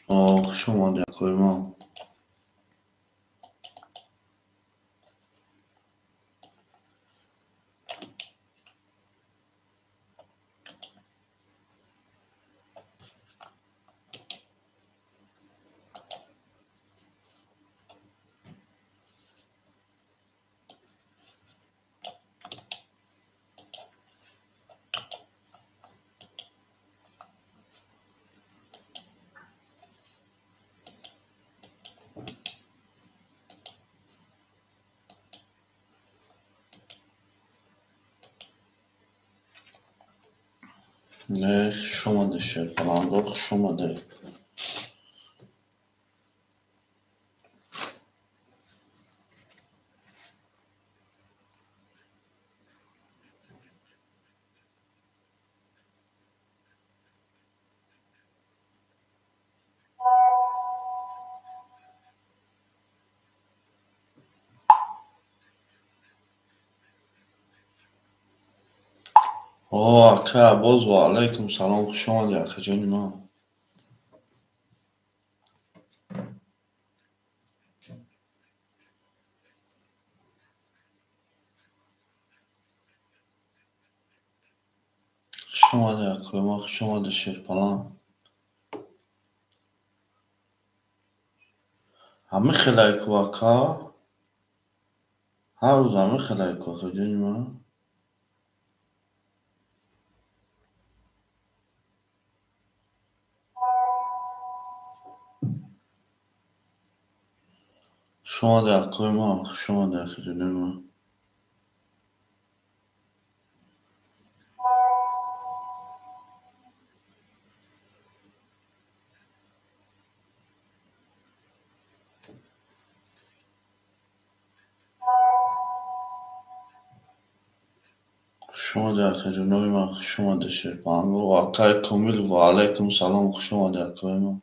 О, хуш омадед, акои ман. Не, хуш омадед, шерпаланго, хуш омадед. О, ака, боз ва алайкум салом, хуш омадед, акаҷони ман. Хуш омадед, акои ман, хуш омадед, шерпаланг. Ҳамин хелай ку, ака? Ҳар рӯз ҳамин хелай ку, акаҷони ман? Хуш омадед, акои ман, хуш омадед, акаҷони ман. Хуш омадед, акаҷонои ман, хуш омадед, шерпаланго. Акаи Комил, ва алайкум салом, хуш омадед, акои ман.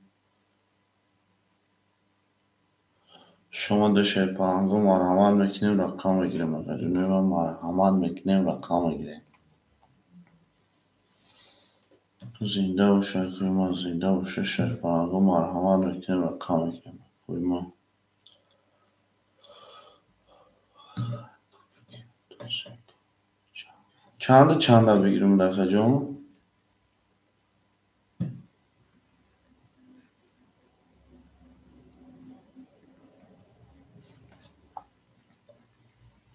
Хуш омадед, шерпаланго, марҳамат мекунем, рақам мегирем, акаҷонои ман, марҳамат мекунем, рақам мегирем. Зинда бошед, акои ман, зинда бошед, шерпаланго, марҳамат мекунем, рақам мегирем, акои ман. Чанду чанда бигирем, акаҷон?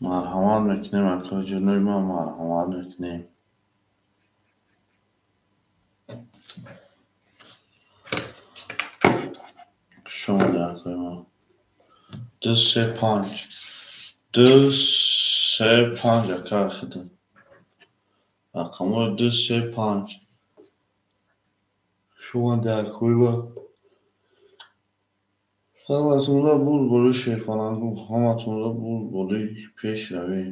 Марҳамат мекунем, акаҷонои ман, марҳамат мекунем. Хуш омадед, акои ман. 2, 3, 5. 2, 3, 5, ака, худо. Рақамҳои 2, 3, 5. Хуш омадед, акои ман. Ҳаматонро бурд болои шерпалангу, ҳаматонро бурд болои пешравӣ.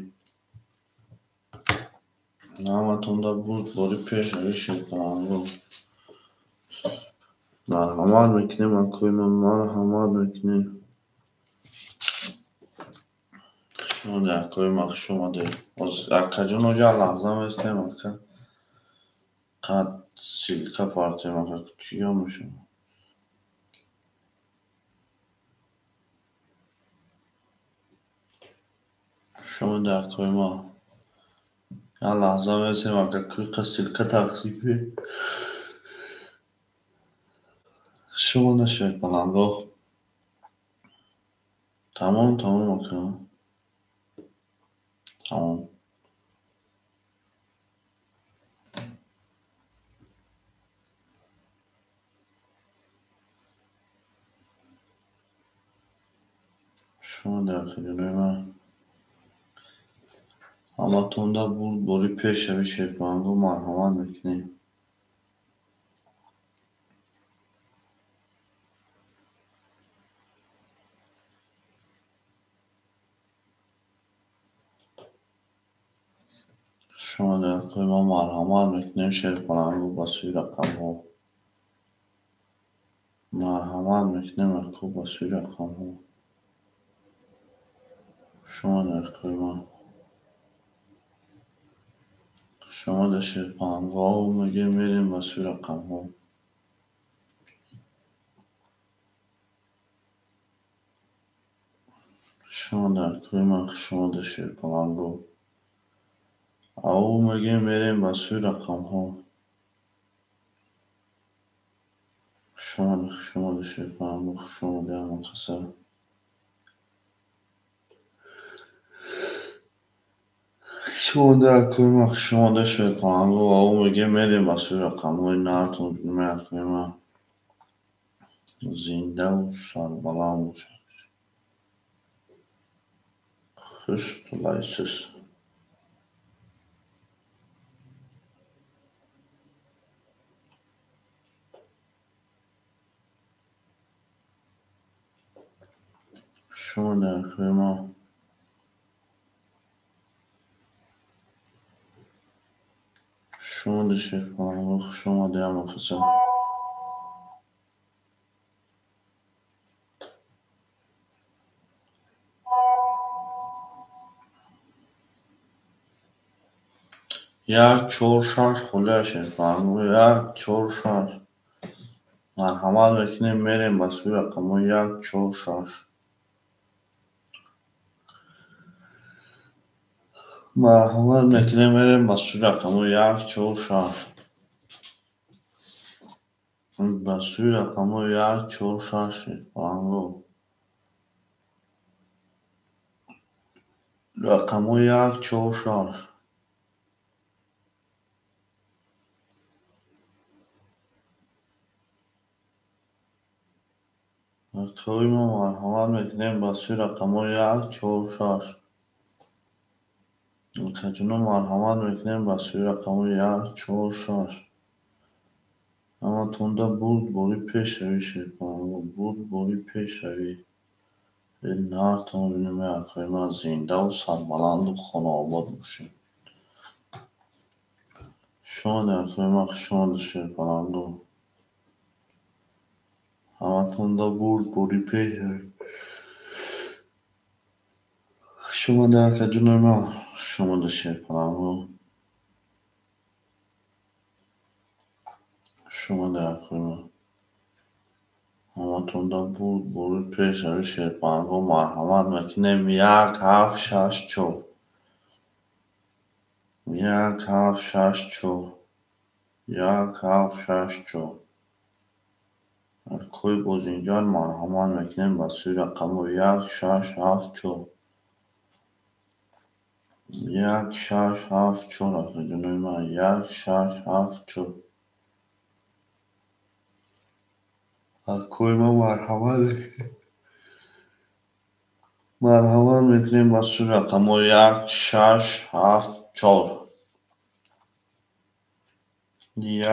Ҳаматонро бурд болои пешравӣ, шерпалангу. Марҳамат мекунем, акои ман, марҳамат мекунем. Хуш омадед, акои ман, хуш омадед. Акаҷон, як лаҳза местем, ака. Қад ссылка партем, ака, чӣ гап мешавад? Хуш омадед, акои ман. Як лаҳза местем, ака, қа ссылка тақсим кунем. Хуш омадед, шерпаланго. Тамом, тамом, ака. Тамом. Хуш омадед, акаҷонои ман. Ҳаматонда бурд болои пешравӣ, шерпаланго, марҳамат мекунем. Хуш омадед, акои ман, марҳамат мекунем, шерпаланго, ба сӯи рақамҳо. Марҳамат мекунем, ако, ба сӯи рақамҳо. Хуш омадед, акои ман. Хуш Шумо дар шерпалангҳо мегӯем, мерем ба сӯи рақамҳо. Шумо дар кӯи ман, шумо дар шерпалангҳо. Ав мегӯем, мерем ба сӯи рақамҳо. Шумо дар шерпалангҳо, шумо дар ҳамон. Шумо дар кӯи ман, шумо дар шерпалангҳо. Ав мегӯем, мерем ба сӯи рақамҳои нартон. Кӯи ман зиндаву сарбаланд бошад. Хуш тулайсиз. Шумо дар кӯи ман. Шумо дар шерпалангҳо, хуш омадед ҳамакаса. Як, чор, шаш холия шерпалангҳо, як, чор, шаш. Марҳамат мекунем, мерем ба сӯи рақамҳои як, чор, шаш. Марҳамат мекунем, мерем ба сӯи рақамҳои як, чор, шаш. Ба сӯи рақамҳои як, чор, шаш шерпалангҳо. Рақамҳои як, чор, шаш. Акои мо марҳамат мекунем ба сӯи рақамҳои як, чор, шаш. Акаҷоно, марҳамат мекунем ба сӯи рақамҳои як, чор, шаш. Ҳаматонда бурдборӣ пешравӣ, шерпалангҳо, бурдборӣ пешравӣ. Нартон бинем, акои ман зиндаву сарбаланду хонаобод бошед. Шумо дар акои ман, хуш омадед шерпалангҳо. Ҳаматонда бурдборӣ пешравӣ. Хуш омадед акаҷонои ман, хуш омадед шерпалангҳо. Хуш омадед акои ман. Ҳаматонда бурдборӣ пешравӣ шерпалангҳо. Марҳамат мекунем, як, ҳафт, шаш, чор. Як, ҳафт, шаш, чор. Як, ҳафт, шаш, чор. Акои бозинҷар, марҳамат мекунем ба сӯи рақамҳои як, шаш, ҳафт, чор. Як, шаш, ҳафт, чор, акаҷонои ман, як, шаш, ҳафт, чор. Акои ман марҳамат мекунем. Марҳамат мекунем ба сӯи рақамҳои як, шаш, ҳафт, чор.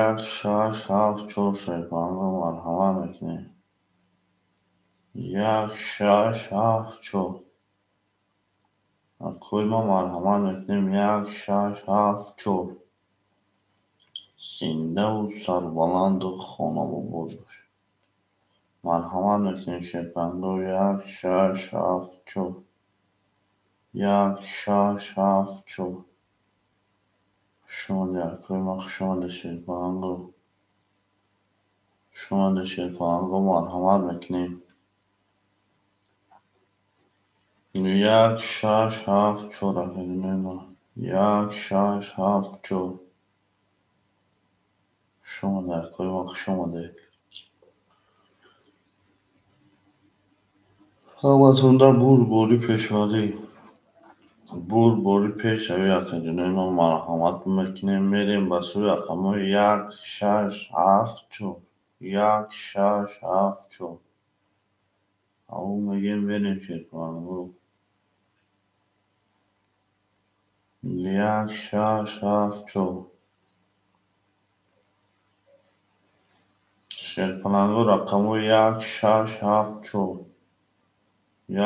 Як, шаш, ҳафт, чор шерпалангҳо, марҳамат мекунем. Як, шаш, ҳафт, чор. Акои мо марҳамат мекунем, як, шаш, ҳафт, чор. Зиндаву сарбаланду хонаобод бошед. Марҳамат мекунем шерпалангҳо, як, шаш, ҳафт, чор. Як, шаш, ҳафт, чор. Хуш омадед акои ман, хуш омадед шерпалангҳо. Хуш омадед шерпалангҳо, марҳамат мекунем. Як, шаш, ҳафт, чор, акаҷонои ман. Як, шаш, ҳафт, чор. Хуш омадед акои ман, хуш омадед. Ҳаматонда бурдборӣ пешравӣ. Бурдборӣ пешравӣ, акаҷонои ман, марҳамат мекунем, мерем ба сӯи рақамҳои як, шаш, ҳафт, чор. Як, шаш, ҳафт, чор. Ав мегӯем, мерем шерпалангҳо. Як, шаш, ҳафт, чор. Шерпалангҳо, рақамҳои як, шаш, ҳафт, чор.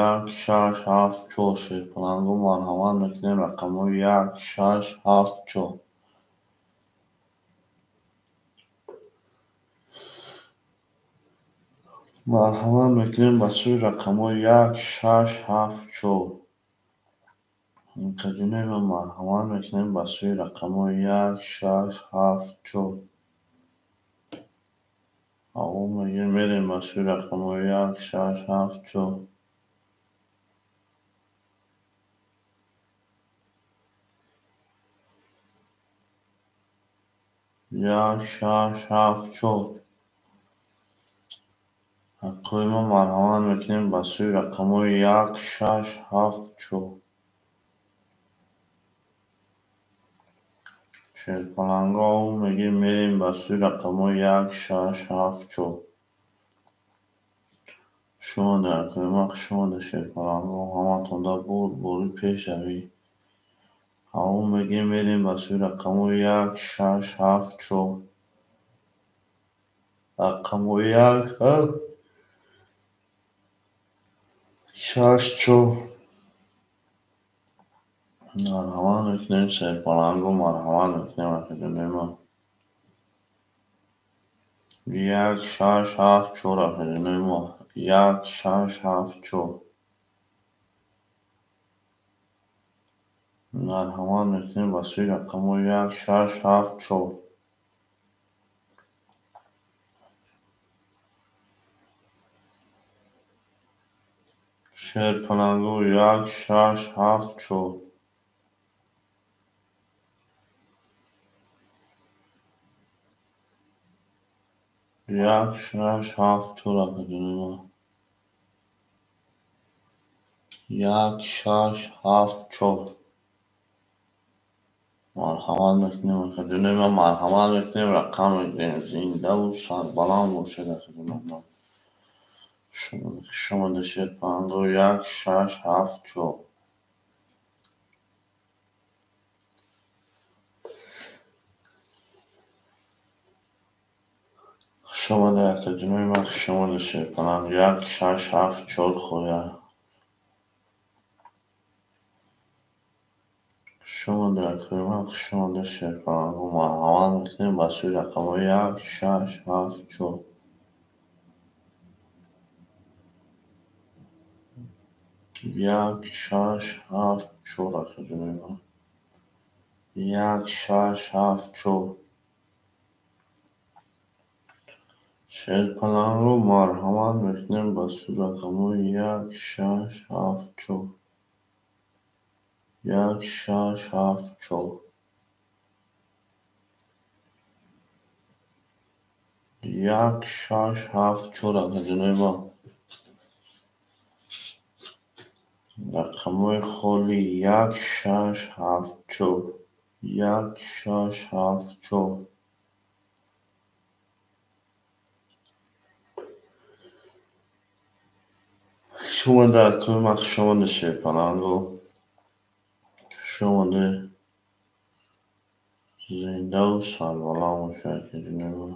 Як, шаш, ҳафт, чор. Шерпалангҳо, марҳамат мекунем, рақамҳои як, шаш, ҳафт, чор. Марҳамат мекунем ба сӯи рақамҳои як, шаш, ҳафт, чор. Акаҷонои ман, марҳамат мекунем ба сӯи рақамҳои 1, 6, 7, 4. Аввал мегӯем мерем ба сӯи рақамҳои 1, 6, 7, 4. 1, 6, 7, 4. Акои мо марҳамат мекунем ба сӯи рақамҳои 1, 6, 7, 4. Шерпаланго мегӯем мерем ба сӯи рақамҳои 1, 6, 7, 4. Шумо акои ма, хуш омада шерпаланго, ҳаматонда бурдборӣ пешравӣ. Аввал мегӯем мерем ба сӯи рақамҳои 1, 6, 7, 4. Рақамҳои 1, 7, 6, 4. Марҳамат мекунем шерпаланго, марҳамат мекунем акаҷонои ман. 1, 6, 7, 4 акаҷонои мо. 1, 6, 7, 4. Марҳамат мекунем ба сӯи рақамҳои 1, 6, 7, 4. Шерпаланго 1, 6, 7, 4. 1, 6, 7, 4 акаҷонои ман. 1, 6, 7, 4. Марҳамат мекунем акаҷонои ман, марҳамат мекунем, рақам мегирем. Зиндаву сарбаланд бошед акаҷонои ман. Хуш омада шерпаланго 1, 6, 7, 4. Хуш омада акаҷонои ман, хуш омада шерпаланг. 1, 6, 7, 4 хоя. Хуш омада акои ман, хуш омада шерпаланго. Марҳамат мекунем ба сӯи рақамҳои 1, 6, 7, 4. 1, 6, 7, 4 акаҷонои ман. 1, 6, 7, 4. Шерпалангро марҳамат мекунем ба сӯи рақамҳои 1, 6, 7, 4. 1, 6, 7, 4. 1, 6, 7, 4 акаҷонои ман. Рақамҳои холӣ 1, 6, 7, 4. 1, 6, 7, 4. Хуш омада акои ман, хуш омада шерпаланго. Хуш омада, зиндаву сарбаланд бошед акаҷонои ман.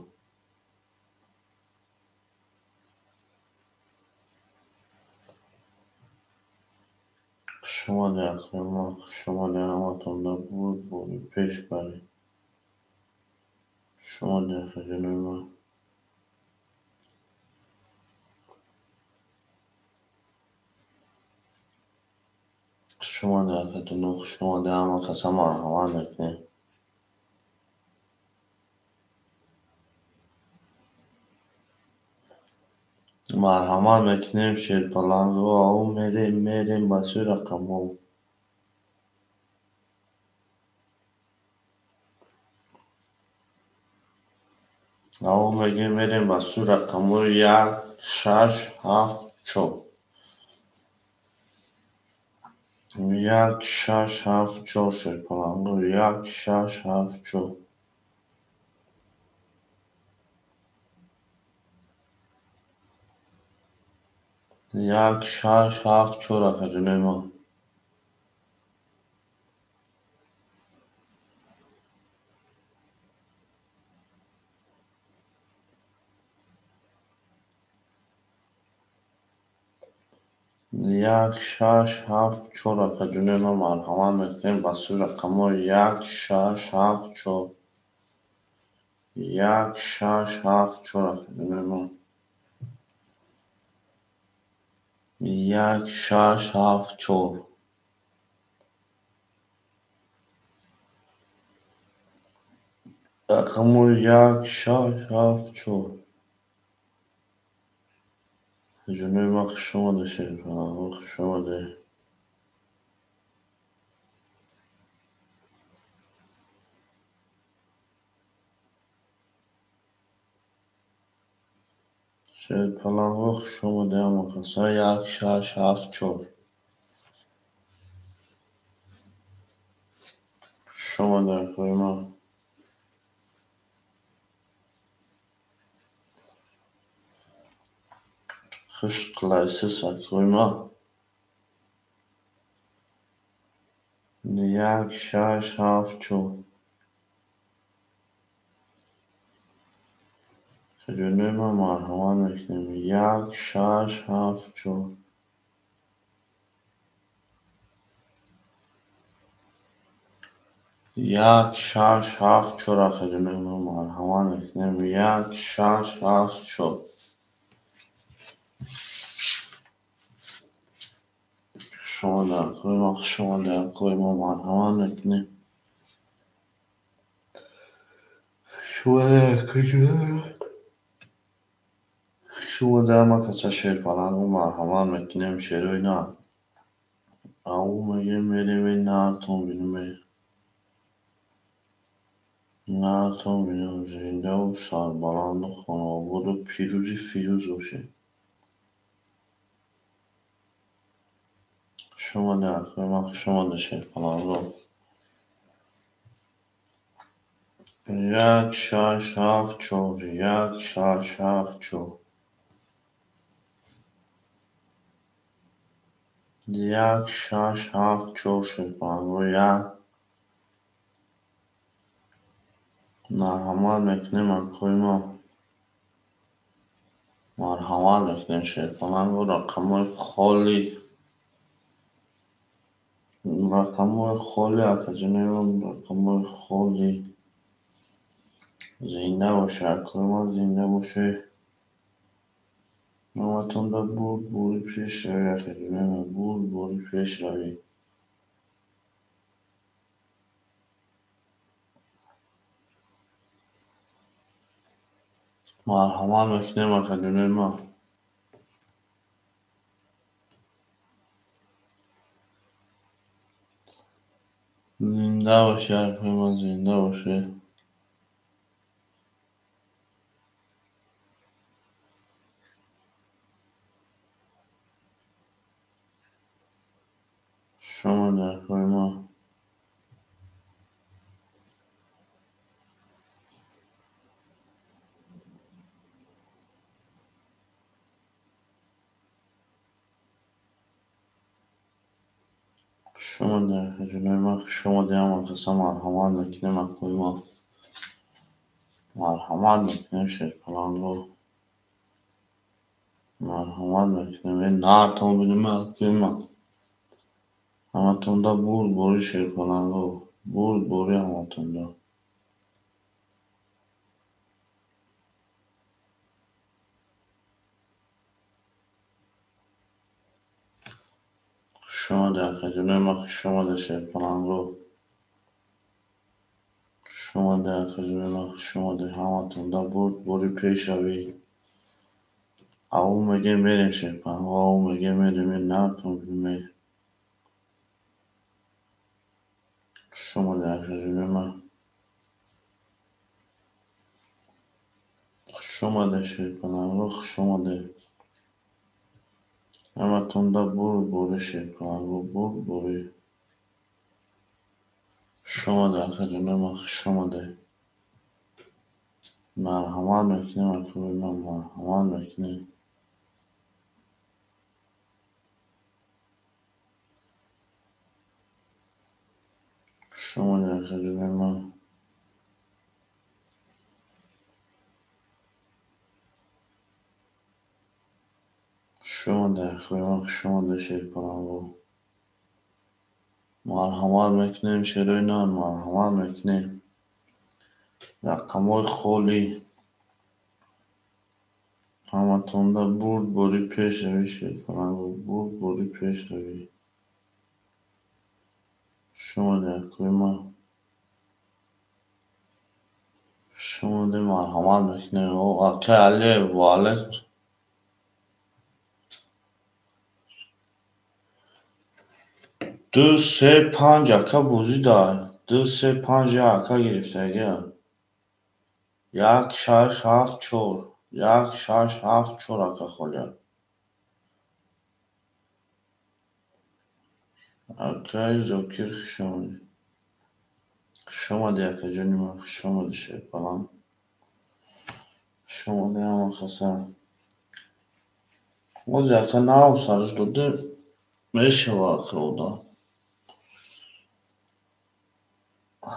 Хуш омада акои ман, хуш омада ҳаматонда бурдборӣ пеш баред. Хуш омада акаҷонои ман. Хуш омада акаҷоно, хуш омада ҳама каса марҳамат мекунем. Марҳамат мекунем шерпаланго, ав мерем, мерем ба сӯи рақамҳо. Ав мегӯем мерем ба сӯи рақамҳои 1, 6, 7, 4. 1, 6, 7, 4 шерпаланго. 1, 6, 7, 4. 1, 6, 7, 4 акаҷонои ман. 1, 6, 7, 4 акаҷонои ман, марҳамат мекунем ба сӯи рақамҳои 1, 6, 7, 4. 1, 6, 7, 4 акаҷонои ман. 1, 6, 7, 4. Рақамҳои як, шаш, ҳафт, чор. Ҷонои ман, хуш омаде, шерпаланго, хуш омаде. Шерпаланго, хуш омаде ҳама каса. Як, шаш, ҳафт, чор. Хуш омаде, акои ман. Хуш қилайсиз, акои ман. Як, шаш, ҳафт, чор. Ҷонои ман, марҳамат мекунем. Як, шаш, ҳафт, чор. Як, шаш, ҳафт, чор, акаҷонои ман, марҳамат мекунем. Як, шаш, ҳафт, чор. Хуш омаде, акои ман, хуш омаде, акои ман, марҳамат мекунем. Хуш омаде, акаҷонои ман. Хуш омаде ҳама каса, шерпаланго, марҳамат мекунем, шерои на. Ау мегем, мерем, нартон бинем. Нартон бинем, зиндаву сарбаланду хонаободу пирӯзи фирӯз бошед. Хуш омаде, акои ман, хуш омаде, шерпаланго. Як, шаш, ҳафт, чор. Як, шаш, ҳафт, чор. Як, шаш, ҳафт, чор, шерпаланго, як. Марҳамат мекунем, акои ман. Марҳамат мекунем, шерпаланго, рақамҳои холӣ. Рақамҳои холӣ, акаҷонои ман, рақамҳои холӣ. Зинда боше, акои ман, зинда боше. Номатонда бурд бори пешравӣ, акаҷонои ман, бурд бори пешравӣ. Марҳамат мекунем, акаҷонои ман. Зинда боше, акои ман, зинда боше. Хуш омаде, акои ман. Хуш омаде, акаҷонои ман, хуш омаде ҳама каса, марҳамат мекунем, акои ман. Марҳамат мекунем, шерпаланго. Марҳамат мекунем, нартон бинем, акои ман. Ҳаматонда бурд бори, шерпаланго, бурд бори ҳаматонда. Хуш омаде, акаҷонои ман, хуш омаде, шерпаланго. Хуш омаде, акаҷонои ман, хуш омаде, ҳаматонда бурд бори пешравӣ. Ау мегем, мерем, шерпаланго, ау мегем, мерем, нартон бинем. Хуш омаде, акаҷонои ман. Хуш омаде, шерпаланго, хуш омаде. Ҳаматонда бурд бори, шерпаланго, бурд бори. Хуш омаде, акаҷонои ман, хуш омаде. Марҳамат мекунем, акои ман, марҳамат мекунем. Хуш омаде, акаҷонои ман. Хуш омаде, акои ман, хуш омаде, шерпаланго. Марҳамат мекунем, шерои нар, марҳамат мекунем. Рақамҳои холӣ. Ҳаматонда бурд бори пешравӣ, шерпаланго, бурд бори пешравӣ. Хуш омаде, акои ман. Шумо марҳамат мекунем. Акай Алиев, ва алайкум. 2, 3, 5 ака бозӣ дар. 2, 3, 5 як ака гирифтагия. 1, 6, 7, 4. 1, 6, 7, 4 ака холия. Акай Зокир, хуш омадӣ. Хуш омадӣ, акаҷони ман, хуш омадӣ, шерпалан. Хуш омадӣ ҳама каса. Ози ака нав сараш дода мешава ака одам.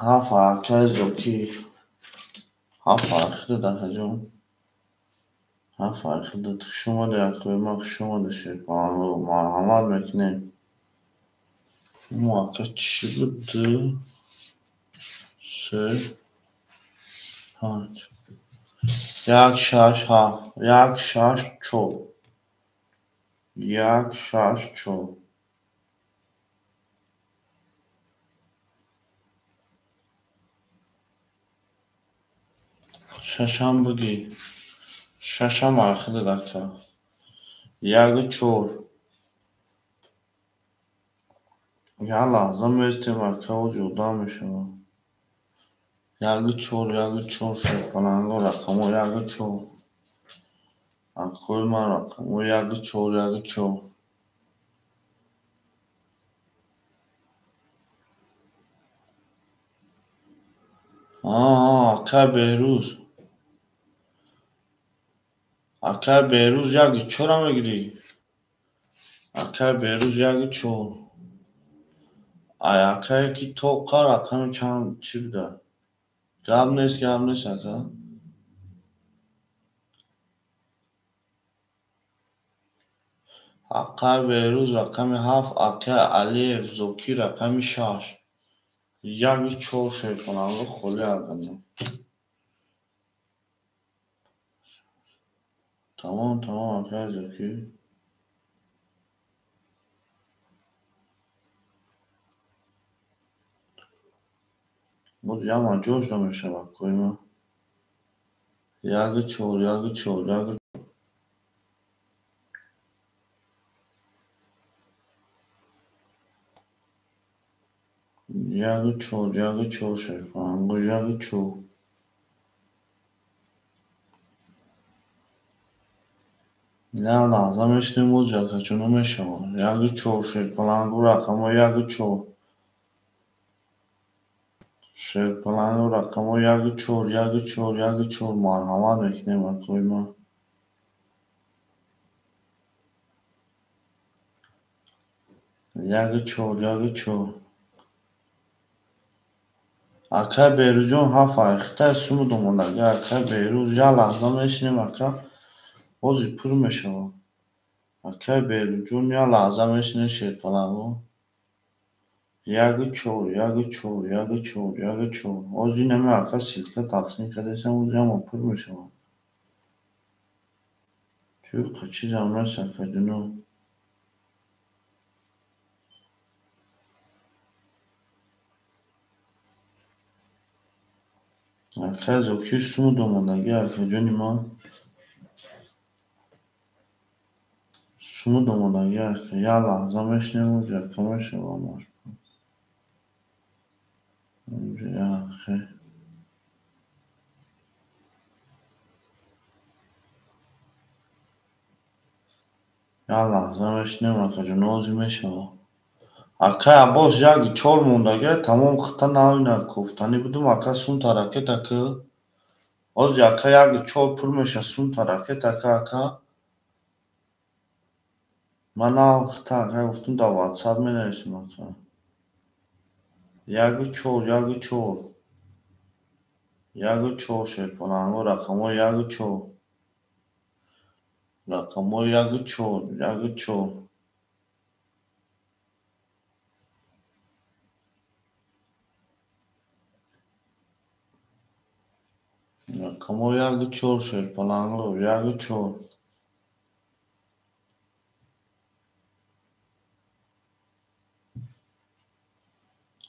Ҳафт акай Зокир. Ҳафт архидат, акаҷон. Ҳафт архидат. Хуш омадӣ, акои ман, хуш омадӣ, шерпалан. Марҳамат мекунем. Ака чӣ буд? 2, 3, 5. 1, 6, 7. 1, 6, 4. 1, 6, 4. Шашам бигӣ. Шашам архидат, ака. 1, 4. Як лаҳза меистем, ака, ози одам мешавад. 1, 4, 1, 4, шерпаланго рақамҳо 1, 4. Акои ман рақамҳо 1, 4, 1, 4. Акай Беҳрӯз. Акай Беҳрӯз 1, 4 мегирӣ. Акай Беҳрӯз 1, 4. Ай акае ки тоқа рақами чанд чӣ буда? Гап нест, гап нест, ака. Акай Беҳрӯз рақами 7, акай Алиев Зокир рақами 6. 1, 4 шерпаланго холӣ акана. Тамом, тамом, акай Зокир. Боз яма ҷош намешавад, акои ман. 1, 4, 1, 4, 1. 1, 4, 1, 4, шерпаланго 1, 4. Як лаҳза мешинем, боз акаҷоно мешавад. 1, 4, шерпаланго рақамҳо 1, 4. Шерпаланго рақамҳо 1, 4, 1, 4, 1, 4. Марҳамат мекунем, акои ман. 1, 4, 1, 4. Акай Беҳрӯзҷон 7 айхитай суму домондагӣ. Акай Беҳрӯз як лаҳза мешинем, ака. Ози пур мешавад. Акай Беҳрӯзҷон як лаҳза мешинем, шерпаланго. 1, 4, 1, 4, 1, 4, 1, 4. Ози нами ака ссылка тақсим кардасам, ози ҳама пур мешавад. Чӣ чизам нест, акаҷоно. Акай Зокир суму домондагӣ, акаҷони ман. Суму домондагӣ, ака. Як лаҳза мешинем, ози ака мешавад ҳамаш. Як лаҳза мешинем, акаҷон, ози мешавад. Акай Аббос 1, 4 мондагӣ, тамом хита навина кофтанӣ будум, ака сумта ракета ки. Ози ака 1, 4 пур меша сумта ракета ки, ака. Ман нав хита ака гуфтум дар WhatsApp менависем, ака. 1, 4, 1, 4. 1, 4 шерпаланго рақамҳо 1, 4. Рақамҳо 1, 4, 1, 4. Рақамҳо 1, 4 шерпаланго 1, 4.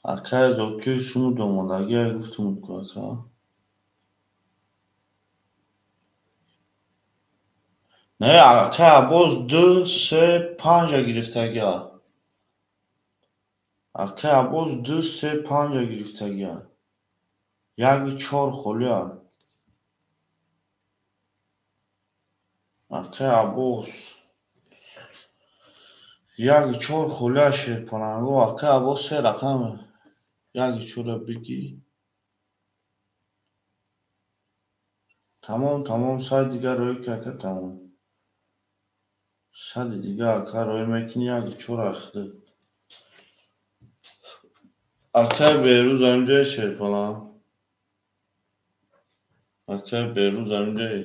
Акай Зокир суму домондагӣ, гуфтум ку ака. Не, акай Аббос 2, 3, 5 гирифтагия. Акай Аббос 2, 3, 5 гирифтагия. 1 4 холия. Акай Аббос 1 4 холия шерпаланго. Акай Аббос се рақам 1 4 бигӣ. Тамом, тамом, сад дигар рӯй ки ака тамом. Сади дигар ака рӯй мекунӣ 1 4 ахда. Акай Берӯз амҷаи шерпалан. Акай Берӯз амҷаи.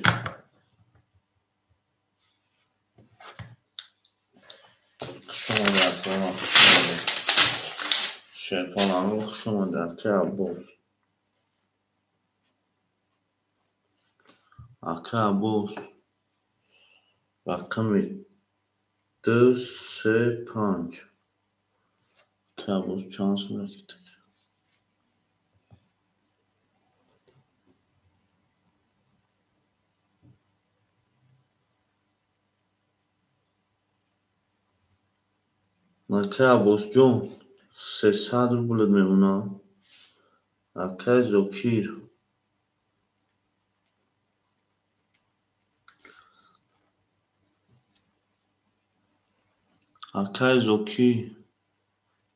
Хуш омадед акай, хуш омадед. Шерпаланго хуш омадед акай Аббос. Акай Аббос рақами 2, 3, 5. Акай Аббос чанд сум ракета? Акай Аббосҷон 300 рублет мемонад. Акай Зокир акай Зокир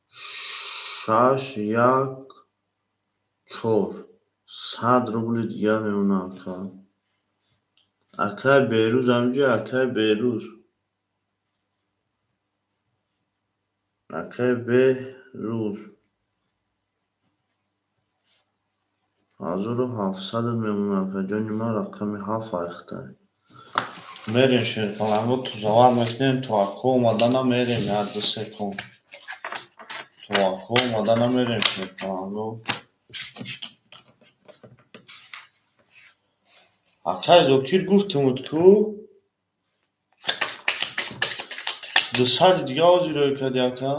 6, 1, 4 100 рубли дигар мемонад ака. Акай Берӯз амҷа, акай Берӯз. Акай Берӯз 1700 мемонад ака. Ҷони ман рақами 7 айхтай. Мерем шерпаланго тузавар мекунем то акко омадана мерем як ду се кон. То акко омадана мерем шерпаланго. Акай Зокир гуфтумуд ку 200 дига ҳозир рӯй кардӣ ака.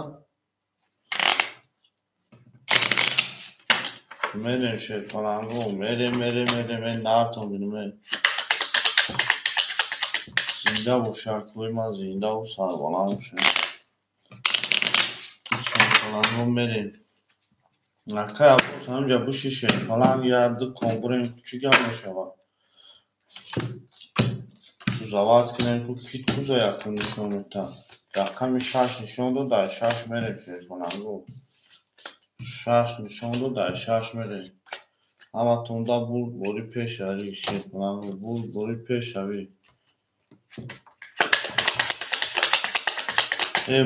Мерем шерпаланго, мерем, мерем, мерем, нартон бинем. Зинда боша акои ман, зиндаву сарбаланд боша. Шерпаланго мерем. Акай Аббос ҳамҷа буши шерпаланг як ду кон бурем, чӣ гап мешавад? Тузават кунем ку ки туза якум нишон медиҳад. Рақами 6 нишон дод, дар 6 мерем шерпаланго. 6 нишон дод, дар 6 мерем. Ҳаматонда бурд бори пеш равӣ шерпаланго, бурд бори пеш равӣ.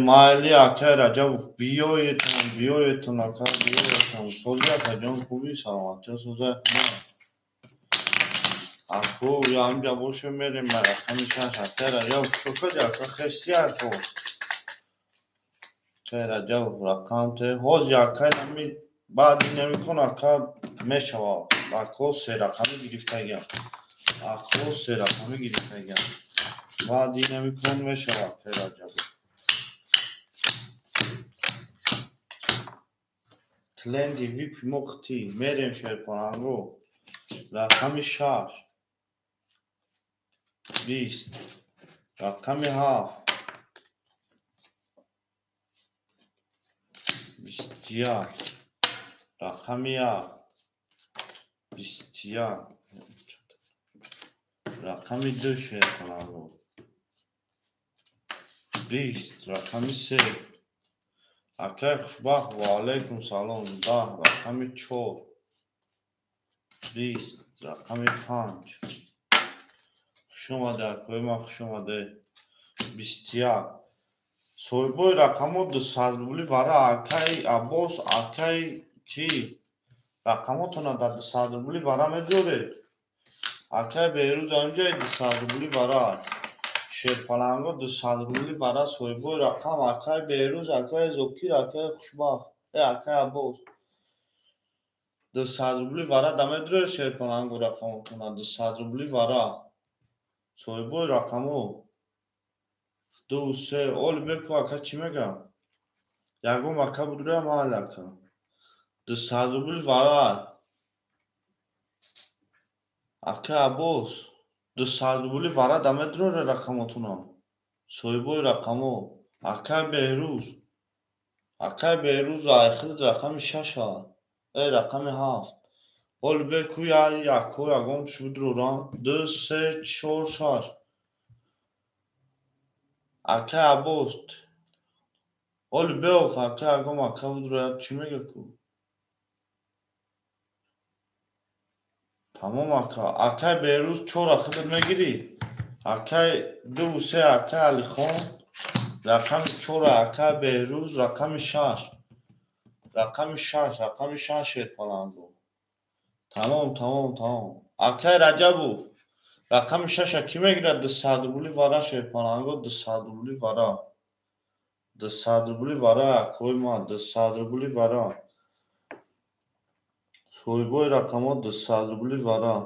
Майли акай Раҷабов, биёетон, биёетон ака, биёетон. Сози акаҷон хуби, саломатиё созай худо. Ако ямҷа боше мерем рақами 6. Акай Раҷабов чо кардӣ ака, хести ако. Акай Раҷабов рақам те. Ҳози акай нами баъди намекун ака мешава. Ако се рақами гирифтагиам. Ако се рақами гирифтагиам. Баъди намекун мешава акай Раҷабов. Тленди вип мо қитӣ мерем шерпаланго. Рақами 6 20 рақами 7 21 рақами 1 21 рақами 2 шерпаланго 20 рақами 3. Акай Хушбахт ва алайкум салом. 10 рақами 4 20 рақами 5. Хуш омадед акои ман, хуш омадед. 21 соҳибои рақамҳо 200 рубли вара. Акай Аббос, акай ки рақамотона дар 200 рубли вара медоред. Акай Берӯз амҷаи 200 рубли вара. Шерпаланго 200 рубли вара соҳибои рақам. Акай Берӯз, акай Зокир, акай Хушбахт, акай Аббос 200 рубли вара да медоред шерпаланго рақамотона 200 рубли вара. Соҳибои рақамҳо 2, 3. Оли беку ака чӣ мегӯям? Ягон ака будуря майли ака. 200 рубли вара. Акай Аббос 200 рубли вара да медроре рақамотуна. Соҳибои рақамо. Акай Беҳрӯз. Акай Беҳрӯз айхид рақами 6. Рақами 7. Ҳоли беку яко ягон чӣ бидрорам. 2, 3, 4, 6. Акай Аббос. Ҳоли беоф акай ягон ака бидрояд чӣ мега ку? Тамом ака. Акай Беҳрӯз 4 худат мегирӣ? Акай 2 3 акай Алихон. Рақами 4 акай Беҳрӯз, рақами 6. Рақами 6, рақами 6 шерпаланго. Тамом, тамом, тамом. Акай Раҷабов. Рақами 6 кӣ мегирад? 200 рубли вара шерпаланго, 200 рубли вара. 200 рубли вара акои ман, 200 рубли вара. Соҳибои рақамҳо 200 рубли вара.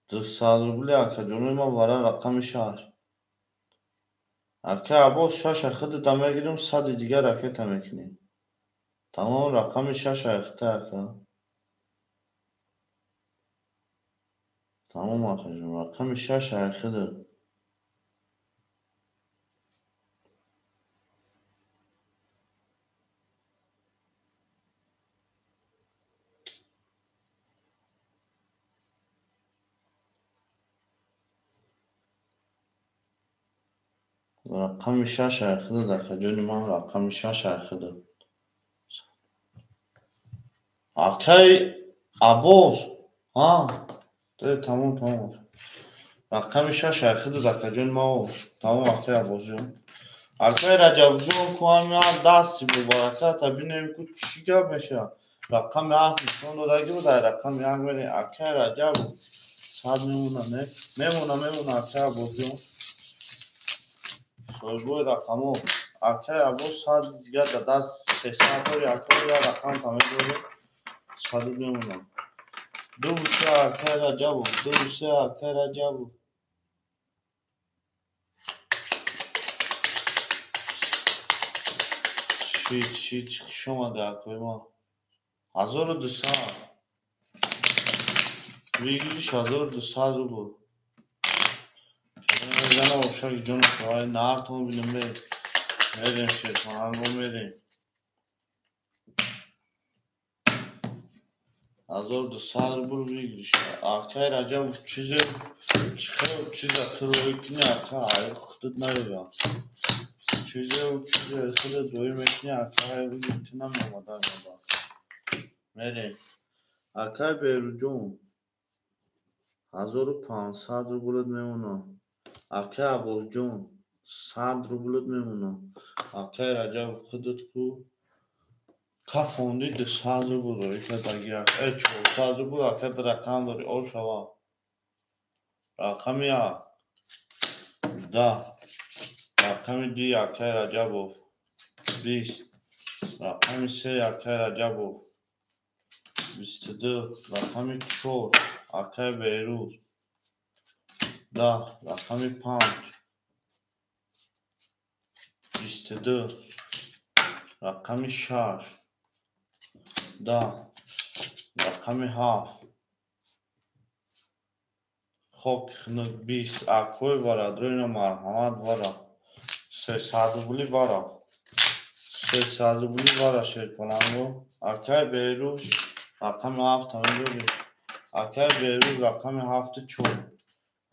200 рубли акаҷонои ман вара рақами 6. Акай Аббос 6 худата мегирам, 100 дигар ракета мекунӣ. Тамом, рақами 6 айхта ака. Тамом акаҷон, рақами 6 айхида. Рақами 6 айхида, акаҷони ман, рақами 6 айхида. Акай Аббос, ҳа? Тамом, тамом. Рақами 6 айхида, акаҷони ман. Тамом, акай Аббосҷон. Акай Раҷабҷон, ку ҳамин дасти мубораката бинем ку чӣ гап мешавад. Рақами 7 нишон додагӣ буд, ай рақами 1 мерем. Акай Раҷаб 100 мемона, не? Мемона, мемона, акай Аббосҷон. Соҳибои рақамҳо. Акай Аббос 100 дигар дар даст 300 дори, акай як рақам та медорӣ, 100 мемона. 2 3 акай Раҷабов, 2 3 акай Раҷабов. Шит, шит, хуш омада акои ман. 1200. Выигрыш 1200 рубл. Мезанам ошак ҷону шавай нартон бинем мерем шерпаланго мерем. 1200 рубл выигрыш. Акай Раҷабов чизе чихел чиза ту рӯй кунӣ ака ай худат наёяд. Чизеу чизе худат рӯй мекунӣ ака ай ту намеомада. Мерем. Акай Беҳрӯзҷон 1500 рублат мемонад. Акай Аббосҷон 100 рублат мемонад. Акай Раҷаб худат ку кафонди 200 рубл рӯй кардагӣ. 400 рубл ака рақам дорӣ, ол шава. Рақами 1 10, рақами 2 акай Раҷабов 20, рақами 3 акай Раҷабов 22, рақами 4 акай Беҳрӯз 10, рақами 5 22, рақами 6 10, рақами 7 хок хунук 20. Акои вара дроина марҳамат вара. 300 рубли вара. 300 рубли вара шерпаланго. Акай Беҳрӯз рақами 7 медорӣ. Акай Беҳрӯз рақами 7 4.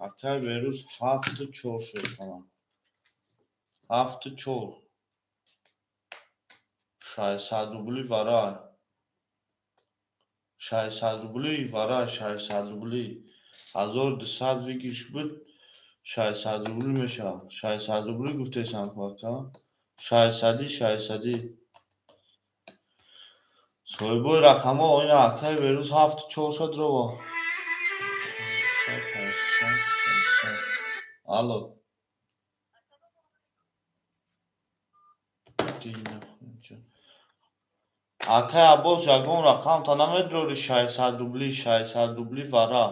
Акай Беҳрӯз 7 4 шерпаланг. 7 4. 600 рубли вара. 600 рубли вара, 600 рубли. 1200 выигрыш буд, 600 рубли мешавад. 600 рубли гуфтесам ку ака. 600, 600. Соҳибои рақамҳо ина акай Беҳрӯз 7 4 шуд рова. Алло. Акай Аббос ягон рақамта намедорӣ 600 рубли, 600 рубли вара.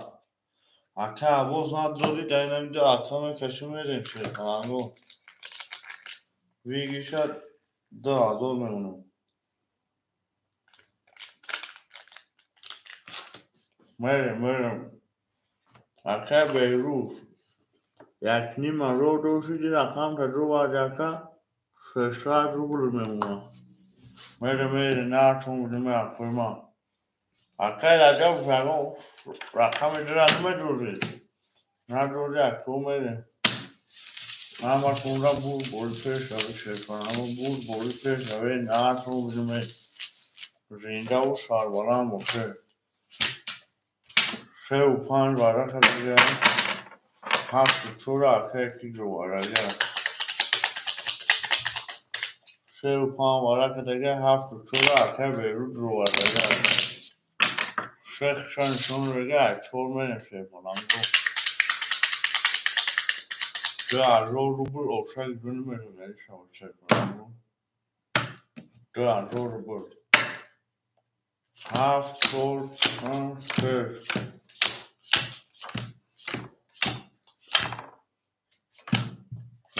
Акай Аббос надорӣ, дар инамида ака мекашем мерем шерпаланго. Выигрыша 2000 мемонад. Мерем, мерем. Акай Беҳрӯз якним ҳазор дошти, рақам таҷруба яка 600 рубл мемонад. Мере мере натон будем акойма. Акай Раҷаб ягон рақами дира намедоред. Надори ако мере. Ама кунда бур боли пеш раве шерпанамо бур боли пеш раве натон будем зиндаву сарбаланд боше. 3 و 5 варақа дигар 7 و 4 акай ки ҷоварага. 3 و 5 варақа дигар 7 و 4 акай Беҳрӯз ҷоварага. Шехша нишон рега чор мерем шерпаланго. 2000 рубл ошак ҷони мерем шава шерпаланго. 2000 рубл. 7 4 5 6.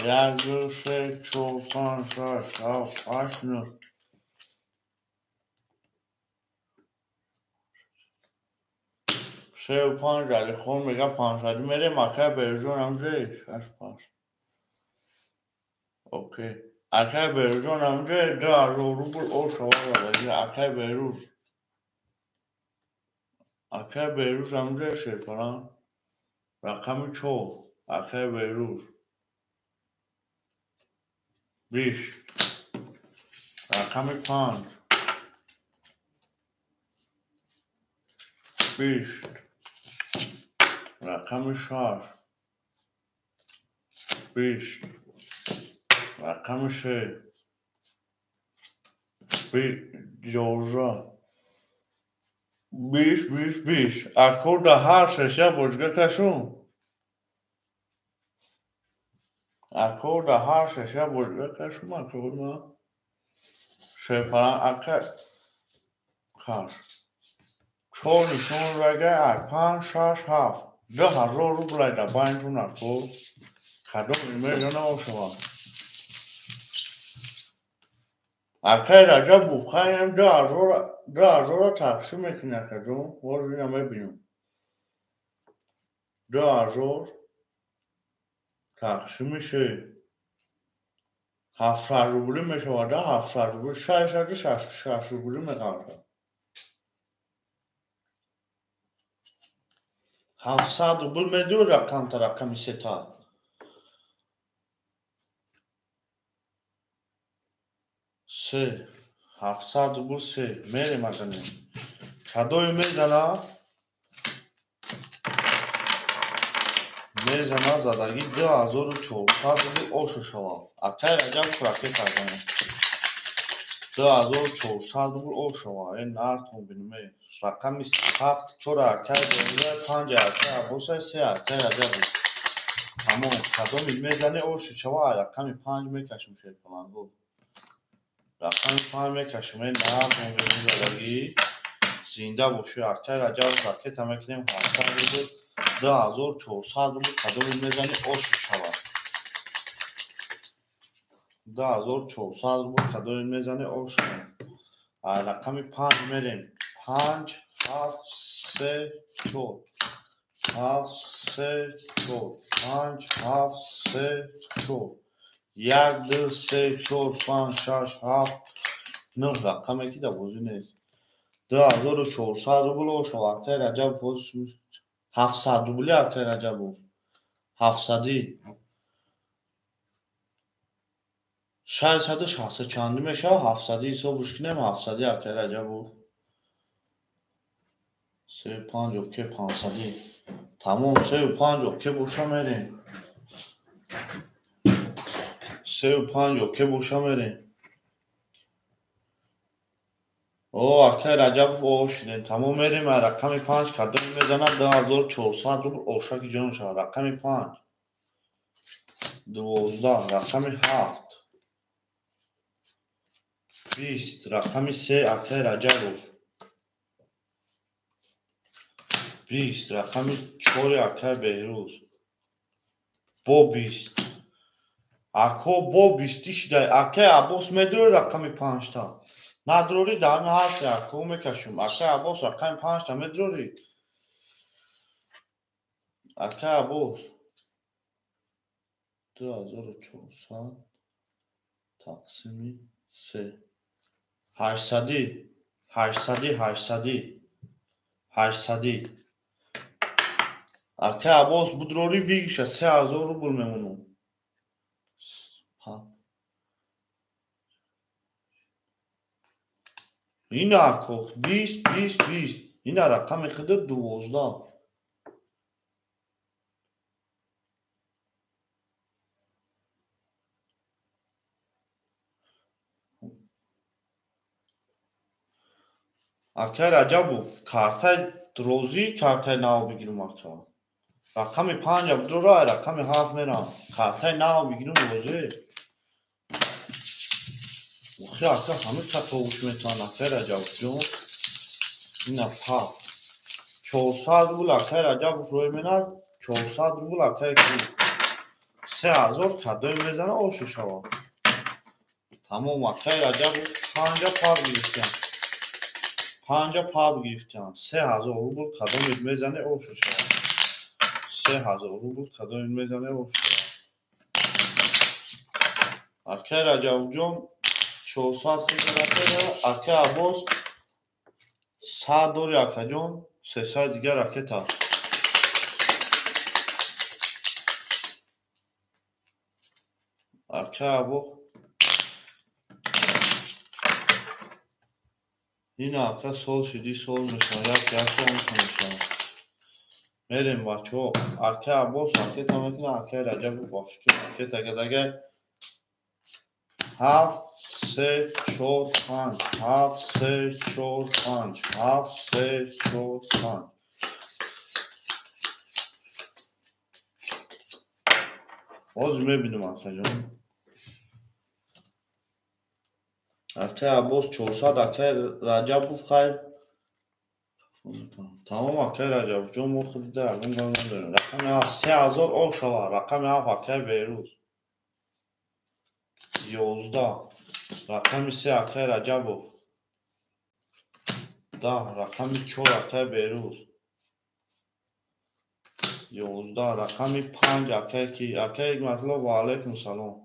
1 2 3 4 5 6 7 8 9. 3 و 5 علی خون میگه 500 میره مکه برجون هم 6 5. اوکی. اکای برجون هم 2000 روبل او شوا را اکای بهروز. اکای بهروز هم شیپران. رقم 4 اکای بهروز. 20 رقم 5 20 رقم 6 20 رقم 3 11 20 20 20 акор да ҳар шеша бочга кашум. Акор да ҳар шеша бочга кашум акор ма. Шерпалан ака каш. 4 нишон рага 5 6 7 2000 рубл да байнтун ако. Кадом имежона ошава. Акай Раҷаб бухаям 2000 тақсим мекунӣ акаҷон. Боз ина мебинем. 2000 тақсими се 700 рублӣ мешавад, 700 рублӣ 660 рублӣ меқавшад. 700 рубл медиҳ рақамта рақами сета. Се 700 рубл се мерем акане. Кадои мезана? Мезана задагӣ 2400 рубл ошо шавад. Акай Раҷаб ракет акане. 2400 рубл ош шавад. Ин нартон бинме. Рақами 7 4 акай Беҳрӯз 5 акай Аббос 3 акай Раҷаб. Тамом. Кадоми мезане ошо шавад рақами 5 мекашем шерпаланго. Рақами 5 мекашем. Ин нартон бинме задагӣ. Зинда бошӣ акай Раҷаб ракета мекунем 700 рубл 2400 рубл кадоми мезани ошо шавад. 2400 рубл кадоми мезани ош шавад. Рақами 5 мерем. 5 7 3 4 7 3 4 5 7 3 4 1 2 3 4 5 6 7 9 рақаме ки дар бозӣ нест. 2400 рубл ошо акай Раҷаб 700 рубли акай Раҷабов. 700 660 чандӣ мешавад? 700 ҳисобш кунем 700 акай Раҷабов. 3 5 оке 500. Тамом 3 5 оке боша мерем. 3 5 оке боша мерем. О акай Раҷабов о шудем. Тамом мерем рақами 5 кадом мезанад 2400 рубл ошаки ҷон шавад. Рақами 5 12 рақами 7 20 рақами 3 акай Раҷабов. 20 рақами 4 акай Беҳрӯз. Бо 20 ако бо 20 шидай акай Аббос медорӣ рақами 5 та. Надорӣ дар ҳар се ако мекашум. Акай Аббос рақами 5 та медорӣ. Акай Аббос 2400 тақсими 3 800 800 800 800. Акай Аббос будрори вигиша 3000 рубл мемонум. Ина акох 20 20 20. Ина рақами худа 12. Акай Раҷабов картаи розӣ картаи нав бигирум ака. Рақами 5 будрора рақами 7 мерам. Картаи нав бигирум розӣ. Охи ака ҳама катовуш метавон акай Раҷабовҷон. Ина пап. 400 рубл акай Раҷабов рӯй менад, 400 рубл акай ки 3000 кадой мезана ошу шава. Тамом акай Раҷабов 5 пап гирифтам. 5 пап гирифтам. 3000 рубл кадомид мезане ошу шава. 3000 рубл кадомид мезане ошу шава. Акай Раҷабовҷон 400 хизматера, акай Аббос 100 дори акаҷон, 300 дигар ракета. Акай Аббос ина ака сол шиди сол мешавад, як як сол мешавад. Мерем бачаҳо, акай Аббос ракета мекунад, акай Раҷабов ба фикр ракета кардага 7 3 4 5 7 3 4 5 7 3 4 5. Ҳозир мебинем акаҷон. Акай Аббос 400, акай Раҷабов хайр. Тамом акай Раҷабовҷон, мо худида ягон гап надорем. Рақами 7 3000 об шава. Рақами 7 акай Берӯз 11. Рақами 3 акай Раҷабов 10. Рақами 4 акай Берӯз 11. Рақами 5 акай ки акай Ҳикматулло ва алайкум салом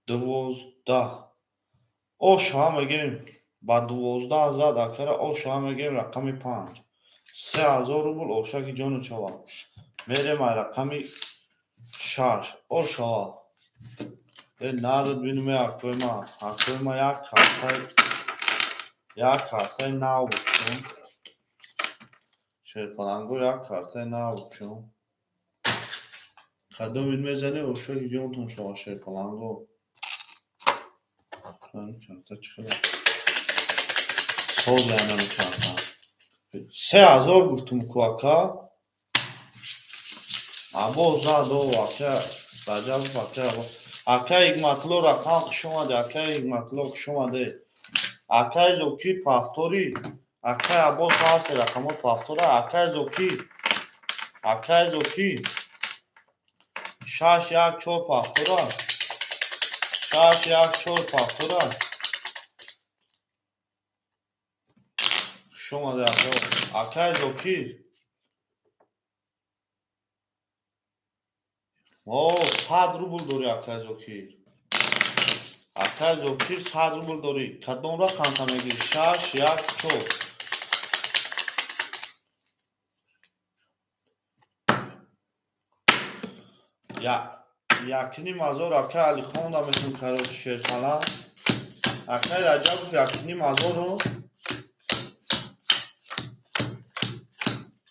12. Оша мегем ба 12 зад акара оша мегем рақами 5 3000 рубл ошаки ҷону чава. Мерем ай рақами 6 оша. Народ бинуме акои ма. Акои ма як картаи нав букшум. Шерпаланго як картаи нав букшум. Кадомид мезане ошаки ҷонтон шава шерпаланго. Карта чӣ хел? Соз янами карта. 3000 гуфтум ку ака. Аббос зад о ака Раҷабов ака Аббос. Акай Ҳикматулло рақам хуш омаде, акай Ҳикматулло хуш омаде. Акай Зокир пафтори, акай Аббос ҳаст рақамҳо пафтора, акай Зокир, акай Зокир 6 1 4 пафтора, 6 1 4 пафтора. Хуш омаде ака, акай Зокир. О, 100 рубл дори акай Зокир. Акай Зокир 100 рубл дори. Кадом рақамта мегири? 6 1 4. 1500 акай Алихон да метун короче шерпала. Акай Раҷабов 1500.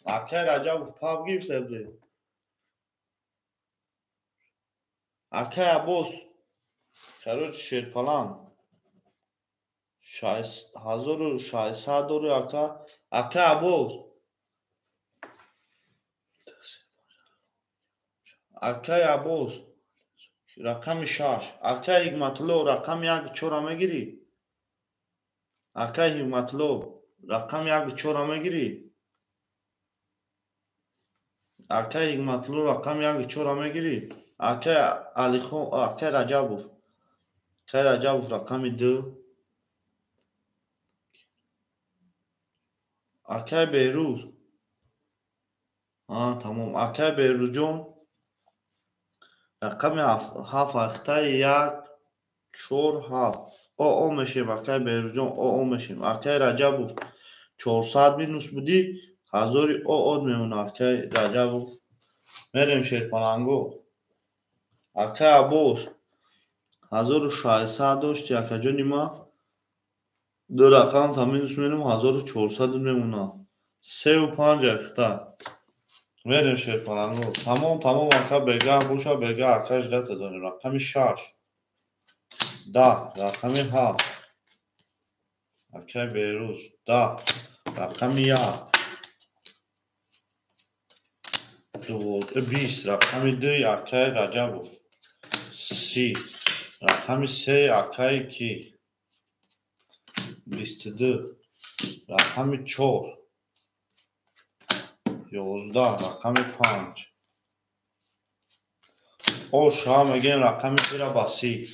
Акай Раҷабов пап гирифта буде. Акай Аббос короче шерпалан 1600 дори ака. Акай Аббос акай Аббос рақами 6. Акай Ҳикматулло рақами 1 4 мегирӣ? Акай Ҳикматулло рақами 1 4 мегирӣ? Акай Ҳикматулло рақами 1 4 мегирӣ? Акай Алихон, акай Раҷабов. Акай Раҷабов рақами 2. Акай Беҳрӯз. Тамом. Акай Беҳрӯзҷон рақами 7 ахтаи 1 4 7. О мешем акай Беҳрӯзҷон, о мешем. Акай Раҷабов 400 минус будӣ, 1000 о мемона акай Раҷабов. Мерем шерпаланго. Акай Аббос 1600 дошти акаҷони ма. Ду рақам та минус менам 1400 мемона. 3 5 ахта. Мерем шерпаланго. Тамом, тамом ака бегаҳ боша, бегаҳ ака ждата дорем. Рақами 6. 10, рақами 7. Акай Беҳрӯз 10, рақами 1. 20, рақами 2 акай Раҷабов. 30, рақами 3 акай ки. 22, рақами 4. 11, рақами 5. О шава мегем рақами 2 ба 30.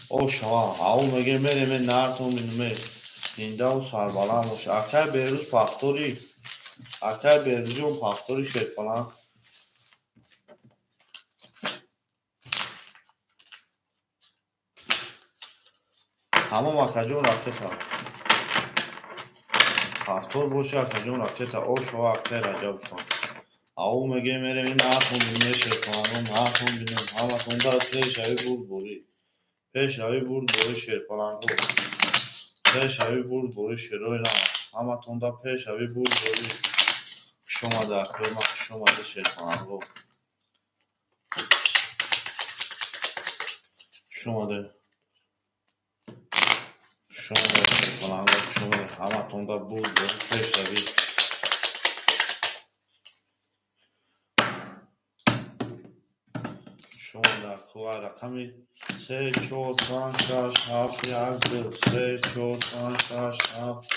О шава, ау мегем мерем нартон минуме. Зиндаву сарбаланд бош. Акай Беҳрӯз пахтори. Акай Беҳрӯзҷон пахтори шерпаланг. Тамом акаҷон ракета. Пахтор боша акаҷон ракета. О шава акай Раҷабовҷон. Ау мегем мерем нартон минуме шерпалангон, нартон бинем. Ҳаматон дар пешрави бурдборӣ. Пешрави бурдборӣ шерпаланго. Пешрави бурдборӣ шерои нав. Ҳаматон дар пешрави бурдборӣ. Хуш омада акои ман, хуш омада шерпаланго. Хуш омада. Хуш омада шерпаланго, хуш омада. Ҳаматон дар бурдборӣ пешравӣ. Рақами 3 4 5 6 7 1 2 3 4 5 6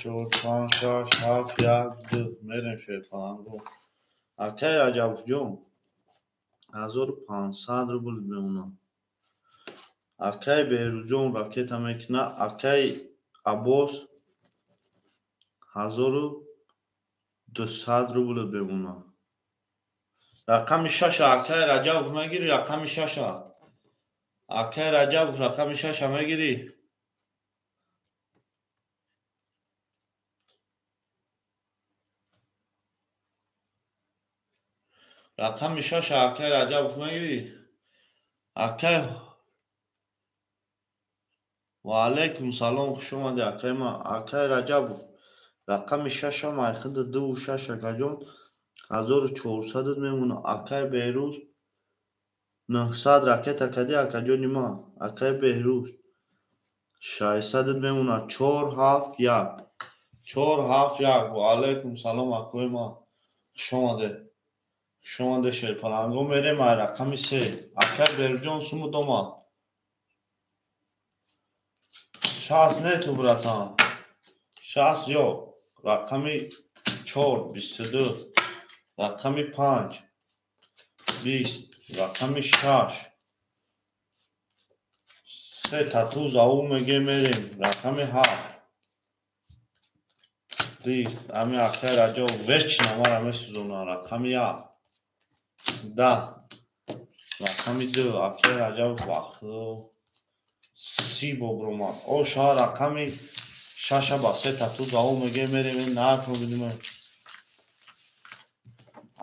7 4 5 6 7 1 2. Мерем шерпаланго. Акай Раҷабовҷон 1500 рубл мемонад. Акай Беҳрӯзҷон ракета мекунад. Акай Аббос 1200 рубл мемонад. Рақами 6 акай Раҷабов мегирӣ, рақами 6. Акай Раҷабов рақами 6 мегирӣ. Рақами 6 акай Раҷабов мегирӣ. Акай ва алайкум салом, хуш омадӣ акай ма. Акай Раҷабов рақами 6 майхида 2 6 акаҷон 1400 мемона. Акай Беҳрӯз 900 ракета кади акаҷони ма. Акай Беҳрӯз 600 мемона. 4 7 1 4 7 1. Ва алайкум салом акои ма. Хуш омадед. Хуш омадед шерпаланго. Мерем ай рақами 3. Акай Беҳрӯзҷон суму дома. 60 нету братан. 60 ё. Рақами 4 22. Рақами 5 20. Рақами 6 3 тату зау меге мерем. Рақами 7 20. Ами акай Раҷабов вечно мара месӯзонад. Рақами 1 10. Рақами 2 акай Раҷабов вақто 30 бобромад. О шава рақами 6 ба 3 тату зау меге мерем. Нархро бидуме.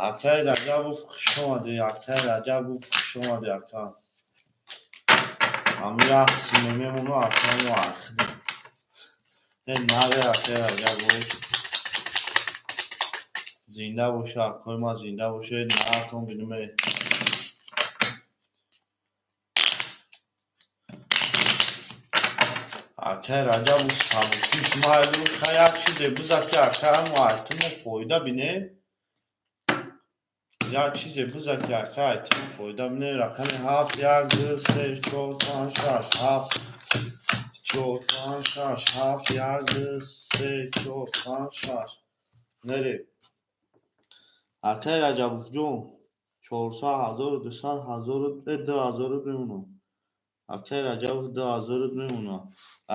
Акай Раҷабов хуш омадӣ, акай Раҷабов хуш омадӣ ака. Ами як симе мемону акай мо ахида. Наре акай Раҷабов. Зинда боша акои ма, зинда боша, наатон бидуме. Акай Раҷабов сабукиш майду ха як чизе биза ки акай мо айтимо фоида бинем. Як чизе биза ки акай айтимо фоида бинем. Рақами 7 1 2 3 4 5 6 7 4 5 6 7 1 2 3 4 5 6. Мерем. Акай Раҷабовҷон 400 1200 1000 2000 мемонад. Акай Раҷабов 2000 мемонад.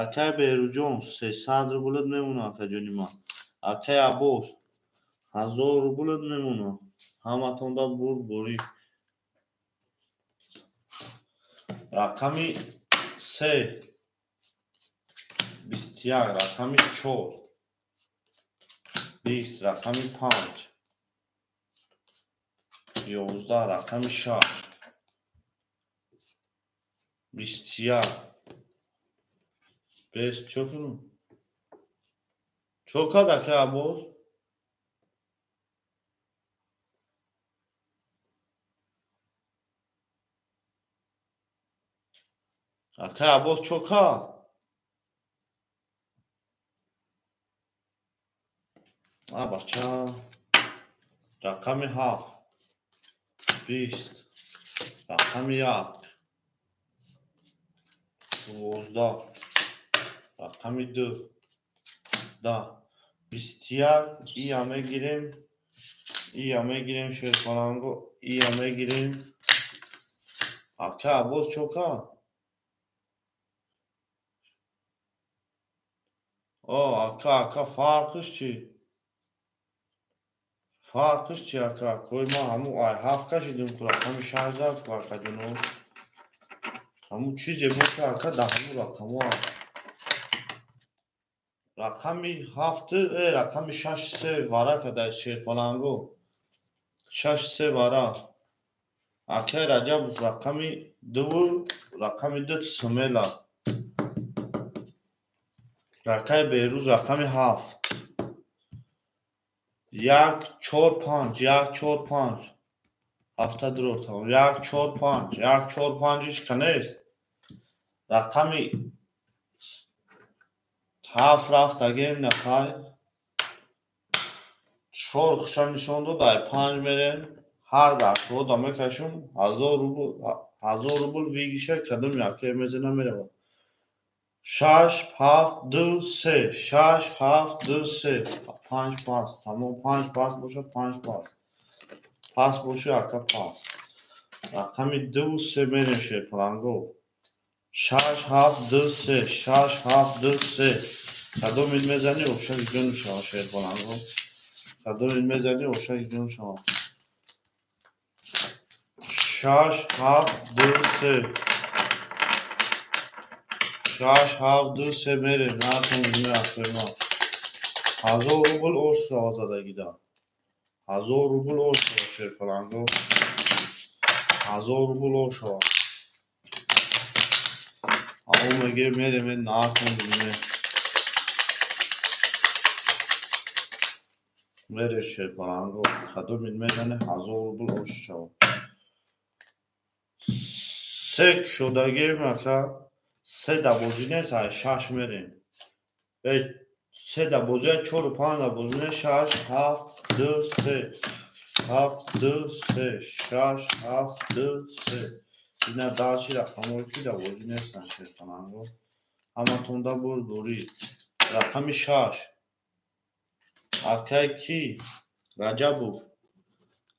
Акай Беҳрӯзҷон 300 рубл мемонад акаҷони ман. Акай Аббос 1000 рублат мемонад. Ҳаматонда бурдборӣ. Рақами 3 21, рақами 4 20, рақами 5 11, рақами 6 21 5. Чо кунам? Чо кард ака Аббос? Ака Аббос чо кард? А бача. Рақами 7 20, рақами 1 12, рақами 2 10. 21 ия мегирем, ия мегирем шерпаланго, ия мегирем. Ака Аббос чо кард? О, ака, ака, фарқиш чӣ? Фарқиш чӣ, ака? Кой ман ҳамун ай 7 кашидим, ку рақами 6 зад ку, акаҷоно. Ҳамун чизе боша, ака, дар ҳамун рақамҳо. Рақами 7, рақами 6 3 вара када шерпаланго. 6 3 вара. Акай Раҷабов рақами 2, рақами 2 смела. Ракаи Берӯз рақами 7. 1 4 5, 1 4 5. Ҳафта дурор тамом. 1 4 5, 1 4 5 ҳеч ка нест. Рақами 7 рафтагем нақай. 4 хушам нишон дод, ай 5 мерем. Ҳар дафъа мекашум 1000 рубл, 1000 рубл вигиша кадом яке мезана меравад. 6 7 2 3, 6 7 2 3, 5 пас. Тамом, 5 пас боша, 5 пас. Пас боша, ака пас. Рақами 2 3 мерем шерпаланго. 6 7 2 3, 6 7 2 3. Кадом ин мезанӣ, ошак ҷону шава шерпаланго. Кадом ин мезанӣ, ошак ҷону шава. 6 7 2 3. 6 7 2 3 мерем, натон меафрема. 1000 рубл ош шава задагида. 1000 рубл ош шава шерпаланго. 1000 рубл ош шава. Ау меге мерем, натон ме. Мере шерпаланго. Кадом ин мезане 1000 рубл ош шава. 3 шудагем ака. 3 да бозӣ нест, ай 6 мерем. 3 да бозӣ, 4 5 да бозӣ нест, 6 7 2 3. 7 2 3, 6 7 2 3. Ина дальше рақамҳое ки да бозӣ нестанд шерпаланго. Ҳаматонда бурдборӣ. Рақами 6. Акай ки? Раҷабов.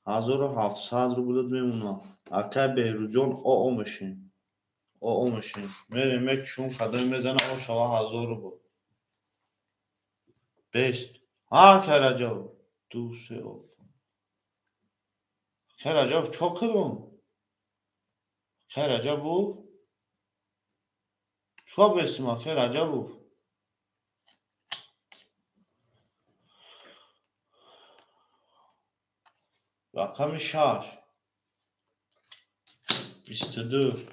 1700 рублат мемонад. Акай Беҳрӯзҷон оо мешем. Оо мешем. Мерем мекушум, кадом мезана, о шава 1000 рубл. 5. Ҳа, акай Раҷабов. 2 3 о. Акай Раҷабов чо кардум? Акай Раҷабов? Чо бестим, акай Раҷабов? Рақами 6. 22.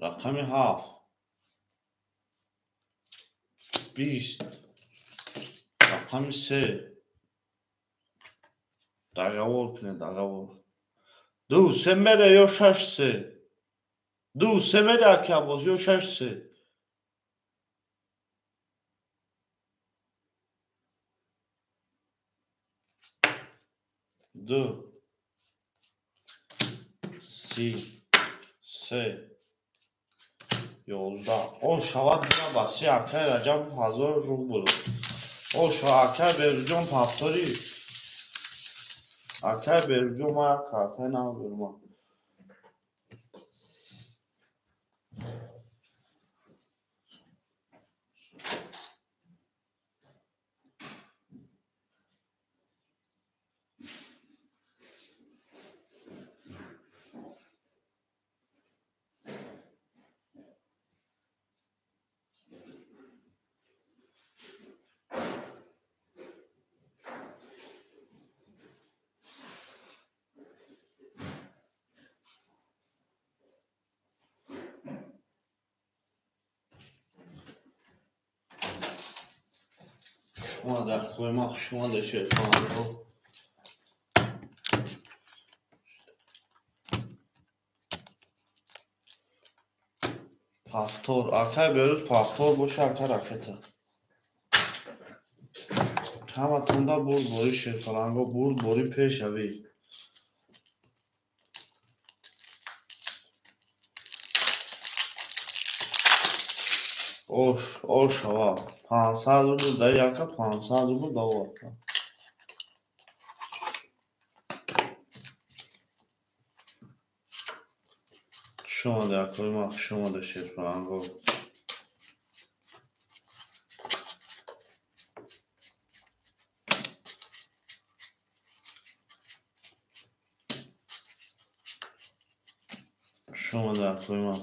Рақами 7. 20. Рақами 3. Договор кунед, договор. 2 3 мере ё 6 3. 2 3 мере ака Аббос ё 6 3. 2 3 11. О шавад ба си акай Раҷабов 1000 рубл. О шава акай Берӯзҷон повторӣ. Акай Берӯзҷон ма як картаи нав дорам. Шумо дар қоима хуш омада шерпаланго. Повтор, акай Берӯз повтор боша, ака ракета. Ҳаматонда бурд бори шерпаланго, бурд бори пешавӣ. Ош, ош шава. 500 рубл да яка, 500 рубл да ока. Хуш омада, акои ман, хуш омада шерпаланго. Хуш омада, акои ман.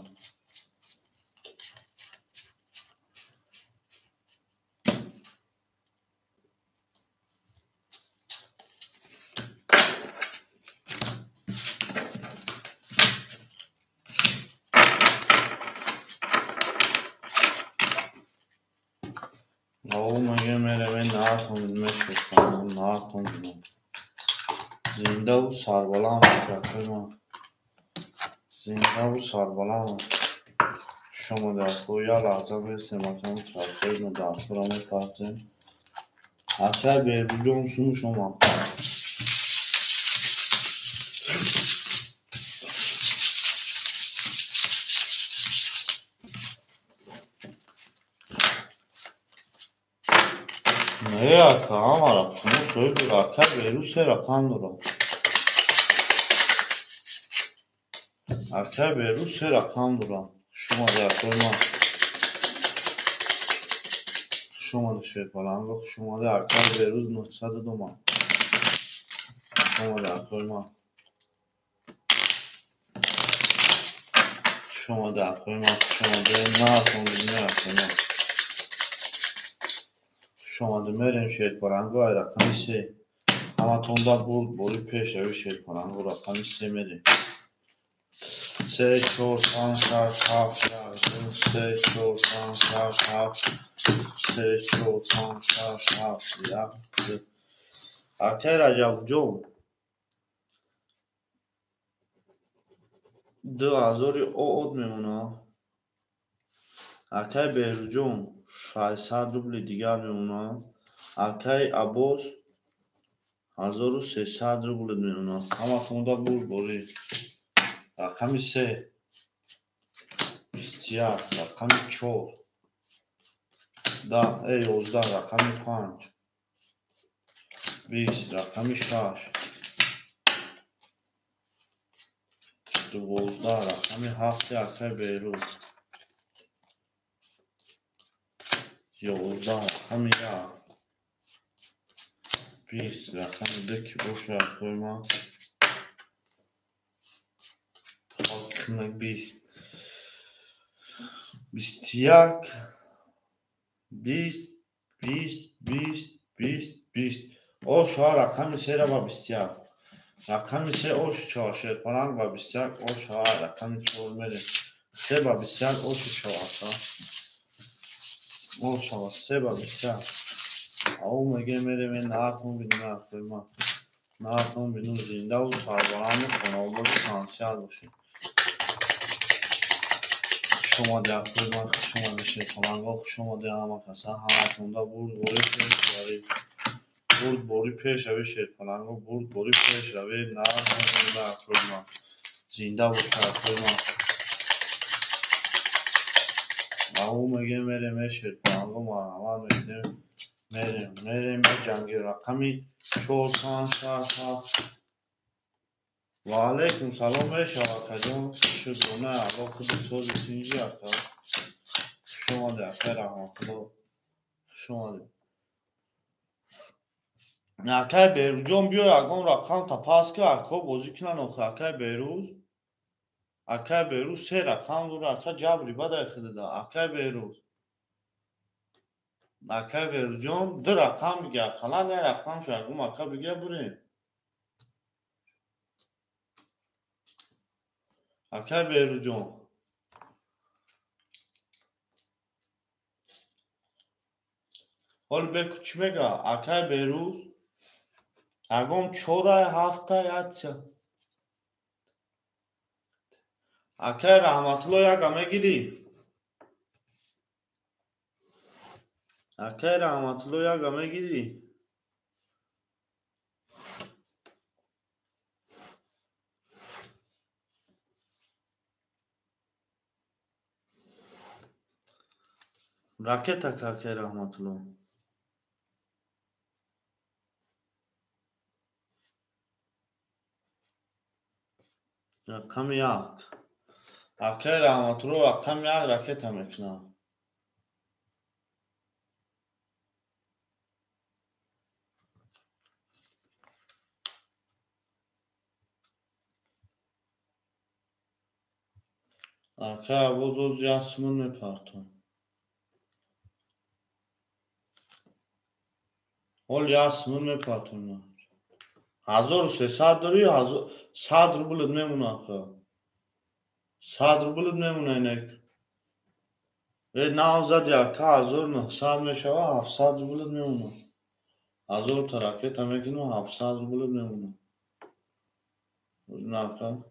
Зиндаву сарбаланд бош, акои ман. Зиндаву сарбаланд. Хуш омада, акои. Як лаҳза бестем, акам тарафдори дарсҳоро мепартем. Акай Берӯзҷон сумуш омад. Не, ака, ҳама рақамҳо соҳиб дорад. Акай Берӯз се рақам дорад. Акай Берӯз се рақам дорад. Хуш омада, акои ман. Хуш омада, шерпаланго, хуш омада. Акай Берӯз 902 ман. Хуш омада, акои ман. Хуш омада, акои ман, хуш омада. Наатон бинӣ, акои ман. Хуш омада, мерем шерпаланго, ай рақами се. Ҳаматонда бурд бори пешравӣ шерпаланго, рақами се мерем. 3, 4, 5, 6, 7, 1, 2, 3, 4, 5, 6, 7, 3, 4, 5, 6, 7, 1, 2. Акай Раҷабҷон, 2000 ООД мемонад. Акай Беҳрӯзҷон, 600 рубли дигар мемонад. Акай Аббос, 1300 рубл мемонад. Ҳаматонда бурд борӣ. Рақами се, 21, рақами чор, 11, рақами панҷ, 20, рақами шаш, 12, рақами ҳафти акай Берӯз, 11, рақами як, 20, рақами ду ки боша, акои ман. 20, 21, 20, 20, 20, 20, 20. Оша рақами сера ба 21. Рақами се оши чор, шерпаланг ба 21, оша рақами чор мерем. Се ба 21, оши чор, ака. Оша ба се ба 21. Ау меге мерем, наатон бинем, акои ман. Наатон бинем, зиндаву сарбаланду хонаободу тансиҳат бошед. Хуш омада, акои ман, хуш омада шерпаланго, хуш омада ҳама каса. Ҳаматонда бурд бори пешравӣ. Бурд бори пешравӣ шерпаланго, бурд бори пешравӣ. Наатон бинем, акои ман. Зинда боша, акои ман. Ау меге мерем, шерпаланго, марҳамат мекунем. Мерем, мерем, меҷангем. Рақами 4, 5, 6, 7. Ва алайкум салом мешава, акаҷон. Шукрона Аллоҳ, худи сози тинҷи, ака. Хуш омада, акай Раҳматулло. Хуш омадед. Акай Берӯзҷон, биё ягон рақамта пас ки акҳо бозӣ кунанд охи. Акай Берӯз. Акай Берӯз се рақам дора, ака ҷабри бадай худада. Акай Берӯз. Акай Берӯзҷон ду рақам биги, ақаллан як рақамшо ягон ака бигия бурем. Акай Берӯзҷон. Ҳол беку чӣ мега? Акай Берӯз ягон чорай ҳафта ятся. Акай Раҳматулло яга мегирӣ? Акай Раҳматулло яга мегирӣ? Ракета акай Раҳматулло. Рақами як. Акай Раҳматулло рақами як ракета мекунад. Акай Абоз оз як сумон мепартон. Ҳол як сумон мепартон. 1300 дорӣ, 100 рублит мемона ака. 100 рублит мемона инак. Э нав зади ака 1900 мешава, 700 рублит мемона. 1000 та ракета мекунам, 700 рублит мемона. На ака.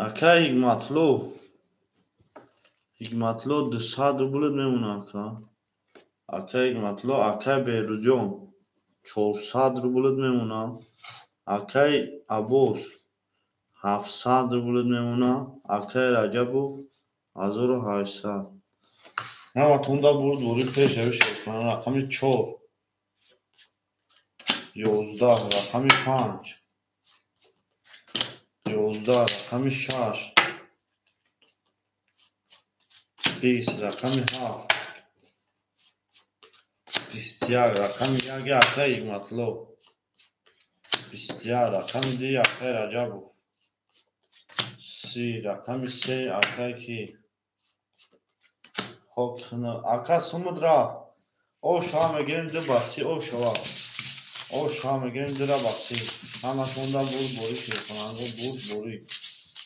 Акай Ҳикматло. Ҳикматло 200 рублит мемона ака. Акай Ҳикматло, акай Беҳрӯзҷон 400 рублит мемона. Акай Аббос 700 рублит мемона. Акай Раҷабов 1800. Ҳаматонда бурд бори пешави шерпана рақами 4 11 рақами 5 11 рақами 6 20 рақами 7 21 рақами 1 акай Ҳикматло 21 рақами 2 акай Раҷабов 30 рақами 3 акай ки хок ака сумуд рафт. Оша мегем ду баси ошава. Оша мегем дура баси. Ҳаматонда бурд бори шерпананго бурд бори.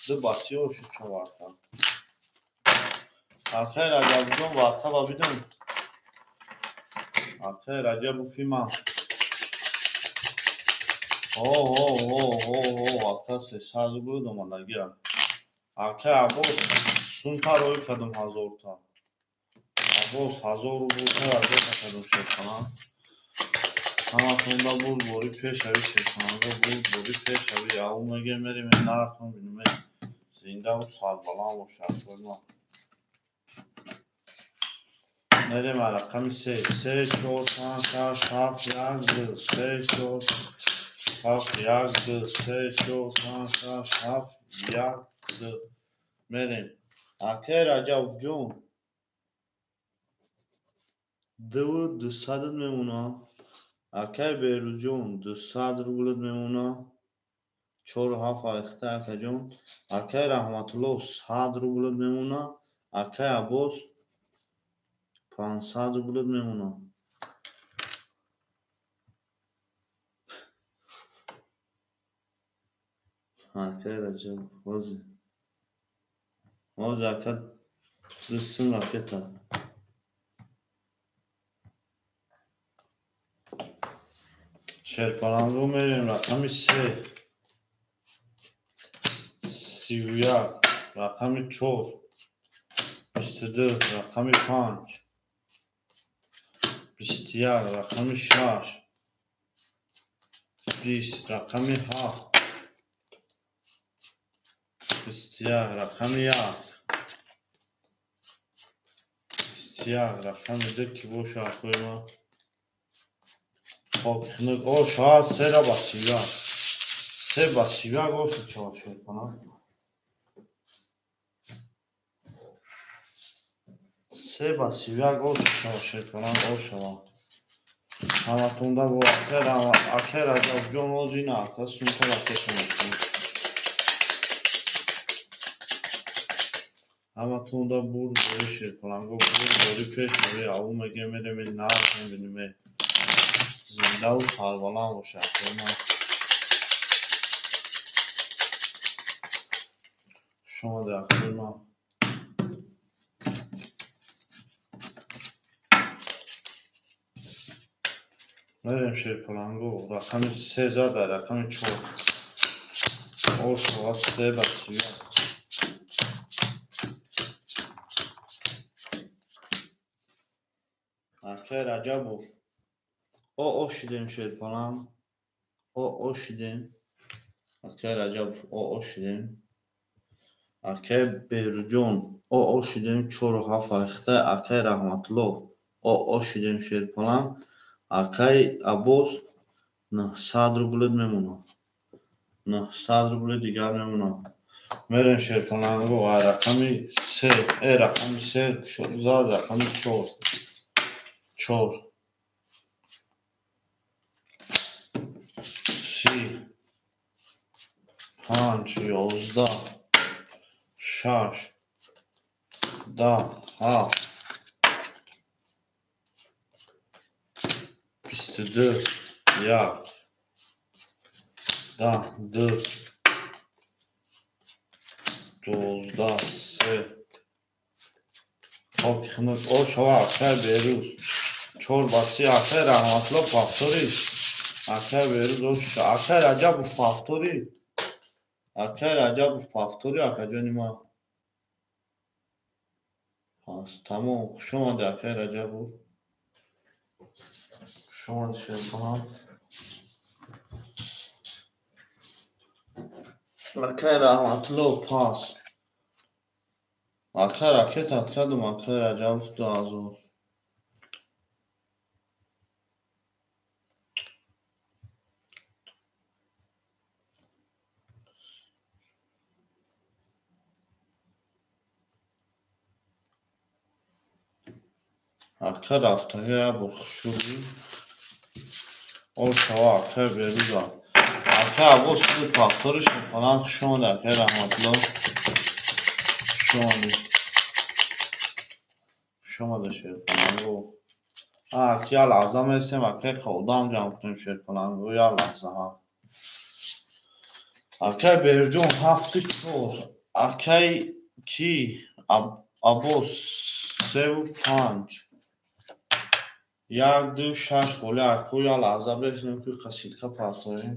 Ду баси ошу чава ака. Акай Раҷабҷон ватсапа бидон. Акай Раҷабов има. О о о о о ака 300 рубл омадагия. Акай Аббос сумта рӯй кардам 1000 та. Аббос 1000 рубл та ракета кардам шерпанан. Ҳаматонда бурд бори пешави шерпананго бурд бори пешави. Ау мегем мерем нартон бинем. Зиндаву сарбаланд бошад. Мерем рақами 3 3 4 5 6 7 1 2 3 4 7 1 2 3 4 5 6 7 1 2 мерем. Акай Раҷабҷон 200 мемона. Акай Беҳрӯзҷон 200 рублит мемона. 4 7 айхта акаҷон. Акай Раҳматулло 100 рублит мемона. Акай Аббос 500 рублит мемона. Акай Раҷаб ҳозир. Ҳозир ака 200 ракета. Шерпаланго мерем рақами 3 31 рақами 4 22 рақами 5 21 рақами 6 20 рақами 7 21 рақами 1 21 рақами 2 ки боша акои ман. Оша сера басия. Се басия оша чава шерпана. Се басия оша чава шерпана ошава. Ҳаматонда бо акай Раҷабҷон озина ака сумта ракета мекунад. Ҳаматонда бурд бори шерпаланго, бурд бори пеш бори аву мегем мерем нарх мебинем. Зиндаву сарбаланд бошед акои ман. Хуш омадед акои ман. Мерем шерпаланго, рақами се зада, рақами чор. Ош ва се ба сия. Акай Раҷабов. О шидем шерпаланг. О шидем. Акай Раҷабов о шидем. Акай Беруҷон о шидем 4,7 ахта. Акай Раҳматулло о шидем шерпаланг. Акай Аббос 900 рублет мемонад. 900 рубли дигар мемонад. Мерем шерпаланго рақами се, рақами се зад, рақами чор. Чор. 30, 5, 11, 6, 10, 7, 22, 1, 10, 2, 12, 3. Хоки хунук. О шава акай Берӯз. 4 ба 3 акай Раҳматулло повтори. Акай Берӯз о акай Раҷабов повтори. Акай Раҷабов повтори акаҷони ман. Пас тамом. Хуш омадед акай Раҷабов. Хуш омадед шерпаланг. Акай Раҳматулло пас. Акай ракетат кардум акай Раҷабов 2000. Акай рафтагӣ як бор хушрӯ. О шава акай Берӯза. Акай Аббос худ повтори шерпаланг. Хуш омадед акай Раҳматулло. Хуш омадед. Хуш омадед шерпаланго. Ак як лаҳза местем акай одам ҷамъ кунем шерпаланго. Як лаҳза ҳа. Акай Беруҷон 7,4. Акай ки Аббос 3,5. 1, 2, 6 холӣ. Аку як лаҳза бесем ки қасилка партоем.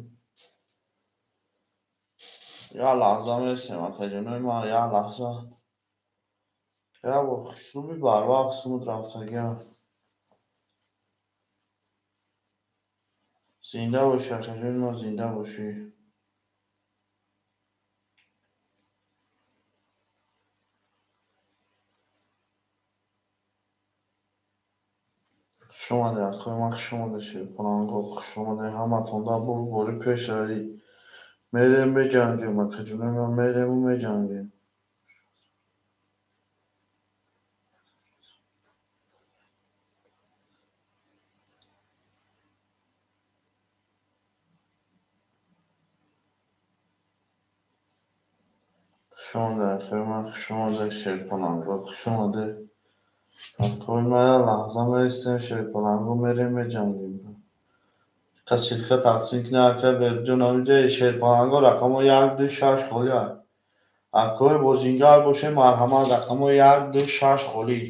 Як лаҳза местем акаҷонои ман, як лаҳза. Як бор хушрӯби барвақт смуд рафтагиам. Зинда бошӣ акаҷони ман, зинда бошӣ. Хуш омадед акои ман, хуш омадед шерпаланго, хуш омадед ҳаматонда бурд бори пеш равӣ. Мерем меҷангем акаҷонои ман, мерему меҷангем. Хуш омадед акои ман, хуш омадед шерпаланго, хуш омадед. Акои ман як лаҳза местем шерпаланго, мерем меҷангем. Қасилка тақсим кунед акай Беруҷон. Ҳаминҷа шерпаланго рақамҳо 1, 2, 6 холӣ. Акои бозингар бошед марҳамат, рақамҳо 1, 2, 6 холӣ.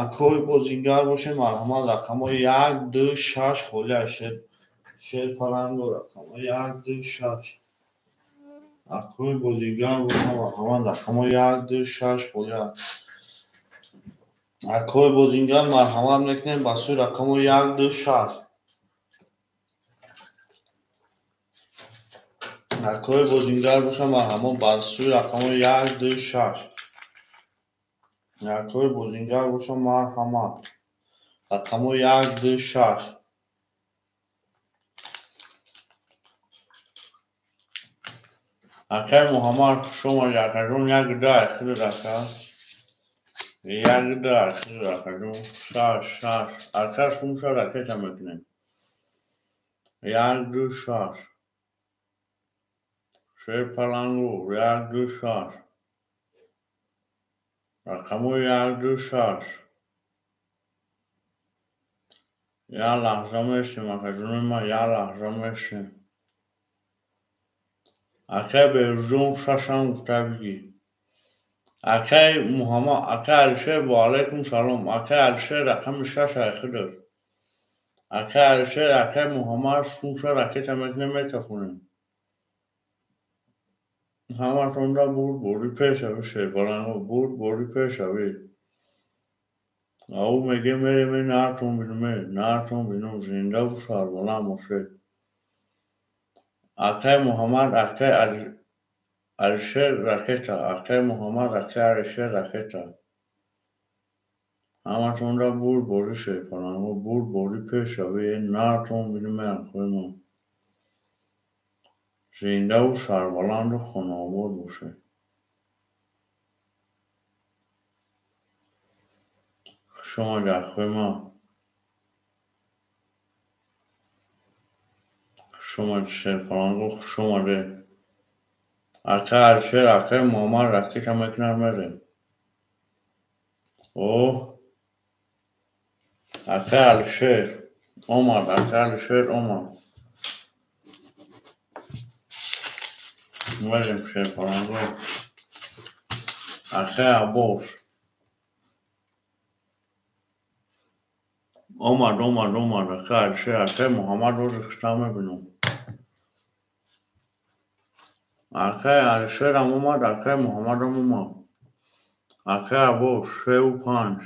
Акои бозингар бошед марҳамат, рақамҳо 1, 2, 6 холӣ. Шерпаланго рақамҳо 1, 2, 6. Акои бозингар бошед марҳамат, рақамҳо 1, 2, 6 холӣ. Акои бозингар марҳамат мекунем ба сӯи рақамҳо 1, 2, 6. Акои бозингар бошад марҳамат ба сӯи рақамҳо 1, 2, 6. Акои бозингар бошад марҳамат. Рақамҳо 1, 2, 6. Акай Муҳаммад хуш омадед акаҷон. 1, 2 ахири рака. 1, 2 ахири ракаҷон. 6, 6. Ака шумша ракета мекунем. 1, 2, 6. Шерпаланго 1, 2, 6. Рақамҳои як, ду, шаш. Як лаҳза мешем, акаҷонои ман, як лаҳза мешем. Акай Беҳрӯзҷон шашам гуфта бигӣ. Акай Муҳаммад, акай Алишер, ва алайкум салом. Акай Алишер рақами шаш ай худаш. Акай Алишер, акай Муҳаммад сумша ракета мекунем, мекафонем. Ҳаматонда бурд борӣ пешавӣ, шерпаланго, бурд борӣ пешавӣ. Ау меге мерем, наатон бинуме, наатон бинум, зиндаву сарбаланд бошед. Акай Муҳаммад, акай Алишер ракета, акай Муҳаммад, акай Алишер ракета. Ҳаматонда бурд борӣ шерпаланго, бурд борӣ пешавӣ, наатон бинуме, акои ман. Зиндаву сарбаланду хонаобод бошед. Хуш омадед, акои ман. Хуш омадед, шерпаланго, хуш омадед. Акай Алишер, акай Муҳаммад ракета мекунад, мерем. О, акай Алишер омад, акай Алишер омад. Мерем, шерпаланго. Акай Аббос омад, омад, омад. Акай Алишер, акай Муҳаммад рӯзи хушта мебинам. Акай Алишерам омад, акай Муҳаммадам омад. Акай Аббос сеу панҷ,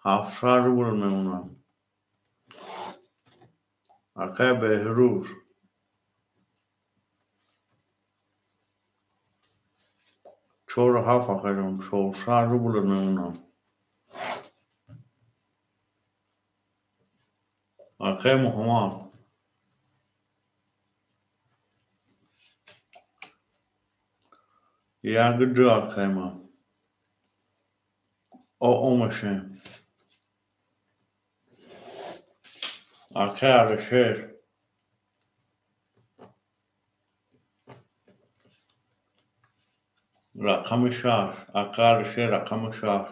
700 рубл мемонад. Акай Беҳрӯз чору ҳафт, акаҷон, 400 рубл мемонад. Акай Муҳаммад як ду, акай ман о мешем. Акай Алишер рақами шаш, акай Алишер рақами шаш,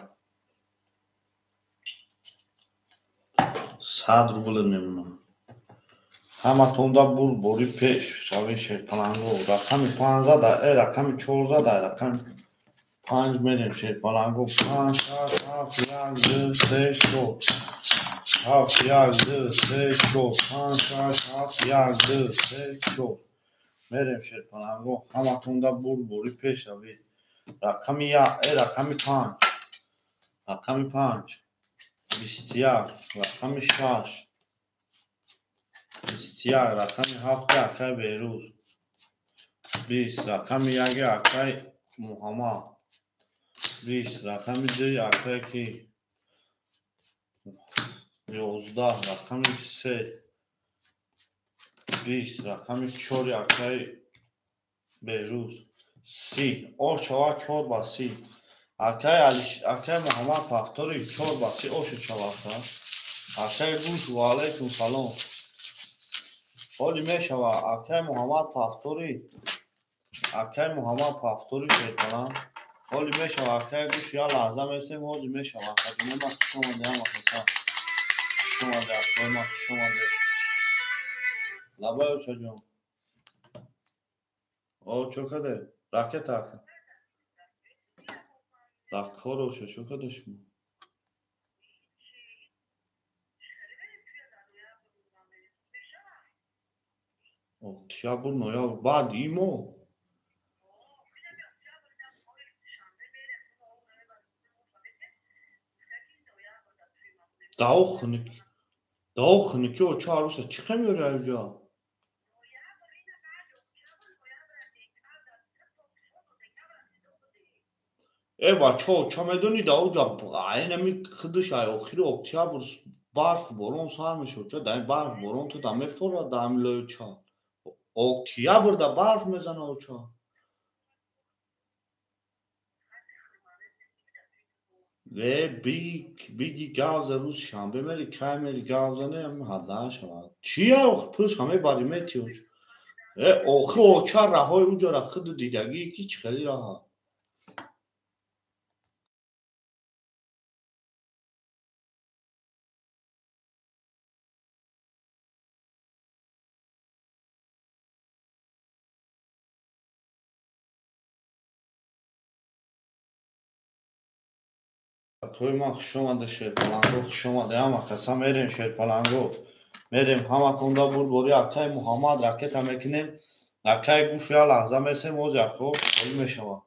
100 рубл мемонад. Ҳаматонда бурд борӣ пеш шавӣ, шерпаланго. Рақами панҷ зада, э рақами чор зада, рақами панҷ мерем, шерпаланго. Панҷ, шаш, ҳафт, як, ду, се, чор. Ҳафт, як, ду, се, чор. Панҷ, шаш, ҳафт, як, ду, се, чор. Мерем, шерпаланго. Ҳаматонда бурд борӣ пеш шавӣ. Рақами як, э рақами панҷ. Рақами панҷ. 21, рақами шаш. 21, рақами ҳафти акай Беҳрӯз. 20, рақами яки акай Муҳаммад. 20, рақами дуи акай ки? 11, рақами се. 20, рақами чори акай Беҳрӯз. 30, ош шавад чор ба си. Акай акай Муҳаммад пахтори чор ба си ошу шавад. Акай Гӯш, ва алайкум салом. Ҳоли мешавад, акай Муҳаммад пахтори, акай Муҳаммад пахтори шерпаланг. Ҳоли мешавад, акай Гӯш, як лаҳза местем, ҳозир мешавад. Акаҷонои ман хуш омадед, ҳама каса. Хуш омадед, акои ман, хуш омадед. Лабай, очаҷон. О, чо каде? Ракета ака. Дар кор оша, чо каде шумо? Октябр, ноябр, баъд имо. Дао хунук, дао хунуки оча арӯса чӣ хел меёри аҷа? Э бачаҳо, оча медонӣ даоҷа айнами худаш ай охири октябр барфу борон сар мешавад. Оча дар барф борон ту да мефорад дар ҳамин лои ча. Октябр да барф мезана оча. Э биги гавза рӯзи шанбе мери, кай мери гавза не ҳадда шавад. Чия ох пулша мебари мети оч. Э охи оча раҳои уҷара худу дидагӣ ки чӣ хели раҳа. Акои ман хуш омада Шерпаланго, хуш омада ҳама каса мерем Шерпаланго. Мерем ҳаматонда бурбори акаи Муҳаммад ракета мекунем. Акаи гӯш я лаҳза месем, оз яко холӣ мешавад.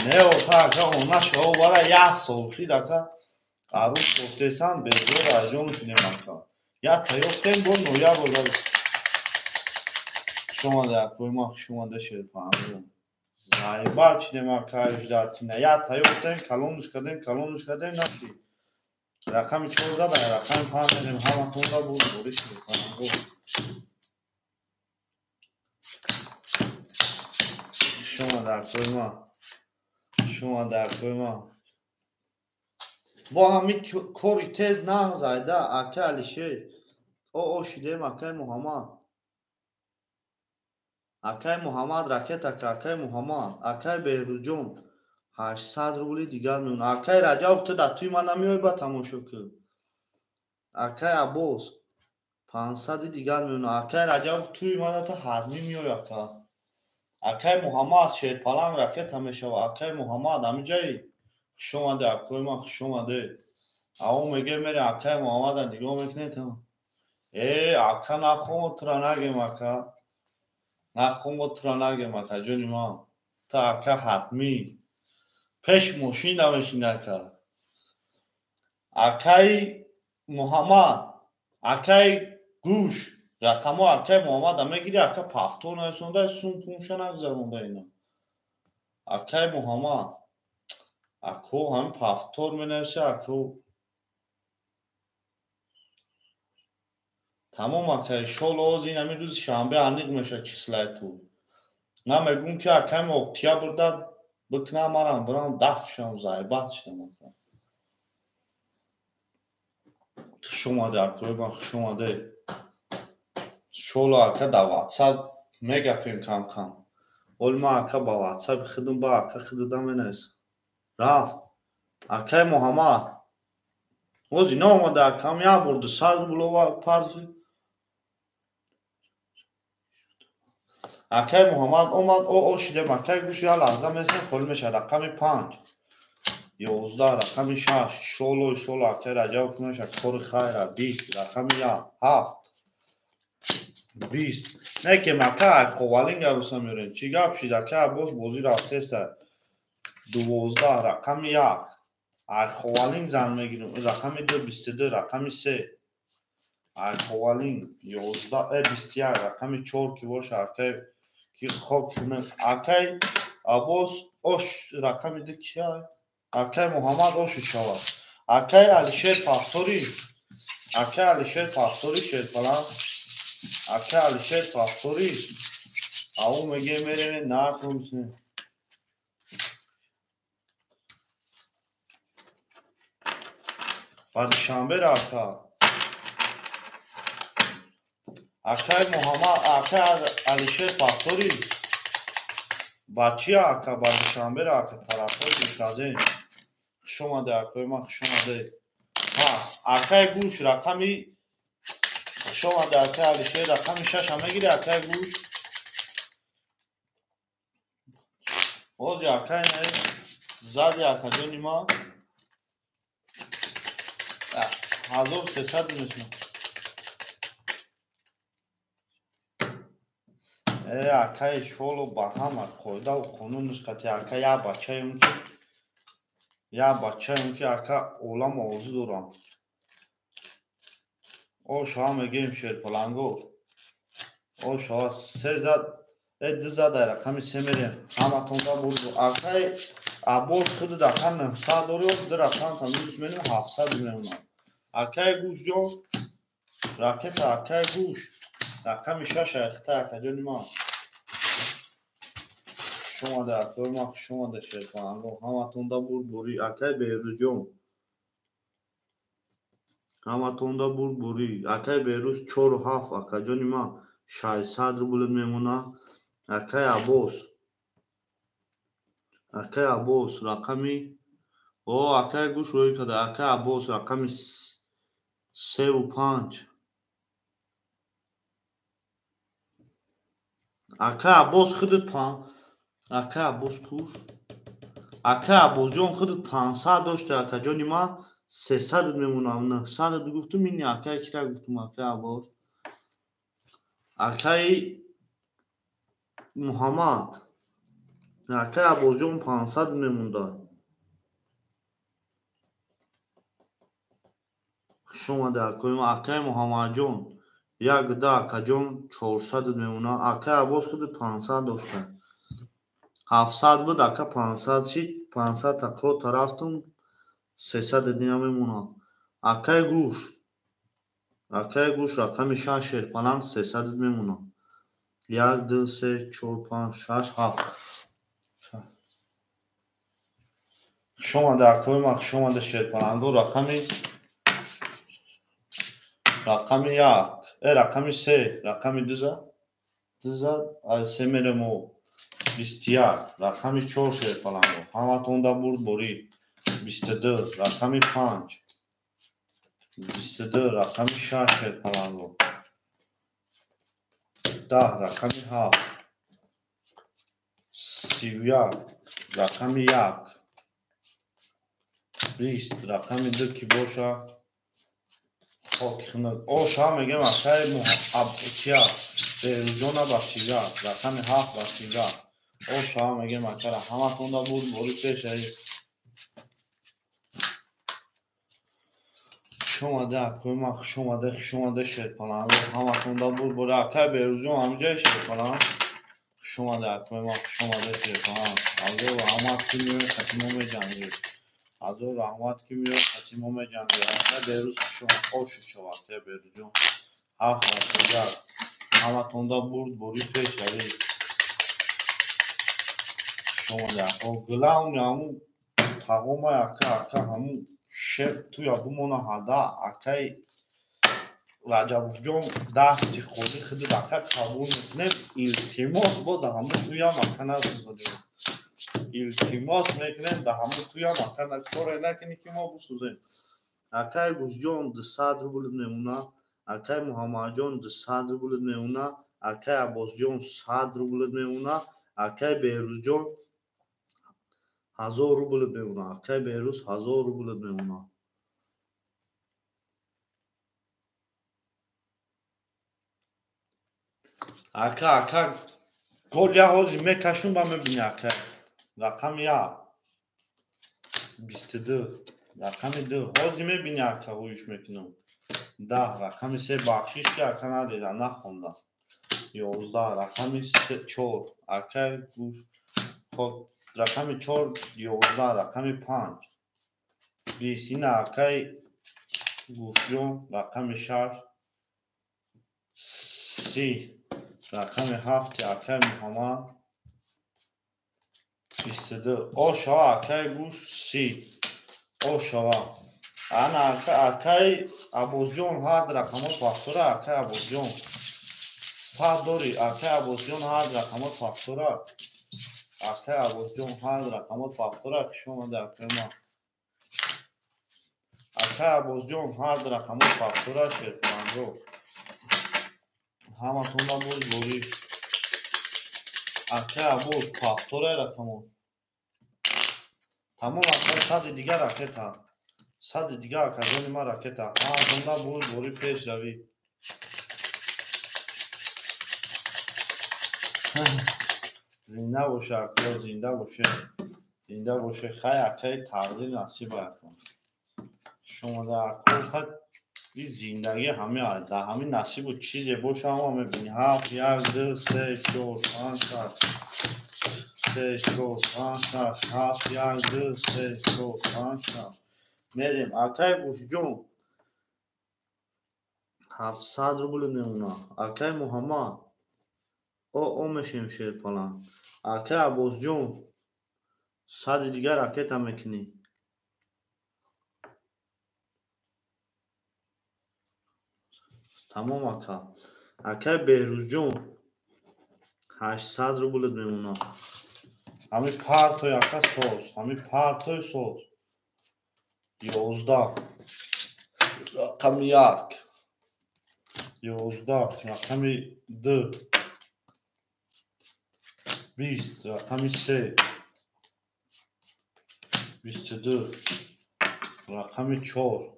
Не ота ака она шава бара як сол шид ака. Арӯс гуфтесан безор аҷон шудем ака. Як таёфтем бо ноябр. Хуш омада акои ман, хуш омада Шерпаланго. Заебал шидем ака ждать кина. Як таёфтем, калонш кардем, калонш кардем, нашид. Рақами 4 зада, рақами 5 мерем ҳаматонда бурбори Шерпаланго. Хуш омада акои ман. Хуш омада акои ман. Бо ҳамин кори тез нағз айда акаи Алишер. О шидем акаи Муҳаммад. Акаи Муҳаммад ракета ка, акаи Муҳаммад, акаи Беҳрӯзҷон 800 рубли дигар мемонад. Акаи Раҷаб ту дар тӯи ман намеоӣ ба тамошо кун. Акаи Аббос 500 дигар мемонад. Акаи Раҷаб тӯи мана ту ҳатмӣ меоӣ ака. Акаи Муҳаммад Шерпаланг ракета мешавад. Акаи Муҳаммад ҳамиҷаи? Хуш омадӣ акои ман, хуш омадӣ. Аво мегӯем мерем акаи Муҳаммада нигоҳ мекунед. Э ака нахомо тура нагем ака. Нахомо тура нагем ака ҷони ман. Ту ака ҳатмӣ. Пеш мошин намешини ака. Акаи Муҳаммад, акаи гӯш, рақамҳо акаи Муҳаммада мегири, ака повтор нависонда, сум пумша нагузаронда ина. Акаи Муҳаммад, ако ҳамин повтор менависа, ако. Тамом ака, иншолло оз ин ҳамин рӯзи шанбе аниқ мешавад числаи ту. Ман мегӯм ки аками октябрда бикунам, манам бирам дафт шавам, заебать шудам ака. Хуш омадӣ акои ман, хуш омадӣ. Иншолло ака дар ватсап мегапем кам-кам. Оли ман ака ба ватсапи худам ба ака худада менависам. Рафт. Акаи Муҳаммад. Оз ино омада акам як бор 200 рубл овард парзи. Акаи Муҳаммад омад, о шидем акаи гӯш як лаҳза месем холӣ мешавад. Рақами 5, 11, рақами 6, иншолло, иншолло акаи Раҷабов мешавад кори хайра, 20, рақами 1, 7, 20. Не ки ака ай Ховалин гаруса меорем. Чӣ гап шид ака Аббос бозӣ рафтеста. 12, рақами 1. Ай Ховалин зан мегирем. Рақами 2, 22, рақами 3. Ай Ховалин 11, 21, рақами 4 ки боша акаи ки хок акаи Аббос ош рақами 2 кия? Акаи Муҳаммад оши шавад. Акаи Алишер Пахторӣ. Акаи Алишер Пахторӣ Шерпаланг. Акаи Алишер Пахторӣ. Ау мегӯем мерем нархм. Ба Душанбе рафта. Акаи Муҳаммад, акаи Алишер Пахторӣ. Ба чи ака? Ба Душанбе рафта тарафҳои Душазен. Хуш омадӣ акои ман, хуш омадӣ. Пас акаи гӯш рақами хуш омадӣ акаи Алишер рақами 6 мегири акаи гӯш. Ози акаи не зади акаҷони ман 1300 мешавад. Э акаи шоло ба ҳама қоидаву қонунаш қатъи ака як бачаем ки як бачаем ки ака олам орзу дорам. О шава мегӯем Шерпаланго. О шава се зад, ду зад ай рақами 3 мерем. Ҳаматонда бурд. Акаи Аббос худ ака 900 дорӣ, ду рақам та минус менем 700 мемонад. Акаи гӯшҷон ракета акаи гӯш рақами 6 айхта акаҷони ман. Хуш омада акои ман, хуш омада Шерпаланго. Ҳаматонда бурд борӣ. Акаи Беҳрӯзҷон. Ҳаматонда бурд борӣ. Акаи Беҳрӯз 4 7 акаҷони ман 600 рубл мемонад. Акаи Аббос. Акаи Аббос рақами о акаи гӯш рӯй карда. Акаи Аббос рақами 3 5. Акаи Аббос худат Ака Аббос куш. Ака Аббосҷон худат 500 дошта, акаҷони ман 300 мемонам, 900 гуфтум, ини акай кира гуфтум, акай Аббос. Акаи Муҳаммад. Акай Аббосҷон 500 мемонда. Хуш омада акои ман, акаи Муҳаммадҷон. Як да акаҷон 400 мемона. Акаи Аббос худат 500 дошта. 700 буд, ака 500 шид, 500 та ко тарафтум 300 дина мемона. Акаи гӯш. Акаи гӯш рақами 6 шерпаланг 300 мемона. 1 2 3 4 5 6 7. Хуш омада акои ман, хуш омада шерпаланго. Рақами 1, рақами 3, рақами 2 за, 2 за, се меремо. 21, рақами 4 шерпаланго. Ҳаматонда бурд борӣ. 22, рақами 5. 22, рақами 6 шерпаланго. 10, рақами 7. 31, рақами 1. 20, рақами 2 ки боша. Хоки хунук. Оша мегем акаи Абчия. Беҳрӯзҷона ба 31, рақами 7 ба 31. Оша мегем акара ҳаматонда бурд борӣ пешаи. Хуш омада акои ман, хуш омада, хуш омада шерпаланго. Ҳаматонда бурд борӣ. Акаи Беҳрӯзҷон ҳамҷои шерпаланг. Хуш омада акои ман, хуш омада шерпаланг. Ҳазор раҳмат ки меои қати мо меҷангӣ. Ҳазор раҳмат ки меои қати мо меҷангӣ. Акаи Беҳрӯз хуш омад. Оши шава акаи Беҳрӯзҷон. 7 ба 31. Ҳаматонда бурд борӣ пешравӣ. Хуш омада. Главный ҳамун тағомай ака, ака ҳамун шер туя бумона ҳада. Акаи Раҷабовҷон дасти холӣ худат ака қабул мекунем. Илтимос бо да ҳамун туям ака насӯзонем. Илтимос мекунем да ҳамун туям ака коре накунӣ ки мо бисӯзем. Акаи Гӯшҷон 200 рубл мемона. Акаи Муҳаммадҷон 200 рубл мемона. Акаи Аббосҷон 100 рубл мемона. Акаи Беҳрӯзҷон 1000 рубл мемона. Акаи Беҳрӯз 1000 рубл мемона. Ака, ака, гол я ҳозир мекашум ба мебини ака. Рақами 1. 22. Рақами 2. Ҳозир мебини ака ҳуюш мекунам. 10, рақами 3 бахшиш ки ака надида, нахонда. 11, рақами 4. Ака гӯш. Хоб, рақами 4, 11, рақами 5. 20 ина акаи Гӯшҷон, рақами 6. 30, рақами 7 акаи Муҳаммад. 22. Ошава акаи Гӯш 30. Ошава. Ана акаи Аббосҷон ҳад рақамот пахтора, акаи Аббосҷон. 100 дори, акаи Аббосҷон ҳад рақамот пахтора. Акаи Аббосҷон ҳад рақамот пахтора, хуш омада акаи ман. Акаи Аббосҷон ҳад рақамот пахтора, шерпаланго. Ҳаматонда боз борӣ. Акаи Аббос пахтора рақамот. Тамом ака, сади дигар ракета. Сади дигар акаҷони ман ракета. Ҳаматонда боз борӣ пешравӣ. Зинда боше ака, зинда боше. Зинда боше. Хай акаи тақдир насиб ака. Шумо да ака хай ин зиндагӣ ҳами дар ҳамин насибу чизе боша ҳама мебинӣ. 7, 1, 2, 3, 4, 5, 6. 3, 4, 5, 6, 7, 1, 2, 3, 4, 5, 6. Мерем. Акаи Гӯшҷон 700 рубл мемона. Акаи Муҳаммад о мешем шерпаланг. Акаи Аббосҷон сади дигар ракета мекунӣ. Тамом ака. Акаи Беҳрӯзҷон 800 рубл мемона. Ҳамин партой ака соз, ҳамин партой соз. 11, рақами 1. 11, рақами 2. 20 рақами 3, 22 рақами 4,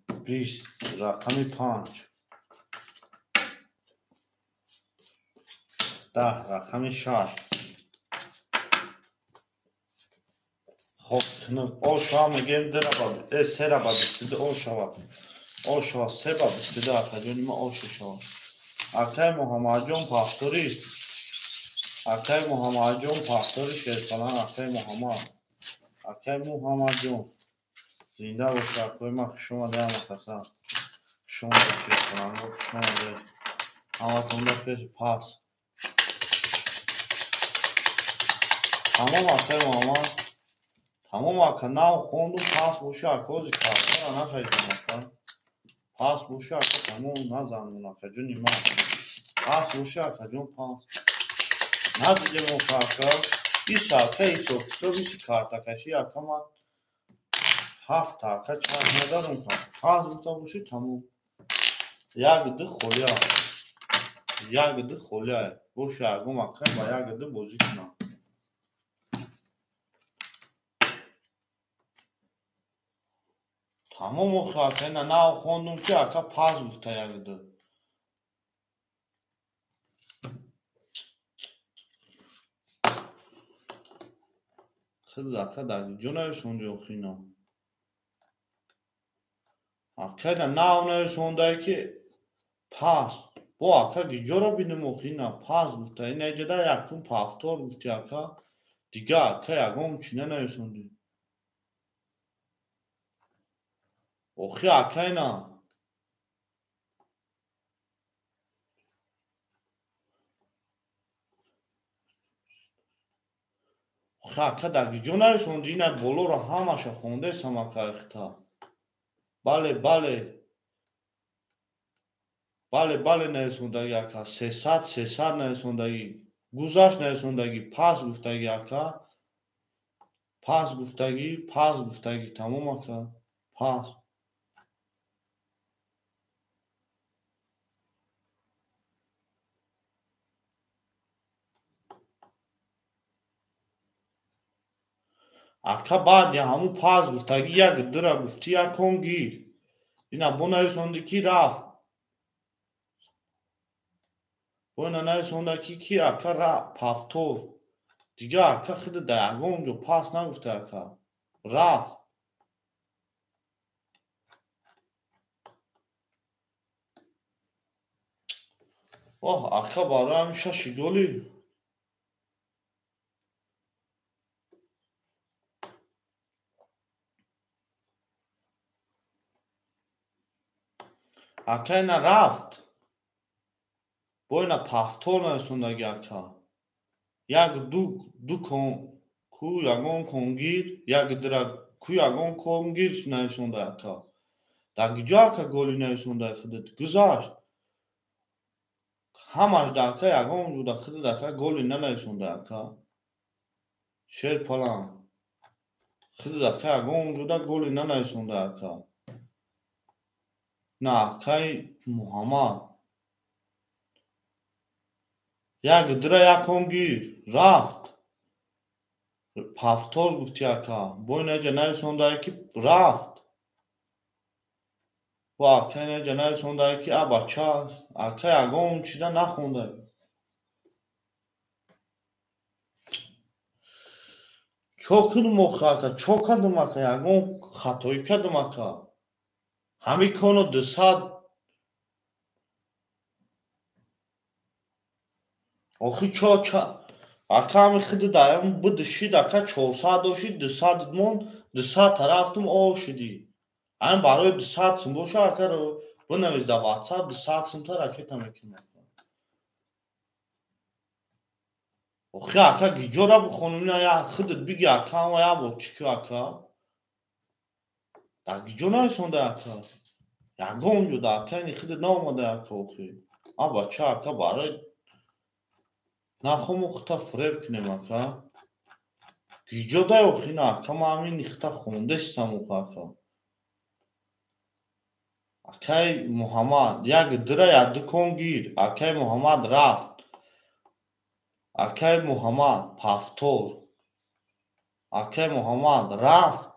20 рақами 5, 10 рақами 6. Хоб, оша мегем 2 3 ба 22 ошава. Ошава 3 ба 22 акаҷони ма оша шава. Акай Муҳаммадҷон Пахторӣ. Акай Муҳаммадҷон Пахторӣ шерпалан акай Муҳаммад. Акай Муҳаммадҷон. Зинда бошед акои ман, хуш омадед ҳама каса. Хуш омадед шерпаланго, хуш омадед. Ҳаматонда пеши пас. Тамом акай Муҳаммад. Тамом ака, нав хондум, пас боша ака, ози картара нахаридам ака. Пас боша ака, тамом назанмон ака ҷони ман. Пас боша ака ҷон, пас. Надидем ока ака. Ис ака ҳисоб китоб, иси картакашӣ ака ман ҳафта ака чарх надаром ка. Пас гуфта бошӣ тамом. Як ду холия. Як ду холия. Боша ягон ака ба як ду бозӣ кунам. Тамом охи ака, ина нав хондум ки ака пас гуфта як ду. Хеле ака дар ҷо нависонди охи ино. Ака ина нав нависондае ки пас. Бо ака гиҷоро бинем охи ина пас гуфта. Ина иҷода якум пафтор гуфти ака. Дига ака ягон чӣ нанависонди. Охи ака ина. Охи ака дар гиҷо нависонди, ина болоро ҳамаша хондесам ака ихта. Бале, бале. Бале, бале нависондаги ака. 300, 300 нависондаги. Гузашт нависондаги, пас гуфтаги ака. Пас гуфтаги, пас гуфтаги. Тамом ака. Пас. Ака баъди ҳамун пас гуфтаги як дира гуфти як кон гир. Ина бо нависонди ки рафт. Бо ина нависонда ки ака пафтор. Дига ака хида дар ягон ҷо пас нагуфта ака. Рафт. Оҳ, ака барои ҳамин шаши голи. Ака ина рафт. Бо ина пафтор нависондаги ака. Як ду кон ку ягон конгир, як дира ку ягон конгир нависонда ака. Дар гиҷо ака голи нависонда худат гузашт. Ҳамаш дар ака ягон ҷода худат ака голи нанависонда ака. Шерпалан. Худат ака ягон ҷода голи нанависонда ака. На акаи Муҳаммад. Як дира як кон гир. Рафт. Пафтор гуфти ака. Бо ина ҷа нависондае ки рафт. Бо ака ина ҷа нависондае ки а бача ака ягон чиза нахонда. Чо кунум охи ака? Чо кардум ака? Ягон хатоӣ кардум ака? Ҳамин коно 200 охи чо ака ҳамин хиди даям бидишид ака 400 дошид 200 мон 200 тарафтум ошиди. Ҳамин барои 200 сум боша ака бинавис дар WhatsApp 200 сумта ракета мекунам. Охи ака гиҷора бихонем ина я хидит биги ака ама як бор чӣ ку ака? Дар гиҷо нависонда ака. Ягон ҷо дар ака ини хидит наомада ака охи. А бача ака барои нахом охита фиреб кунем ака. Гиҷо дай охи на ака ман ҳамин ихта хондестам охи ака. Акай Муҳаммад як дира як ду кон гир. Акай Муҳаммад рафт. Акай Муҳаммад повтор. Акай Муҳаммад рафт.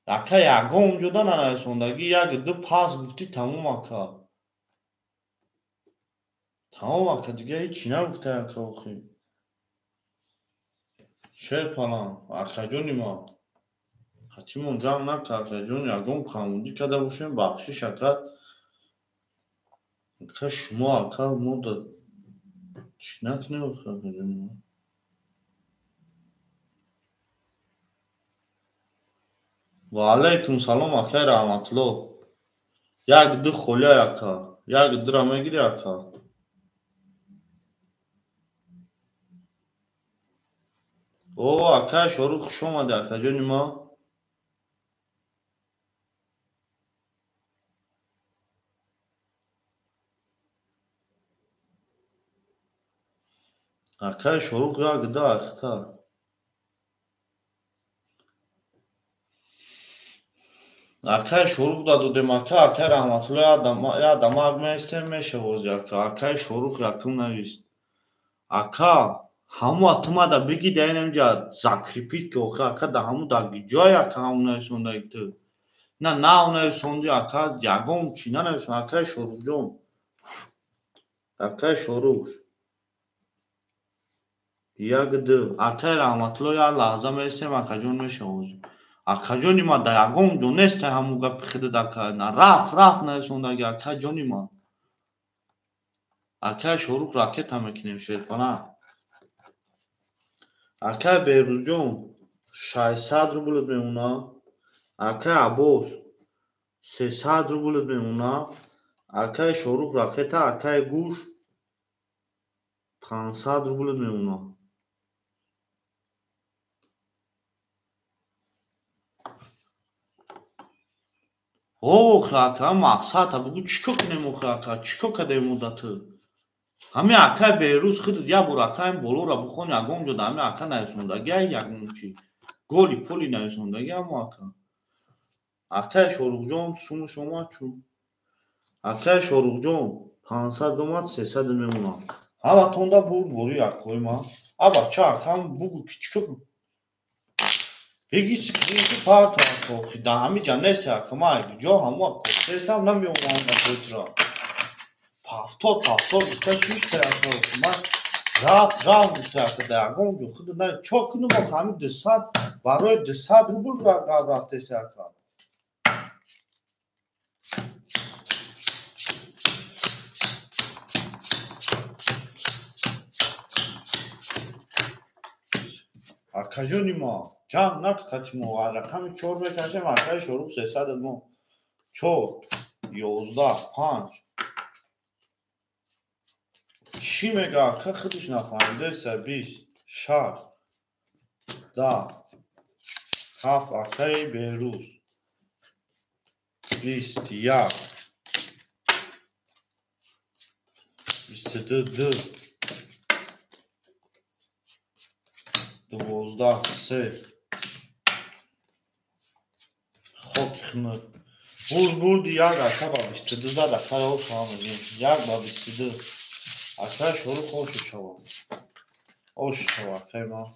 Ака ягон ҷода нанависондагӣ, як ду пас гуфтӣ, тамом ака. Тамом ака, дига ҳечи нагуфта ака охи. Шерпалан, акаҷони ман. Хатимон ҷанг накард, акаҷон, ягон камбудӣ карда бошем, бахшиш ака. Ака шумо ака мо да чӣ накунем охи акаҷони ман. Ва алайкум салом акай Раҳматулло. Як ду холия ака. Як дура мегирӣ ака. О, акай Шорух, хуш омадӣ акаҷони ман. Акай Шорух як ду ахта. Акай Шорух да додем ака, акай Раҳматулло як дамаг меистем, мешавози ака. Акай Шорух якум навист. Ака, ҳаму атумада биги да инамҷа закрепить ки охи ака да ҳаму да ҷой ака ҳаму нависондаги ту. На нав нависонди ака, ягон чӣ нанависон акай Шорухҷон. Акай Шорух. Як ду. Акай Раҳматулло як лаҳза меистем, акаҷон мешавози. Акаҷони ман да ягон ҷо нест ҳамун гапи худат ака. На рафт, рафт нависондаги акаҷони ман. Акай Шорух ракета мекунем шерпана. Акай Берӯзҷон 600 рубль мемона. Акай Аббос 300 рубль мемона. Акай Шорух ракета, акай Гӯш 500 рубль мемона. Охи ака, мақсад бугӯ чӣ кор кунем охи ака, чӣ кор кардем мо да ту? Ҳами акай Берӯз худат як бор ака ин болоро бихон, ягон ҷо да ҳами ака нависондаги, ягон чӣ. Голи поли нависондаги ҳамо ака. Акай Шорухҷон сумуш омад чун. Акай Шорухҷон 500 омад, 300 мемонад. Ҳаматонда бурд бори акои ман. А бача акам бугӯ ки чӣ кор беги скринки парто ака охи, да ҳами ҷа нест ака, ман ҷо ҳамо кофтесам намеомам ба ҷойтра. Повтор, повтор гуфта шишта ака охи, ман рафт, рафт гуфта ака, да ягон ҷо худат на чо кунам охи, ҳами 200 барои 200 рубл гап рафтеси ака. Акаҷони мо ҷанг накунем, рақами 4 мекашем, акаи Шорух 300 мо. 4, 11, 5. Чӣ мега ака худаш нафаҳмидаест, 20, 6, 10, 7 акаи Берӯз. 21, 22, 2, 12, 3. Хок хунук. Бурд, бурди як ака ба 22 зад, акаи ош ҳам мегӯем. Як ба 22. Акаи Шорух ошу шава. Ошу шава акаи ман.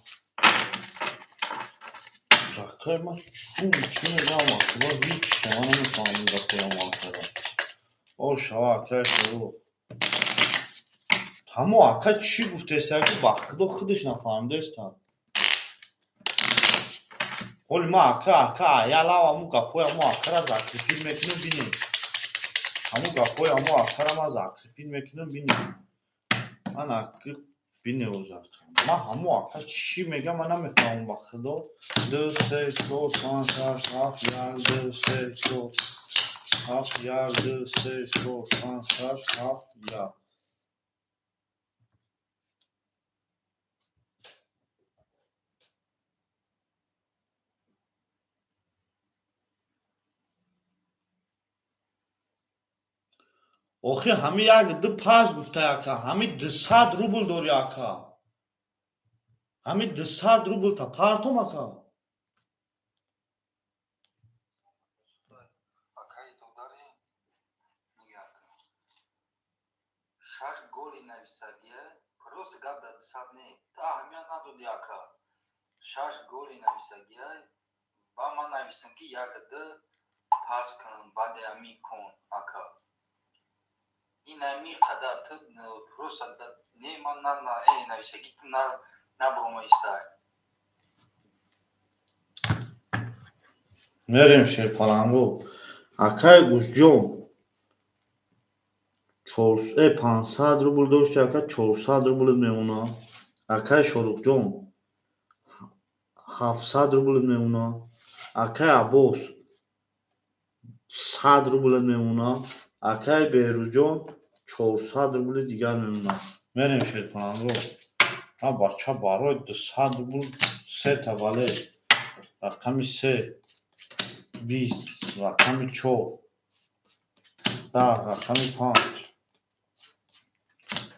Акаи ман чун чӣ мегӯям ака, ҳеҷ шава намефаҳмам гапоям акара. Ош шава акаи Шорух. Ҳамо ака чӣ гуфтест, ака ба худо худаш нафаҳмидаест. Ҳоли ман ака, ака, я лав ҳамун гапҳои ҳамо акара закрепить мекунам, бинем. Ҳамун гапҳои ҳамо акара ман закрепить мекунам, бинем. Ман ака бинем оз ака. Ман ҳамо ака чӣ мегӯям, ман намефаҳмам ба худо. 2, 3, 4, 5, 6, 7, 1, 2, 3, 4, 7, 1, 2, 3, 4, 5, 6, 7, 1. Охи ҳами як ду пас гуфта ака, ҳами 200 рубл дори ака. Ҳами 200 рубл та партом ака. Акаи додари нигар. 6 голи навис. Просто гап дар 200 не. Ту аҳамият надодӣ, ака. Шаш голи нависагиай. Ба ман нависам, ки як д пас кун, баъде ами кун, ака. Ин ами қадар ту просто не, ман на нависагӣ ту набуромаистай. Мерем, шерпаланго. Акай Гӯшҷон, 500 рубл дошти, ака, 400 рубл мемона. Акай Шорухҷон, 700 рубл мемона. Акай Аббос, 100 рубл мемона. Акай Беҳрӯзҷон, 400 рубли дигар мемона. Мерем, шерпаланго. А бача, барои 200 рубл сета вале. Рақами се, 20, рақами чор, 10, рақами панҷ,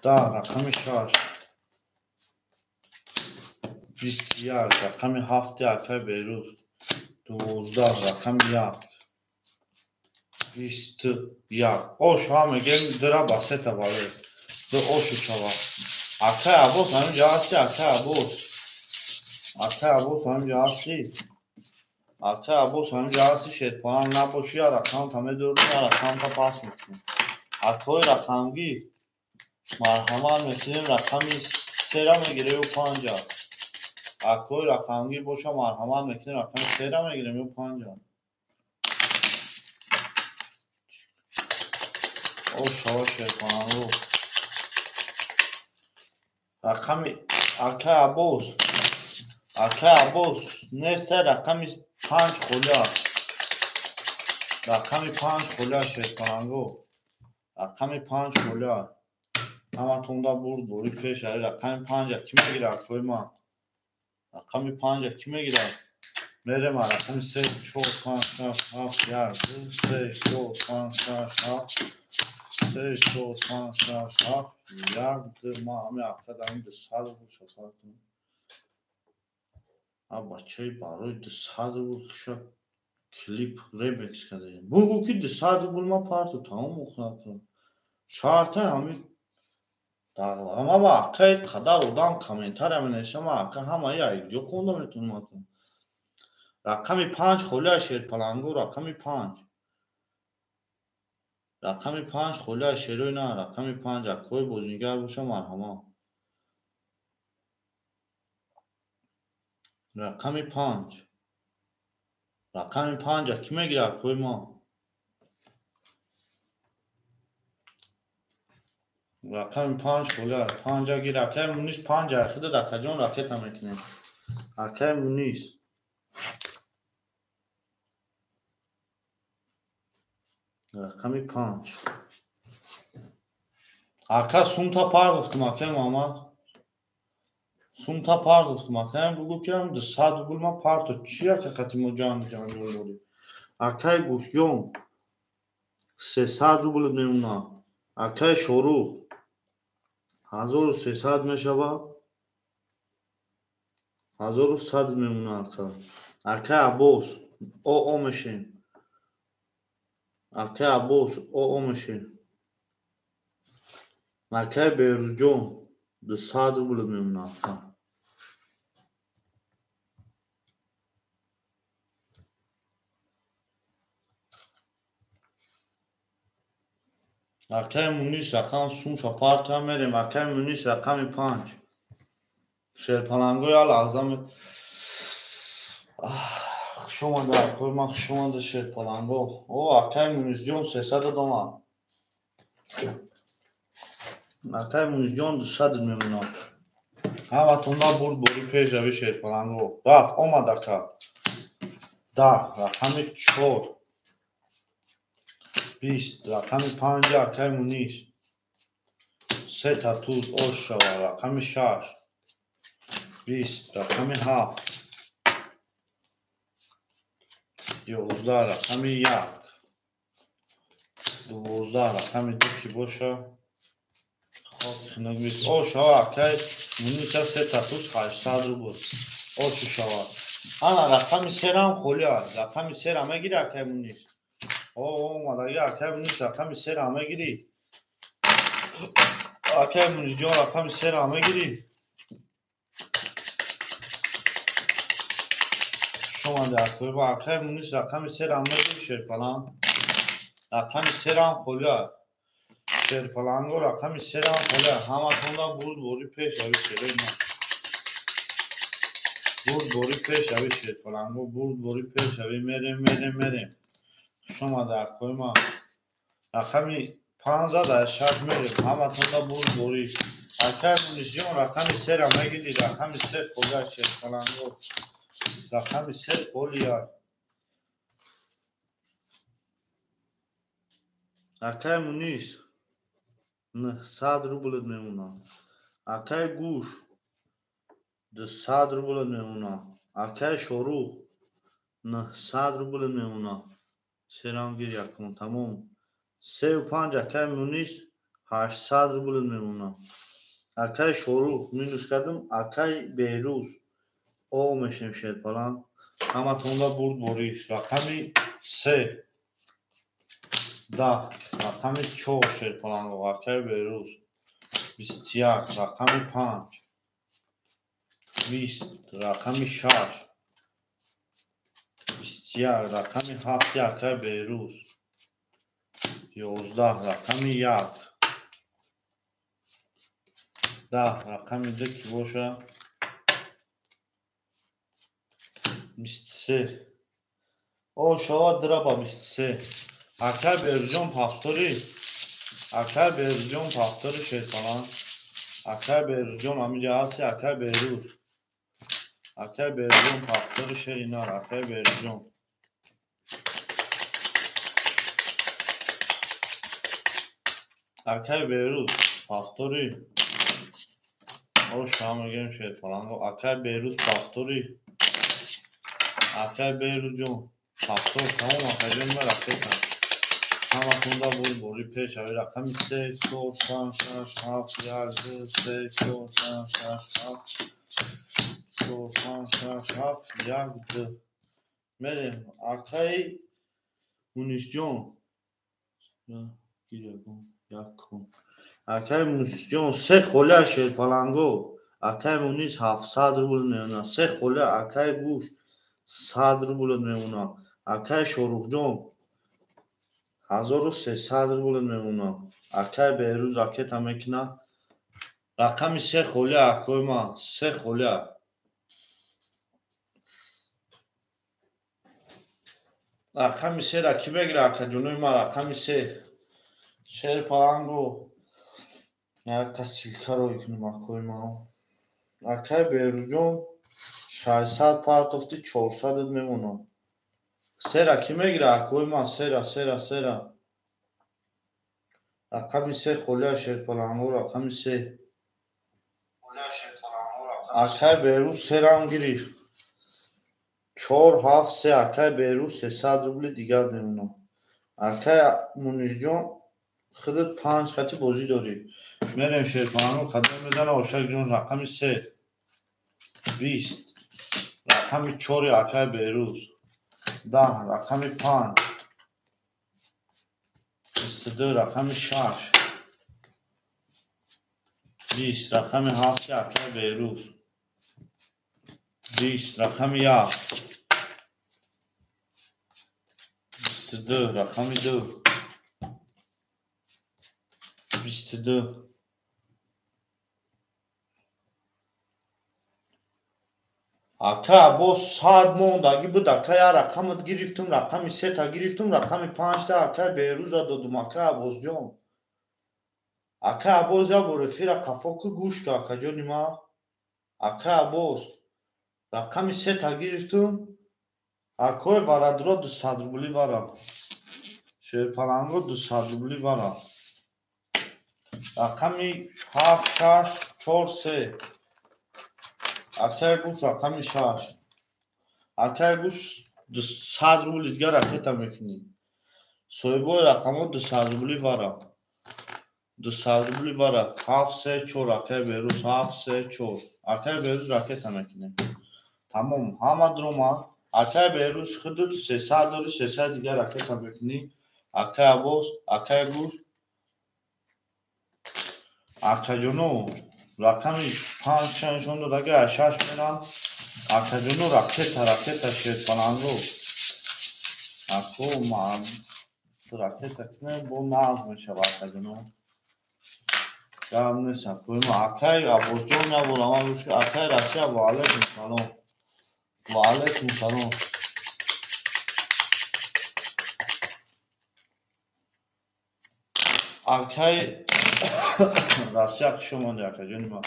10, рақами шаш, 21, рақами ҳафти акай Берӯз, 12, рақами як, 21. Ош ҳа мегем, дира ба сета вале. Ду ошу шава. Акай Аббос, ҳаминҷа ҳасти, акай Аббос? Акай Аббос, ҳаминҷа ҳасти? Акай Аббос, ҳаминҷа ҳасти? Шерпаланг набошӣ, я рақамта медорем, я рақамта пас мекунем. Акои рақамгир, марҳамат мекунем, рақами сера мегирем ё панҷа? Акои рақамгир боша, марҳамат мекунем, рақами сера мегирем ё панҷа? Ош шава, шерпаланго. Рақами акай Аббос, акай Аббос нестай, рақами панҷ холӣ аст. Рақами панҷ холӣ аст, шерпаланго. Рақами панҷ холӣ аст. Ҳаматонда бурд бори пеш. Ари рақами панҷа кӣ мегирад, акои ман? Рақами панҷа кӣ мегирад? Мерем, рақами се, чор, панҷ, шаш, ҳафт, як, ду, се, чор, панҷ, шаш, ҳафт, се, чор, панҷ, шаш, ҳафт, як, ду. Ман ҳамин аққад ҳамин 200 рубл шафар кунам. А бачаи, барои 200 рубл хуша клип ремикс кардаем. Бугӯ, ки 200 рубл ма парту, тамом охи. Шарта ҳамин дағлама, ака, қадар одам комментария менависам, ака, ҳамаи якҷо хонда метавонам, ака. Рақами панҷ холӣ аст, шерпаланго, рақами панҷ. Рақами панҷ холӣ аст, шерои на, рақами панҷ, акои бозингар боша, марҳамат. Рақами панҷ. Рақами панҷа кӣ мегирад, акои ман? Рақами панҷ холӣ аст. Панҷа гир, акаи Мунис, панҷа худат, акаҷон, ракета мекунем. Акаи Мунис. Рақами панҷ. Ака, сумта пардохтум, акаи Муҳаммад. Сумта пардохтум, акаям, бугӯ, ки ҳам 200 рубл ма парто. Чи, ака, хати мо ҷанг ҷанҷол дорем? Акаи Гӯшҷон, 300 рубл мемонад. Акаи Шорух, 1300 мешавад. 1100 мемонад, ака. Акаи Аббос, оо мешем. Акаи Аббос, оо мешем. Акаи Беҳрӯзҷон, 200 рубл мемонад, ака. Акаи Мунис, рақам сумша партия, мерем. Акаи Мунис, рақами панҷ. Шерпалангои алаҳза хуш омада, акои ман, хуш омада, шерпаланго. О, акаи Мунисҷон, 300 додомад. Акаи Мунисҷон, 200 мемонад. Ҳаматонда бурд бори пеш рави, шерпаланго. Рафт, омад, ака. 10, рақами чор, 20, рақами панҷа акаи Мунис. Сета туз, ош шава, рақами шаш, 20, рақами ҳафт, 11, рақами як, 12, рақами ду ки боша, хок хунук, 20. Ош шава, акаи Муниса, сета туз, 800 рубл. Ошу шава. Ана рақами серам холӣ аст. Рақами сера мегири, акаи Мунис? О, омадаги, акаи Мунис, рақами сера мегирӣ? Акай Мунисҷон рақами сера мегирӣ? Шумода акой ма акай Мунис рақами сера мегирӣ шерпаланг? Рақами серам холия. Шерпаланго рақами серам холия. Ҳаматонда бурдборӣ пеш рави шерои ман. Бурдборӣ пеш рави шерпаланго, бурдборӣ пеш рави. Мерем, мерем, мерем. Шумода акой ма. Рақами 5 дар 6 мерем. Ҳаматонда бурдборӣ. Акай Мунисҷон рақами сера мегирӣ? Рақами се холия шерпаланго. Рақами се холия. Акай Мунис 900 рублет мемонад. Акай Гӯш 200 рублет мемонад. Акай Шорух 900 рублет мемонад. Серам гир якум, тамом. 3,5 акай Мунис 800 рублет мемонад. Акай Шорух минус кардам, акай Беҳрӯз о мешем шерпаланг. Ҳаматонда бурдборӣ. Рақами 3 10, рақами 4 шерпаланго, акай Беҳрӯз 21, рақами 5 20, рақами 6 21, рақами 7 акай Беҳрӯз 11, рақами 1 10, рақами 2 ки боша 23. О шавад драба 23. Акай Беҳрӯзҷон пафтори. Акай Беҳрӯзҷон пафтори шерпаланг. Акай Беҳрӯзҷон ҳаминҷа ҳасти, акай Беҳрӯз. Акай Беҳрӯзҷон пафтори шери нар, акай Беҳрӯзҷон. Акай Беҳрӯз пафтори. О шава мегирем шерпаланго. Акай Беҳрӯз пафтори. Акай Беҳрӯзҷон пафтор тамом, акайҷон ма ракета. Ҳаматонда бурдборӣ пеш рави. Рақами 3 4 5 6 7 1 2 3 4 5 6 7 4 5 6 7 1 2. Мерем. Акай Мунисҷон. Акай Мунисҷон 3 холия шерпаланго. Акай Мунис 700 рубл мемонад. 3 холия акай Гӯш 100 рубл мемонад. Акай Шорухҷон 1300 рубл мемонад. Акай Беҳрӯз ракета мекунад. Рақами 3 холия акои ман, 3 холия. Рақами 3-ра кӣ мегирад акаҷонои ман? Рақами 3. Шерпаланго. Якта ссылка рой кунем акои ман. Акай Беҳрӯзҷон 600 партофти 400 мемонад. Сера кӣ мегирад акои ман? Сера, сера, сера. Рақами 3 холия шерпаланго, рақами 3. Акай Беҳрӯз серам гирифт. 4 7 3 акай Беҳрӯз 300 рубли дигар мемонад. Акай Мунисҷон худат 5 хати бозӣ дорӣ. Мерем шерпаланго кадом мезана Ошакҷон рақами 3 20, рақами 4 акай Беҳрӯз 10, рақами 5 22, рақами 6 20, рақами 7 акай Беҳрӯз 20, рақами 1 22, рақами 2 22. Ака Аббос 100 мондаги буд. Ака я рақамат гирифтум, рақами 3-та гирифтум, рақами 5-та акай Беҳрӯза додум. Ака Аббосҷон. Ака Аббос я бор эфира қафо ку гӯш ка акаҷони ман. Ака Аббос рақами 3-та гирифтум. Акои варадро 200 рубли вара. Шерпаланго 200 рубли вара. Рақами 7 6 4 3. Акай Гӯш рақами 6. Акай Гӯш 200 рубли дигар ракета мекунӣ. Соҳибои рақамҳо 200 рубли вара. 200 рубли вара. 7 3 4 акай Беҳрӯз 7 3 4. Акай Беҳрӯз ракета мекунем. Тамом, ҳама дуромад. Акай Беҳрӯз худут 300 дорӣ, 300 дигар ракета мекунӣ. Акай Аббос, акай Гӯш Акаҷоно рақами 5 нишон дод, агар 6 мерам. Акаҷоно ракета, ракета шерпаланго. Ако ман ракета кунем, бо нағз мешава акаҷоно. Гап нест акои мо. Акай Аббосҷон набуд, ама гӯши акай Россия, ва алайкум салом. Ва алайкум салом. Акай Россия, хуш омадӣ акаҷони ман.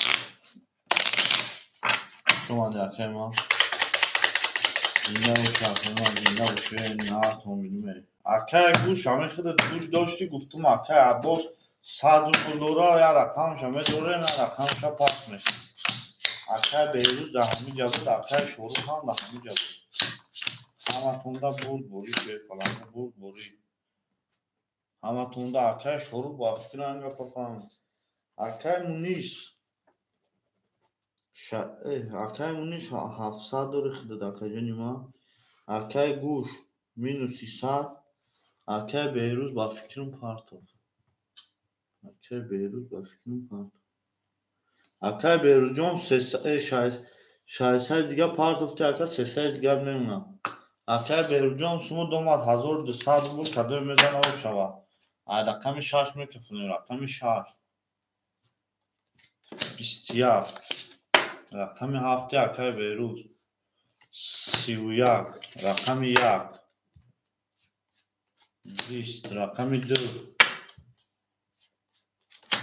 Хуш омадӣ акаи ман. Зинда бошӣ акаи ман, зинда бошӣ, наатон бидуме. Акай гӯш, ҳамин худат гӯш доштӣ, гуфтум акай Аббос 100 рубл дора, як рақамша медорем, як рақамша пас мекунем. Акай Беҳрӯз дар ҳамин ҷа буд, акай Шорух ҳам дар ҳамин ҷа буд. Ҳаматонда бурд борӣ, шерпаланго бурд борӣ. Ҳаматонда акай Шорух ба фикрам гапа фаҳмид. Акай Мунис, акай Мунис 700 дори худат акаҷони ман. Акай Гӯш минуси 100. Акай Беҳрӯз ба фикрам партофт. Акай Беҳрӯз ба фикрам партофт. Акай Беҳрӯзҷон 600 дига партофти, ака 300 дигар мемонад. Акай Беҳрӯзҷон суму домад 1200 рубл, кадоме мезана об шавад. Ай рақами 6 мекафонем, рақами 6. 21. Рақами 7 акай Беҳрӯз. 31. Рақами 1. 20. Рақами 2.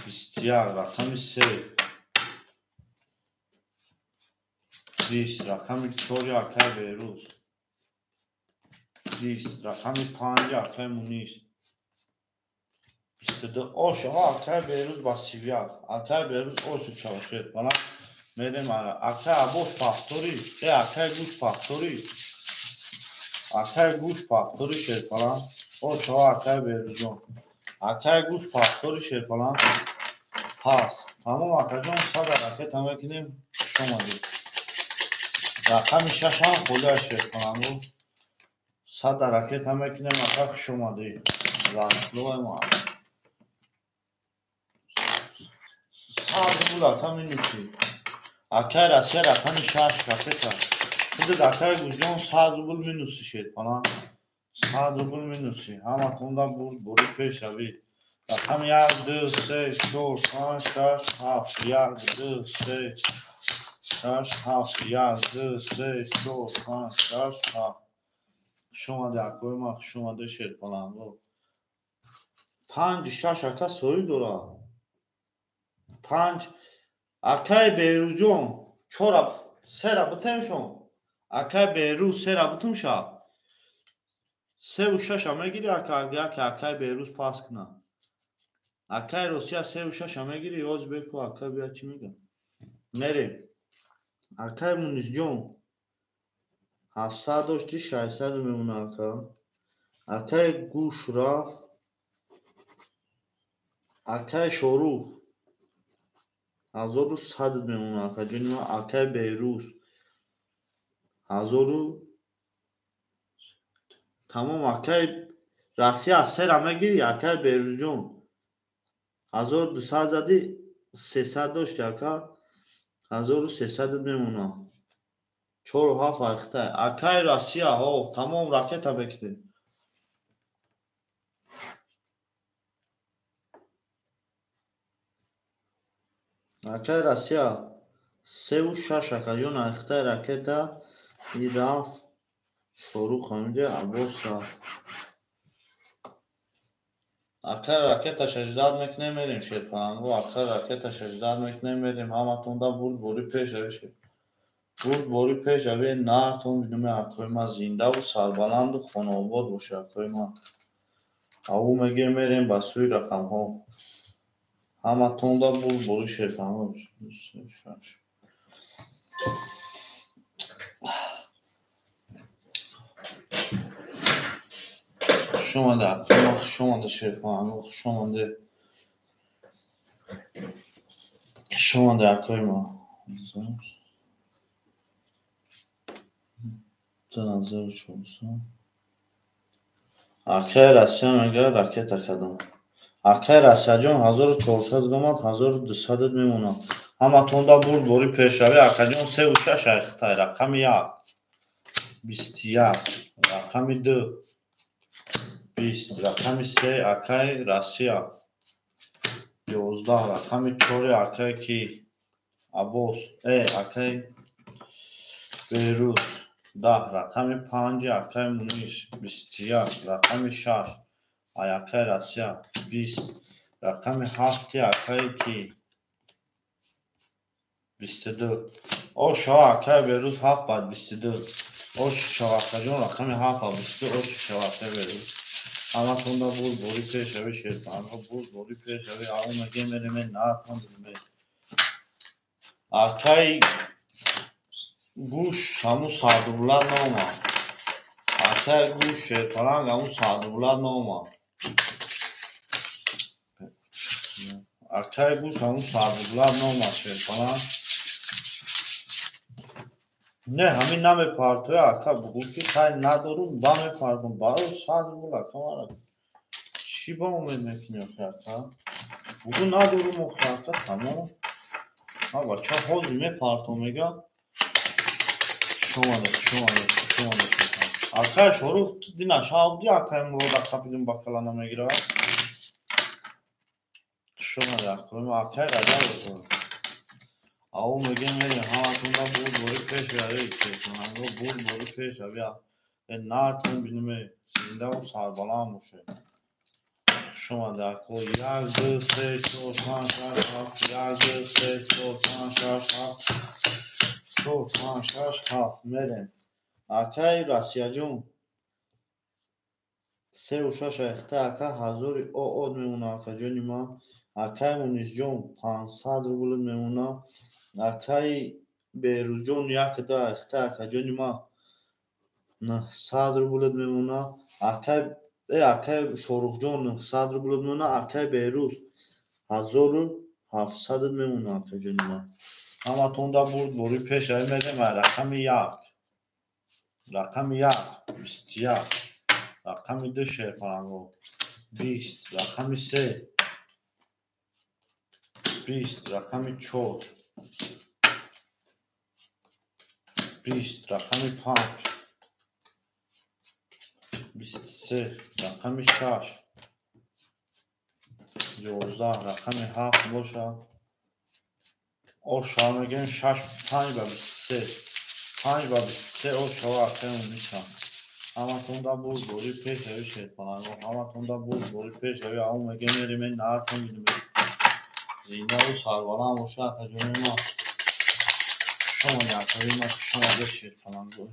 21. Рақами 3. 20. Рақами 4 акай Беҳрӯз. 20. Рақами 5 акай Мунис. 22. Ош, акай Беҳрӯз ба 31. Акай Беҳрӯз ошу чавошед. Бана мерем ара. Акай Аббос пахтори, акай Гӯш пахтори. Акай Гӯш пахтори шерпалан. Ош, акай Беҳрӯзҷон. Акай Гӯш пахтори шерпалан. Пас. Тамом акаҷон, 100 ракета мекунем. Хуш омадед. Рақами 6 ҳам холӣ аст шерпаланго. 100 ракета мекунем, ака хуш омадед. Раслои мо. 100 рубл ака минуси. Акай Россия рақами 6 ракета. Худат акай Гӯшҷон 100 рубл минуси шерпалан. 100 рубл минуси. Ҳаматонда бурд борӣ пешравӣ. Рақами 1, 2, 3, 4, 5, 6, 7. 1, 2, 3, 6, 7. 1, 2, 3, 4, 5, 6, 7. Хуш омадӣ акои ман, хуш омадӣ шерпаланго. 5, 6 ака соҳиб дорад. 5 акай Беҳрӯзҷон 4 3 бутемшон. Акай Беҳрӯз 3 бутум ша. 3 ва 6 мегири ака, яке акай Беҳрӯз пас кунад. Акай Россия 3 ва 6 мегири, ёз беку ака бия чӣ мегӯяд. Мерем. Акай Мунисҷон 700 дошти, 600 мемона ака. Акай Гӯш рафт. Акай Шорух 1100 мемона акаҷони ман. Акай Беҳрӯз 1000. Тамом акай Россия 3 мегири, акай Беҳрӯзҷон 1200 зади, 300 дошти ака, 1300 мемона. 4 7 айхтай. Акай Россия, ҳо, тамом ракета мекунем. Акай Россия 3 ва 6 акаҷон айхтай ракета и рафт. Шорух ҳаминҷа Аббос рафт. Акай ракета 16 мекунем, мерем шерпаланго. Акай ракета 16 мекунем, мерем. Ҳаматонда бурд борӣ пешравӣ шед. Бурд борӣ пешравӣ, наатон бидуме акои ман зиндаву сарбаланду хонаобод боша акои ман. Аву мегӯем мерем ба сӯи рақамҳо. Ҳаматонда бурд борӣ шерпаланго. Хуш омадед акои ман, хуш омадед шерпаланго, хуш омадед. Хуш омадед акои ман. 2400. Акай Россия мегӯяд ракета кардам. Акай Расияҷон 1400 омад, 1200 мемонад. Ҳаматонда бурд бори пешравӣ. Акаҷон 3 6 айхтай. Рақами 1 21, рақами 2 20, рақами 3 акай Россия 11, рақами 4 акай ки Аббос, акай Беҳрӯз 10, рақами 5 акай Мунис 21, рақами 6 акай Россия 20, рақами 7 акай ки 22. Ош шава, акай Беҳрӯз, 7 бад 22. Ош шава, акаҷон, рақами 7 ба 22. Ош шава, акай Беҳрӯз. Ҳаматонда бурд бори пешравӣ, шерпанҳо, бурд бори пешравӣ. Аомаге мереме наатон диме. Акай гӯш ҳамун садрублат наомад. Акай гӯш, шерпаланг, ҳамун садрублат наомад. Акай гӯш ҳамун садрублат наомад, шерпаланг. Не, ҳамин намепартоя, ака, бугӯ ки хай надорум, ба мепартом. Барои 100 рубл, ака, мара чӣ ба умед мекунӣ охи, ака? Бугӯ надорум охи, ака, тамом. Бача ҳозир мепартом, мега. Хуш омадед, хуш омадед, хуш омадед. Акай Шорух, дина шавди акай Мурода қапидум ба кала намегирад. Хуш омадед, акай, акай Раҷабов. Ав мегем мерем, ҳаматонда бурд бори пешравӣ, чехонанго, бурд бори пешравӣ. Нартон биниме, зиндаву сарбаланд бошед. Хуш омадед, ако. Як, ду, се, чор, панҷ, шаш, ҳафт, як, ду, се, чор, панҷ, шаш, ҳафт, чор, панҷ, шаш, ҳафт. Мерем. Акай Россияҷон, 3 6 айхта, ака, ҳазори оод мемона, акаҷони ман. Акай Мунисҷон, 500 рубл мемона. Акай Беҳрӯзҷон, 1 2 айхта, акаҷони ман, 900 рубл мемона. Акай Шорухҷон, 900 рубл мемона. Акай Беҳрӯз, 1700 мемона, акаҷони ман. Ҳаматонда бурд бори пешравӣ. Мерем рақами 1. Рақами 1 21, рақами 2, шерпаланго, 20, рақами 3 20, рақами 4 20, рақами 5 23, рақами 6 11, рақами 7 бошад. Оша мегӯем шаш панҷ ба 23, панҷ ба 23. Ошава, акай Муниса. Ҳаматонда бурд бори пешравӣ, шерпаланго. Ҳаматонда бурд бори пешравӣ. Ав мегӯем мереме наартон биниме. Зиндаву сарбаланд боша, акаҷони ман. Хуш омадед, акаи ман, хуш омадед, шерпаланго.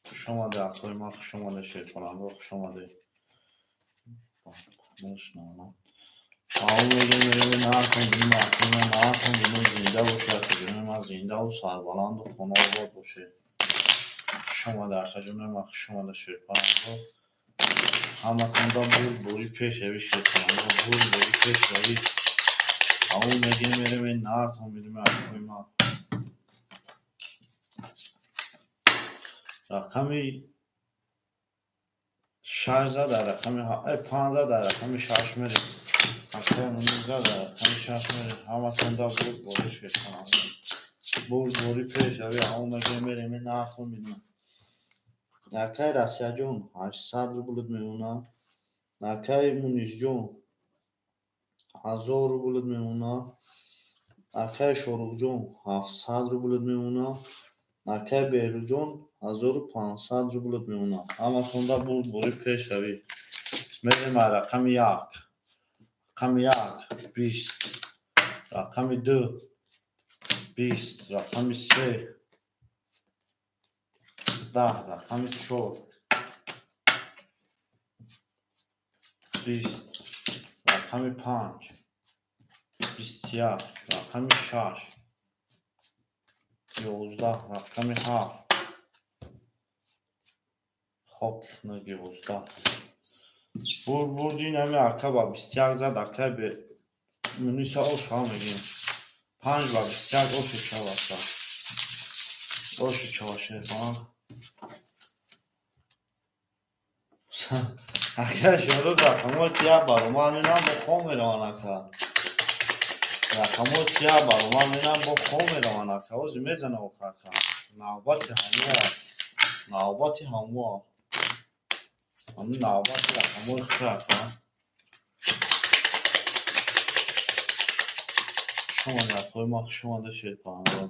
Хуш омадед, акои ман, хуш омадед, шерпаланго, хуш омадед. Ав мегӯем мереме наартон биниме, акаи ман, наартон биниме. Зинда бошед, акаҷони ман, зиндаву сарбаланду хонаобод бошед. Хуш омадед, акаҷони ман, хуш омадед, шерпаланго. Ҳаматонда бурд бори пешравӣ, шерпаланго, бурд бори пешравӣ. Ав мегӯем мереме наартон биниме, акои ман. Рақами 6 зад, дар рақами 5 зад, дар рақами 6 мерем. Акай Мунис зад, дар рақами 6 мерем. Ҳаматонда бурд бори шерпаланго. Бурд бори пешравӣ. Ав мегӯем мереме наартон биниме. Акай Россияҷон, 800 рубл мемонад. Акай Мунисҷон, 1000 рубл мемонад. Акай Шорухҷон, 700 рубл мемонад. Акай Беҳрӯзҷон, 1500 рубл мемонад. Ҳаматонда бурд бори пешравӣ. Мерем рақами 1. Рақами 1 20, рақами 2 20, рақами 3 10, рақами 4 20, рақами 5 21, рақами 6 11, рақами 7, хок 11. Бурд бурди ин ҳами ака ба 21 зад, акай Муниса оша мегӯем. 5 ба 21 оши шава, ака. Оши чава, шерпаланг. Ака Шорух рақамҳои тия баромад менам бо хом мераванд ака. Рақамҳои тия баромад менам бо хом мераванд ака. Ози мезана оха ака. Навбати ҳамоа. Навбати ҳамоа. Ҳамин навбати рақамҳои худ ака. Шумо акои ма хуш омада шерпаҳанго.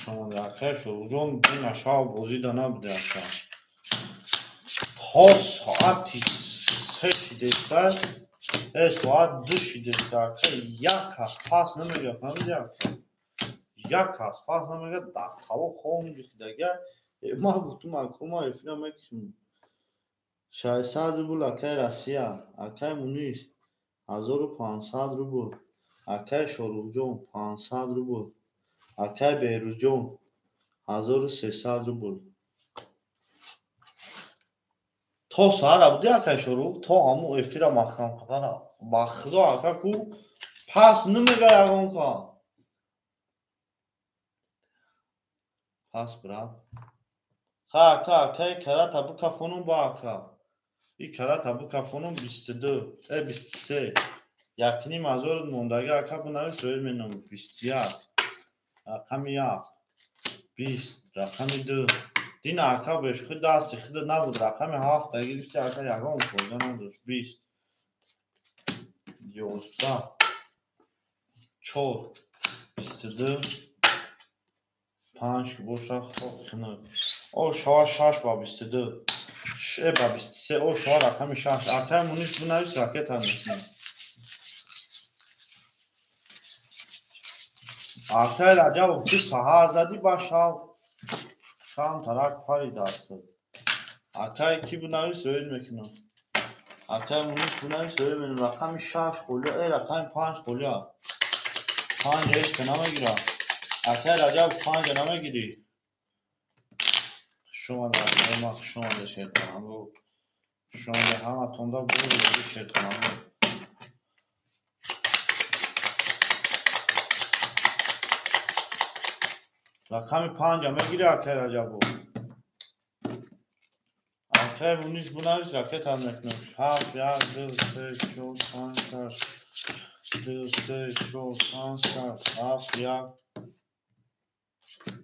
Шумо акаи Шоруҳҷон дина шаб бозида набуде ака. То соати 3 шидеста, соат 2 шидеста ака як кас пас намега, фаҳмиди ака? Як кас пас намега, дар таво хом ҷухидага. Ма гуфтум ака, ма эфира мекушем. 600 рубл акаи Россия, акаи Мунис 1500 рубл, акаи Шоруҳҷон 500 рубл, акаи Беҳрӯзҷон 1300 рубл. То саҳара буди акаи Шорух, то ҳамун эфира маҳкам кардана. Ба худо ака ку пас намега ягон ка. Пас брат. Ха ака, акаи карата бикафонум ба ака. И карата бикафонум 22, 23. Якним ҳазорут мондаги ака бинавис роил меном 21. Рақами 1, 20, рақами 2. Дина ака бешухи дасти худат набуд, рақами 7 гирифти ака ягон фоида надошт. 20, 11, 4, 22, 5 боша хок хунук. О шава 6 ба 22, ба 23, о шава рақами 6. Акаи Мунис бинавис ракета мекунем. Акаи Раҷабов ки саҳар задӣ ба шав камтарак пари дастат. Акаи ки бинавис роил мекунам. Акаи Мунис бинавис роил мекунам. Рақами 6 холия, рақами 5 холия. 5 ҳеч ка намегирам. Акаи Раҷабов 5 намегирӣ. Хуш омада акаи ма, хуш омада шерпаҳанго. Хуш омада ҳаматонда бори шерпаҳанго. Рақами 5 мегирӣ акаи Раҷабов. Акаи Мунис бинавис ракета мекунам. 7, 1, 2, 3, 4, 5, 6, 2, 3, 4, 5, 6, 7, 1.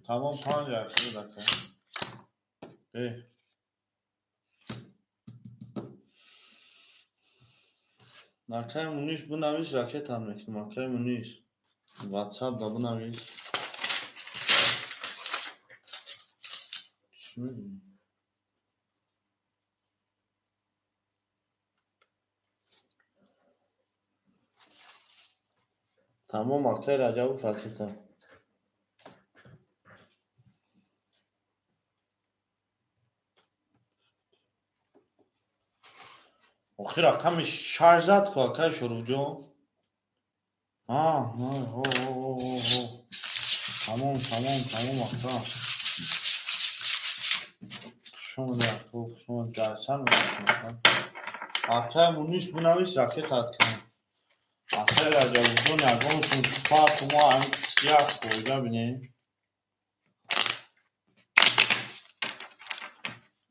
Тамом 5 акаи ака. Акаи Мунис бинавис ракета мекунам. Акаи Мунис WhatsApp да бинавис. Тамом акаи Раҷабов ракета. Охир рақами 6 зад ку акаи Шоруҳҷон. Тамом, тамом, тамом ака. Хуш омада ака, хуш омада. Ҷарсан ака. Акаи Мунис бинавис ракетат кунем. Акаи Раҷабовҷон ягон сум парту мо ҳамин як фоида бинем.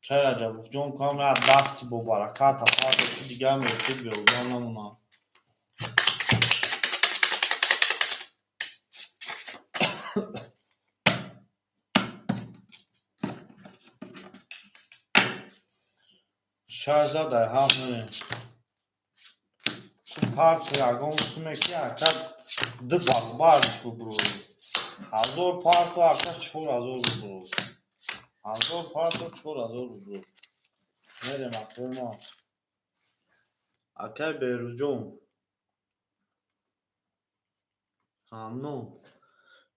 Акаи Раҷабовҷон кам як дасти бобаракат апарто ки дигар мефир беҳуда намонад. Шаш зад ай ҳафт мерем. Парту ягон суме ки ака 2 баробарш бубурӯ. 1000 парту ака 4000 бубурӯ. 1000 парту 4000 бубурӯ. Мерем акаи ма. Акаи Беҳрӯзҷон. Ҳамно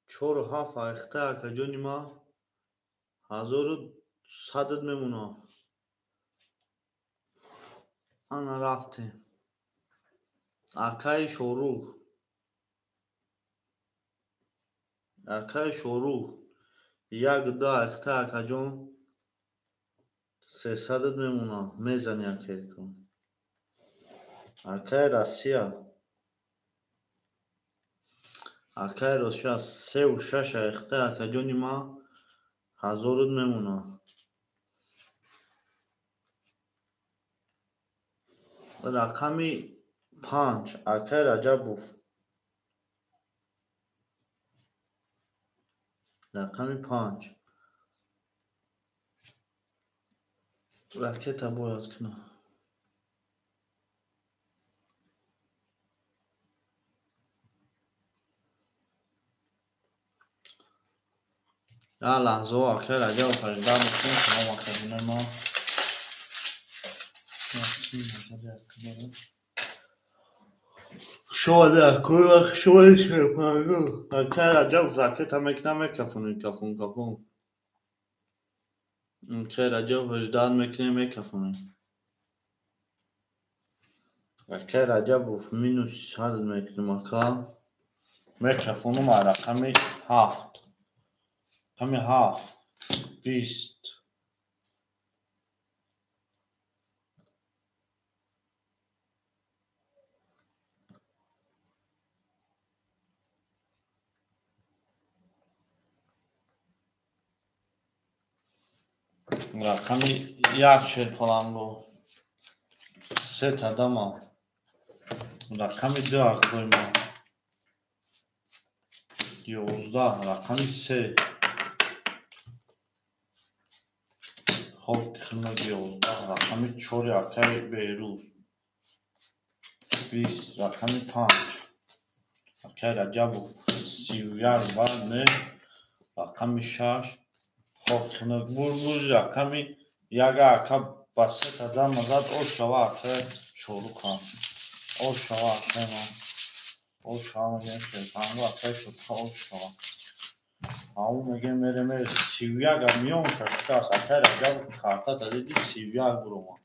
4 7 айхта акаҷони ма 1100 мемонад. Ана рафтем. Акаи Шорух. Акаи Шорух. 1 2 айхта акаҷон 300 мемонад. Мезани акаи. Акаи Россия. Акаи Россия 3 6 айхта акаҷони ма 1000 мемонад. Рақами 5 акай Раҷабов. Рақами 5. Ракета бояд кунам. Як лаҳза акай Раҷабов ҳаждаҳ мекунем, салом акайҷонои мо. Шода акой шода шерпанго. Акай Раҷабов ракета мекунам, мекафонем, кафон кафон. Акай Раҷабов ҳаждаҳ мекунем, мекафонем. Акай Раҷабов минус 100 мекунем, ака. Мекафонум рақами 7. Рақами 7 20. Рақами 1 шерпаланго. Се тадама. Рақами 2 акои ма. 11 рақами 3. Хоб хунак 11 рақами 4 акаи Беҳрӯз. 20 рақами 5. Акаи Раҷабов 31 ва 9 рақами 6. Хоб хунак бурбур рақами 1 ака ба се тадама зад. Ош шава акаи Шоруха. Ош шава акаи ма. Ош шава мегӯем шерпанго акаи Шоруха ош шава. Ау мегӯем мере мере 31 а миён шашкаст. Акаи Раҷабов картата диди 31 буромад.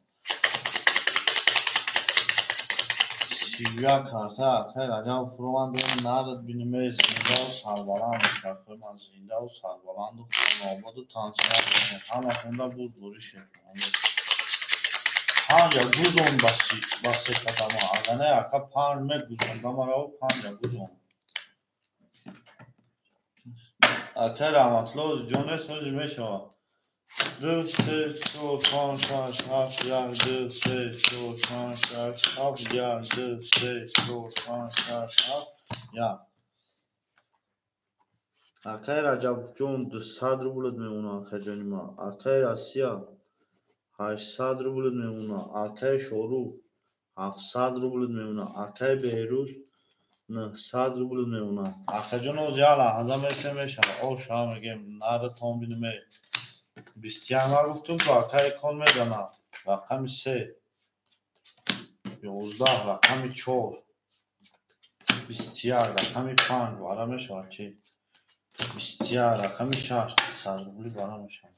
31 карта акаи Раҷабов фуромад. Нарад бинем зиндаву сарбаланд акои ман, зиндаву сарбаланду хонаободу тансиҳат бошед. Ҳаматонда бурдборӣ шерпанго. 5 гузон ба се қадама. Агар не ака 5 мегузонда мараву 5 гузон. Акай Раҳматулло ҷон нест, ҳозир мешавад. 2 3 4 5 6 7 1 2 3 4 5 6 7 1 2 3 4 5 6 7 1. Акай Раҷабовҷон 200 рублат мемонад, акайҷони ман. Акай Россия 800 рублат мемонад. Акай Шорух 700 рублат мемонад. Акай Беҳрӯз 900 рублат мемонад. Акаҷон оз як лаҳза месем мешавад. Ош шава мегӯем наратон бинем. 21 ман гуфтум ки акай кон мезанад. Рақами 3 11 рақами 4 21 рақами 5 бара мешавад чи? 21 рақами 6 100 рубли бара мешавад.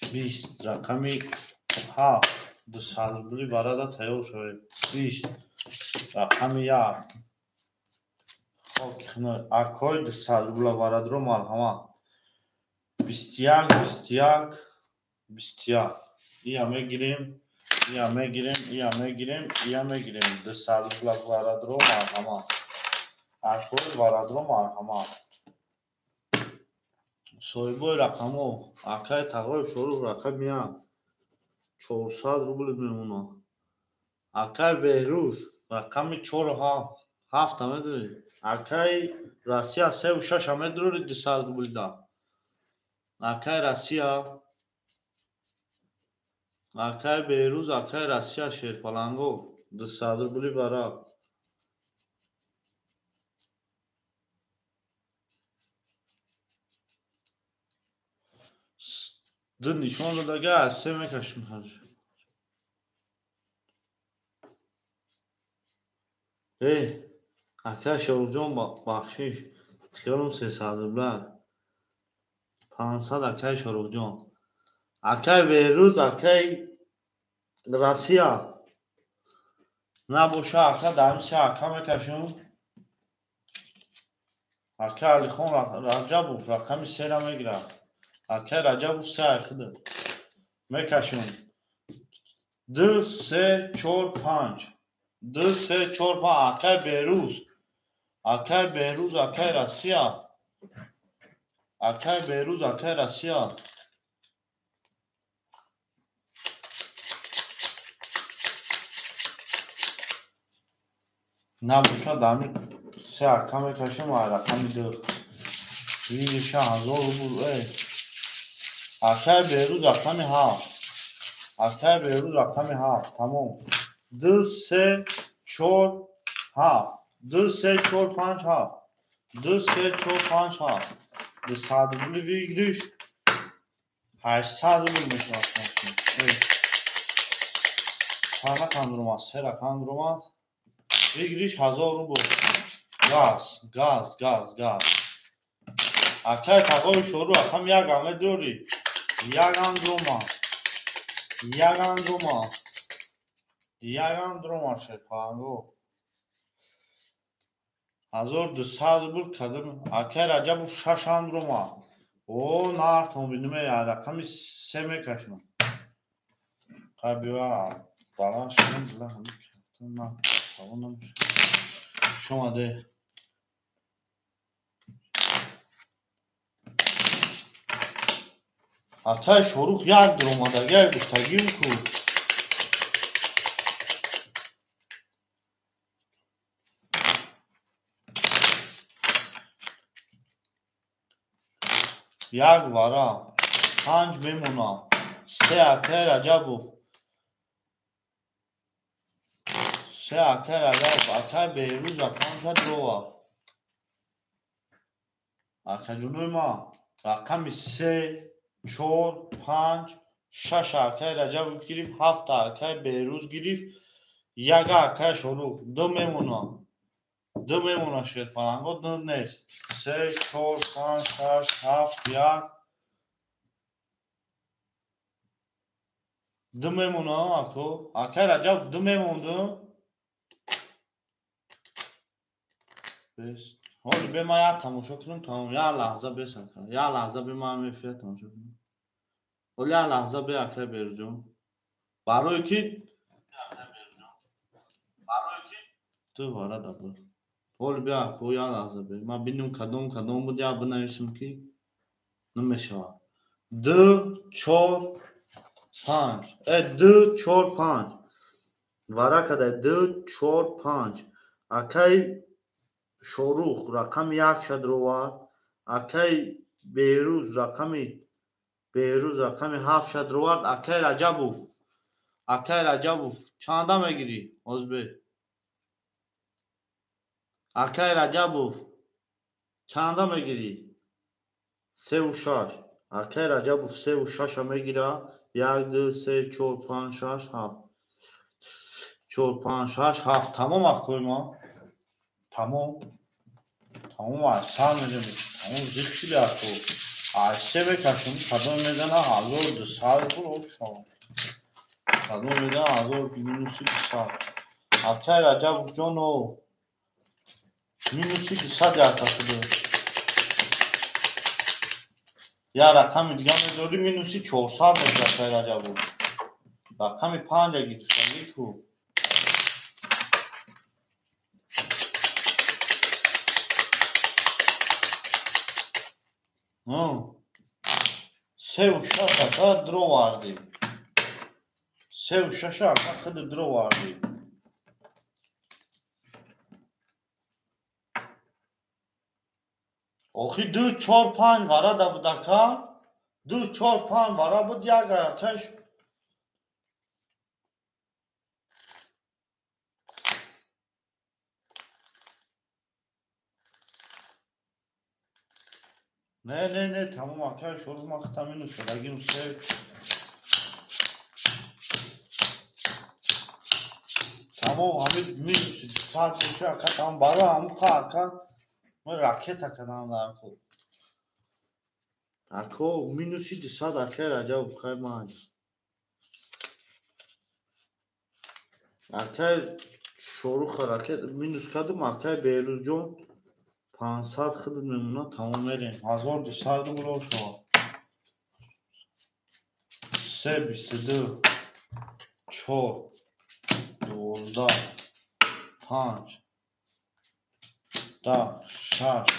20 рақами 7 200 рубли барада тайёр шавед. 20 рақами 1 хок хунук акои 200 рубла барадро марҳамат. 21 21 21 ия мегирем, ия мегирем, ия мегирем, ия мегирем. 200 рубла барадро марҳамат. Акои барадро марҳамат. Соҳибои рақамҳо акаи Тағоев Шорух рақами 1 400 рубл мемонад. Акаи Беҳрӯз рақами 4 7 медорӣ. Акаи Россия 3 6 медорӣ 200 рубл да. Акаи Россия, акаи Беҳрӯз, акаи Россия шерпаланго 200 рубли бара. Ду нишон додага аз се мекашем ҳаҷ. Акаи Шоруҳҷон бахшиш, хиёлам 300 рубла. 500 акаи Шоруҳҷон. Акаи Беҳрӯз, акаи Россия. Набоша ака дар ин се ака мекашем. Акаи Алихон Раҷабов рақами 3-ра мегирад. Акаи Раҷабов 3 айхида. Мекашем. 2 3 4 5. 2 3 4 5 акаи Беҳрӯз. Акаи Беҳрӯз, акаи Россия. Акаи Беҳрӯз, акаи Россия. Набошад ҳамин се ака мекашем, рақами ду. Выигрыша 1000 рубл. Акай Беҳрӯз рақами 7. Акай Беҳрӯз рақами 7. Тамом. 2, 3, 4, 7. 2, 3, 4, 5, 7. 2, 3, 4, 5, 7. 200 рубли выигрыш. 800 рубл мешавад. Чанд рақам дуромад? Се рақам дуромад. Выигрыш 1000 рубл. Газ, газ, газ, газ. Акай тағои Шоҳрӯ рақам 1 медорӣ. 1 дуромад. 1 дуромад. 1 дуромад шерпаланго. 1200 рубл кадом. Акай Раҷабов 6 дуромад. О, нартон бинуме рақами 3 мекашам. Қай биё баланд шудам, била ҳамин на тавонам. Шомаде. Акай Шоҳрух 1 дуромад, агар гуфтагим ку. Як вара, 5 мемона. 3 акай Раҷабов. 3 акай Раҷабов, акай Беҳрӯз рақамша дуровард. Акаҷунои ма, рақами 3, 4, 5, 6 акай Раҷабов гирифт, 7 акай Беҳрӯз гирифт, 1 акай Шоҳрух. 2 мемона. 2 мемона шерпаланго, 2 нест. 3, 4, 5, 6, 7, 1. 2 мемона, ако. Акай Раҷабов 2 мемонду. Бес. Ҳоли бе ман як тамошо кунам, тамом. Як лаҳза бес ака. Як лаҳза бе ман мефия тамошо кунам. Ҳоли як лаҳза бе акай Беҳрӯзҷон. Барои ки ду вара дабуд. Ҳоли бе ако, як лаҳза бе. Ман бинам кадом кадом буд, як бинависам ки намешавад. 2, 4, 5. 2, 4, 5. Вара кадай 2, 4, 5. Акай Шоҳрух рақами 1 шадровард. Акай Беҳрӯз рақами 7 шадровард. Акай Раҷабов. Акай Раҷабов чанда мегирӣ? Озбе. Акай Раҷабов чанда мегирӣ? 3 ва 6. Акай Раҷабов 3 ва 6 мегира. 1, 2, 3, 4, 5, 6, 7. 4, 5, 6, 7. Тамом акои ма. Тамом. Тамом аз сар мезанем. Тамом зиқ шуди ако. Аз се мекашем, кадом мезана 1200 рубл ошава. Кадом мезана 1000 минуси 200. Акай Раҷабов ҷон о минуси 200 яка шуда. Я рақами дига медорӣ минуси 400 мешава акай Раҷабов. Рақами 5 гирифтагӣ ку. 3 ва 6 ака дуровардӣ. 3 ва 6 ака худ дуровардӣ. Охи 2, 4, 5 вара да буд ака. 2, 4, 5 вара буд, як акаш. Не, не, не, тамом акай Шоҳрух ман худам минус шудагим 3. Тамом ҳамин минуси 200 боша ака, тамом барои ҳамун қа ака ман ракета кардам дар ку. Ако минуси 200 акай Раҷабов хай ман. Акай Шоҳруха ракет минус кардам, акай Беҳрӯзҷон 500 худат мемонад, тамом мерем. 1200 рубл ошава. 3, 22, 4, 12, 5, 10, 6,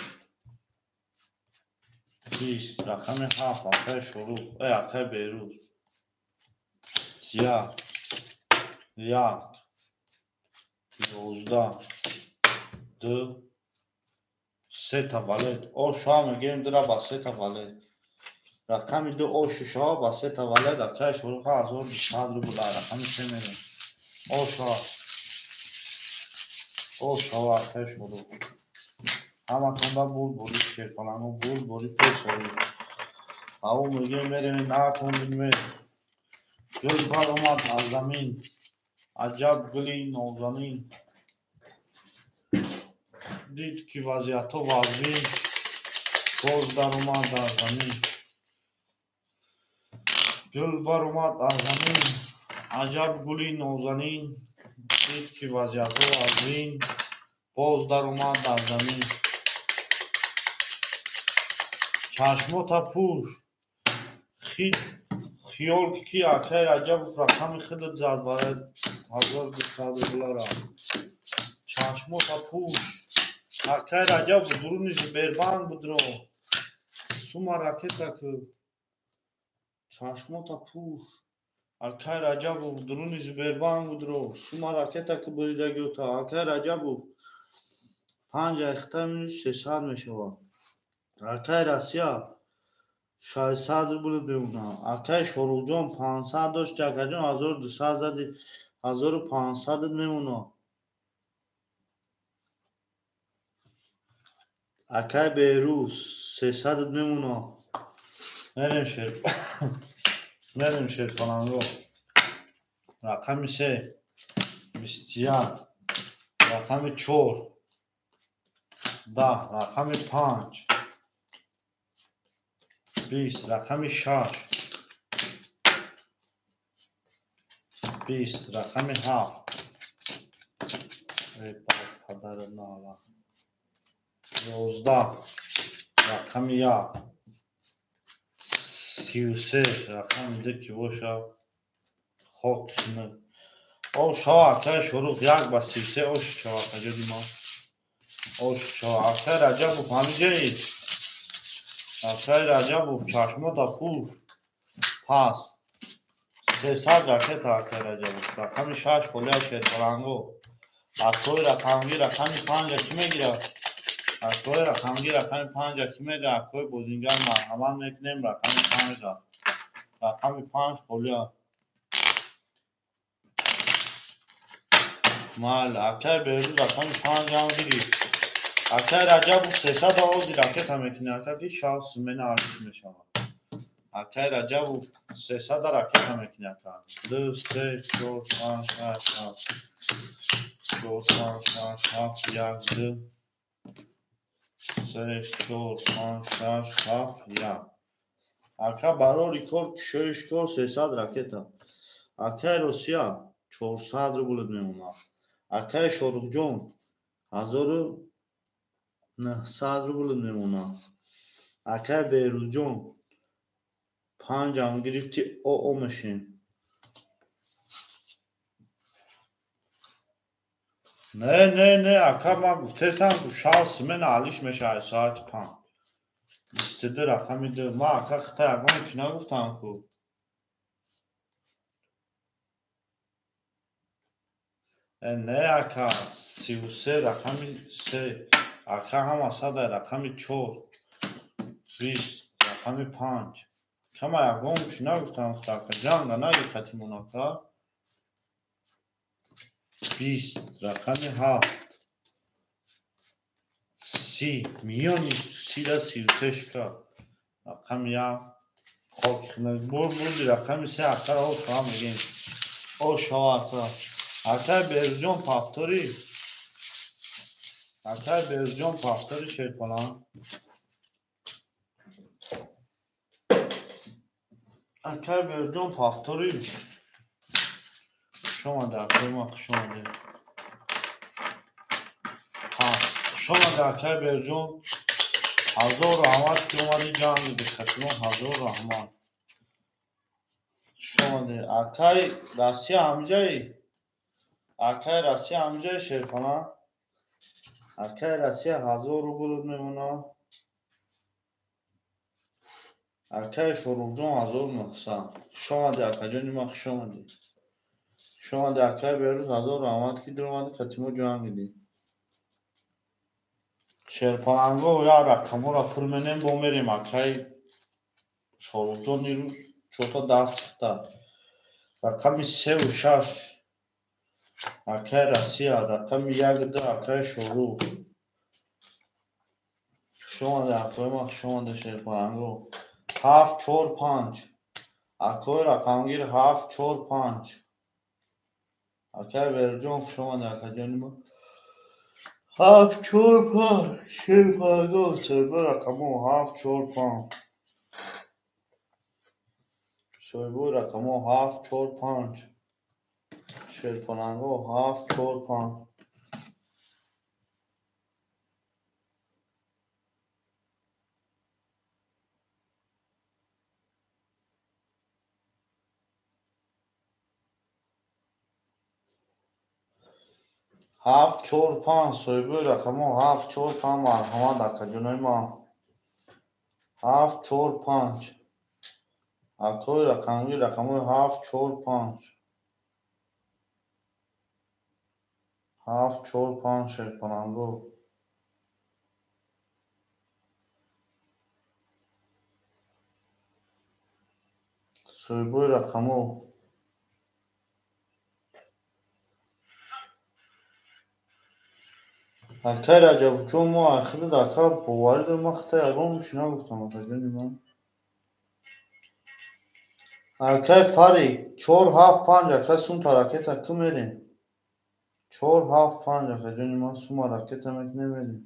20, рақами 7, акай Шоҳрух, акай Беҳрӯз. 1, 1, 11, 2, 3 та валет. О шоҳ мегирем, дура ба 3 та валет. Рақами 2 о шишаҳо ба 3 та валет. Акаи Шоруха 1200 рубл. Рақами 3 мерем. О шоҳ. О шоҳ, акаи Шорух. Ҳаматонда бурд бори шерпаланго, бурд бори пешорӣ. Ав мегем, мерем, наатон бинме. Гул баромад аз замин. Аҷаб гули нозанин. Дид ки вазъиятҳо вазнин, боз даромад дар замин. Гул баромад аз замин, аҷаб гули нозанин. Дид ки вазъиятҳо вазнин, боз даромад дар замин. Чашмота пӯш, хиёл ки акаи Раҷабов рақами худат зад барои 1200 рублара. Чашмота пӯш. Акаи Раҷабов, дуруни Сбербанк будро. Сума ракета ку. Чашмота пӯш. Акаи Раҷабов, дуруни Сбербанк будро. Сума ракета ку буридагиёта. Акаи Раҷабов, панҷ айхта минус 300 мешавад. Акаи Россия, 600 рубл мемонад. Акаи Шоруҳҷон, 500 дошти, акаҷон, 1200 зади, 1500 мемонад. Акаи Беҳрӯз, 300 мемонад. Мерем шер. Мерем шерпаланго. Рақами 3, 21, рақами 4, 10, рақами 5, 20, рақами 6, 20, рақами 7. Эй падари нала. 11, рақами 1, 33, рақами 2 ки боша, хок синак. О шава, акаи Шорух, 1 ба 33 ош шава, акаҷони ман. Ош шава, акаи Раҷабов, ҳамиҷаи. Акаи Раҷабов, чашмота пӯш. Пас. 300 ракета, акаи Раҷабов. Рақами 6 холия, шерпаланго. Акои рақамгӣ рақами 5 кӣ мегирад? Акои рақамгӣ рақами 5 кӣ мегирад? Акои бозингар, марҳамат мекунем рақами 5. Рақами 5 холия. Майли, акаи Беҳрӯз рақами 5 ҳам гирифт. Акаи Раҷабов, 300 овози ракета мекунӣ, ака, ки шав смена алиш мешавад. Акаи Раҷабов, 300 ракета мекунӣ, ака. Ду, се, чор, панҷ, шаш, ҳафт. Чор, панҷ, шаш, ҳафт, як, ду. Се, чор, панҷ, шаш, ҳафт, як. Ака, барори кор, кушоиш кор, 300 ракета. Акаи Русия, 400 рублат мемонад. Акаи Шоруҳҷон, 1900 рублат мемонад. Акаи Беҳрӯзҷон, панҷам гирифти, оо мешем. Не, не, не, ака, ман гуфтесам, шав смена алиш мешавад соати 5. 22, рақами 2. Ман, ака, хита ягон чӣ нагуфтам ку. Не, ака, 33, рақами 3. Ака, ҳама садай, рақами 4, 20, рақами 5. Кама ягон чӣ нагуфтам, ака, ҷанга наги хатимон, ака. 20, рақами 7, 30, миёни 30-да 33 шикар. Рақами 1, хоки хунак. Бурди рақами 3, акара, о шава мегем. О шава, ака. Акаи Беҳрӯзҷон, повтори. Акаи Беҳрӯзҷон, повтори, шерпаланг. Акаи Беҳрӯзҷон, повтори. Хуш омада, акаи ман, хуш омадед. Пас. Хуш омада, акаи Беҳрӯзҷон. Ҳазор раҳмат, ки омадӣ ҷанги бехатимон, ҳазор раҳмат. Хуш омадед. Акаи Россия ҳамҷаи? Акаи Россия ҳамҷаи, шерхона? Акаи Россия, 1000 рублат мемонад. Акаи Шоруҳҷон, 1900. Хуш омадӣ, акаҷони ман, хуш омадӣ. Хуш омадӣ, акаи Беҳрӯз, ҳазор раҳмат, ки дуромадӣ, хатимо ҷанг дидӣ. Шерпаланго я рақамҳоро пур менем, бо мерем акай Шоҳрухҷон ирӯз чорта даст хита. Рақами 3 6 акай Россия, рақами 1 2 акай Шоҳрух. Хуш омаде акои ман, хуш омаде Шерпаланго. 7 4 5 акои рақамгир 7 4 5 акай Верҷон, хуш омаде акаҷони ман. 7 4 5 Шерпаланго, соҳиби рақамҳо 7 4 5 соҳиби рақамҳо 7 4 5 Шерпаланго 7 4 5. 7 4 5 соҳиби рақамҳо 7 4 5 марҳамат акаҷонои ман. 7 4 5 акои рақамгир рақамҳои 7 4 5 7 4 5 Шерпаланго. Соҳибои рақамҳо акай Раҷабҷон, мо ахирид ака боварӣ дорем, ман хита ягон чӣ нагуфтам акаҷони ман. Акай Фарик 4 7 5 ака сумта ракета ку мерем. 4 7 5 акаҷони ман сума ракета мекунем мерем.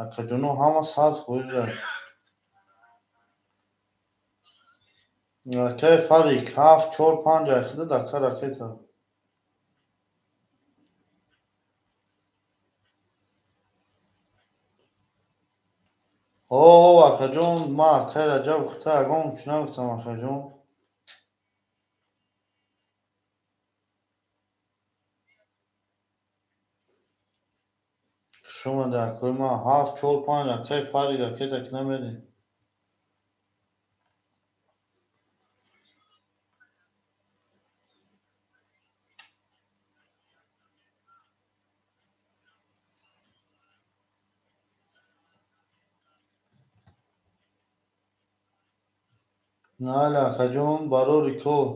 Акаҷоно ҳама 100%. Акай Фарик 7 4 5 ахирид ака ракета. О, акаҷон, ман акай Раҷаб хита ягон чӣ нагуфтам акаҷон. Хуш омаде акои ман. 7 4 5 акай Фарик ракета ки намерем. Нале акаҷон, барори кор.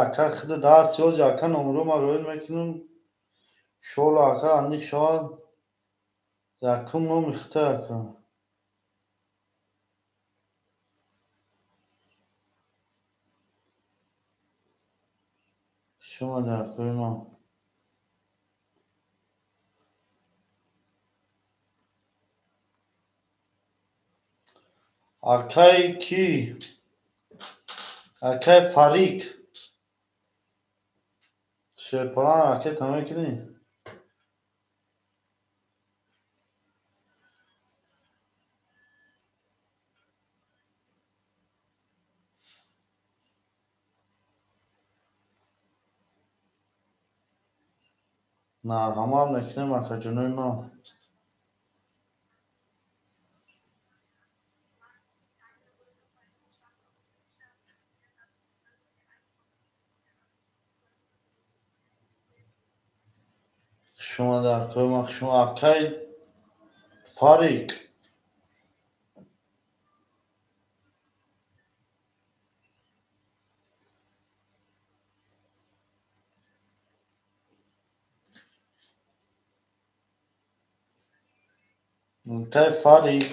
Ака хида даст ёзи ака номро ма роил мекунам. Шоло ака аниқ шавад. Якум номи хита ака. Хуш омаде акои ман. Акай ки? Акай Фарик. Шерпалан ракета мекунӣ? Марҳамат мекунем акаҷонои ман. Хуш омаде акои ман, хуш омаде акай Фарик. Акай Фарик.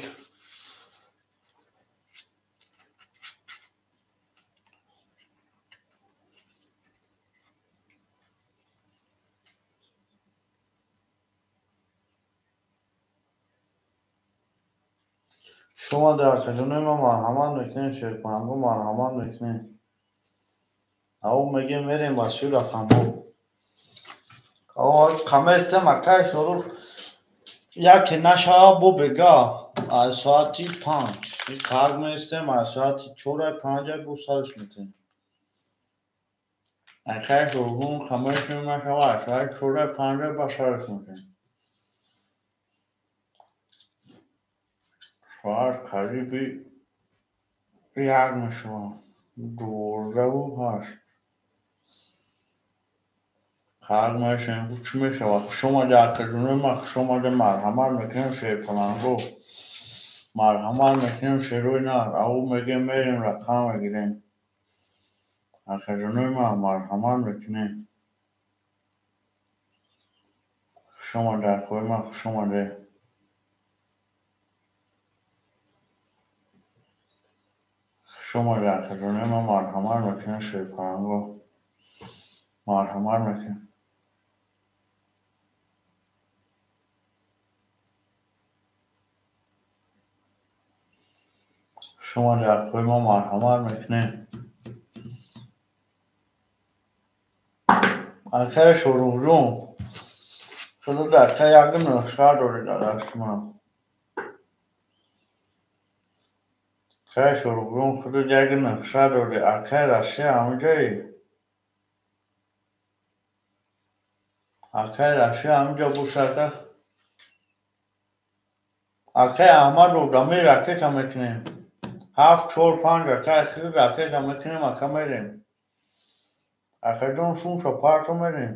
Хуш омаде акаҷонои ман, марҳамат мекунем Шерпаланго, марҳамат мекунем. Ав мегем мерем ба сӯи рақамҳо. Ав қаместем акай Шоҳрух яке нашава бо бега аз соати 5 қарг меистем, аз соати 4 5 бо сарш метем. Акай Шоҳрух қаместем нашава аз соати 4 5 ба сарш метем. Соат қариби 1 мешавад. 12:08. Ҳар мешавем, чӣ мешавад? Хуш омадӣ, акаҷонои ман, хуш омадӣ. Марҳамат мекунем, шерпаланго. Марҳамат мекунем, шерои нар. Ау мегем, мерем, рақам мегирем. Акаҷонои ман, марҳамат мекунем. Хуш омадӣ, акои ман, хуш омадӣ. Хуш омадӣ, акаҷонои ман, марҳамат мекунем, шерпаланго. Марҳамат мекунем. Хуш омадӣ, акои ман, марҳамат мекунем. Акаи Шоҳрухҷон, худо ака як нуқса дорӣ дар дасти ман. Акаи Шоҳрухҷон, худо як нуқса дорӣ. Акаи Россия ҳаминҷоӣ? Акаи Россия ҳаминҷо боша, ака. Акаи Аҳмаду Дамир ракета мекунем. 7, 4, 5 акаи худо ракета мекунем, ака мерем. Акаҷон, сумша парто мерем.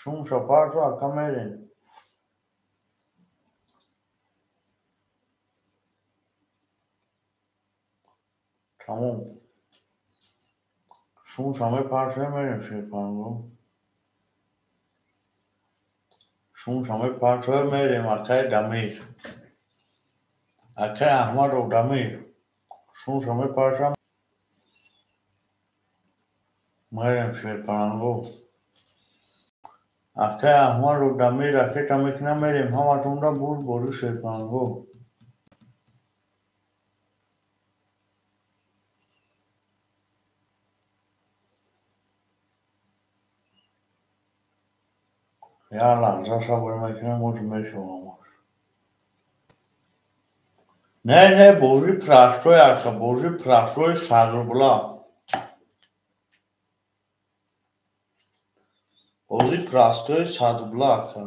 Сумша парто, ака мерем. Тамом. Сумша мепартоем, мерем шерпанго. Сумша мепартоем, мерем, акаи Дамир. Акаи Аҳмаду Дамир. Сумша мепартоем. Мерем шерпаланго. Акаи Аҳмаду Дамир ракета мекунам, мерем. Ҳаматонда бурд бори шерпаланго. Як лаҳза сабр мекунем, боз мешавам. Не, не, бозӣ простой ака, бозӣ простой 100 рубла. Бозӣ простой 100 рубла ака.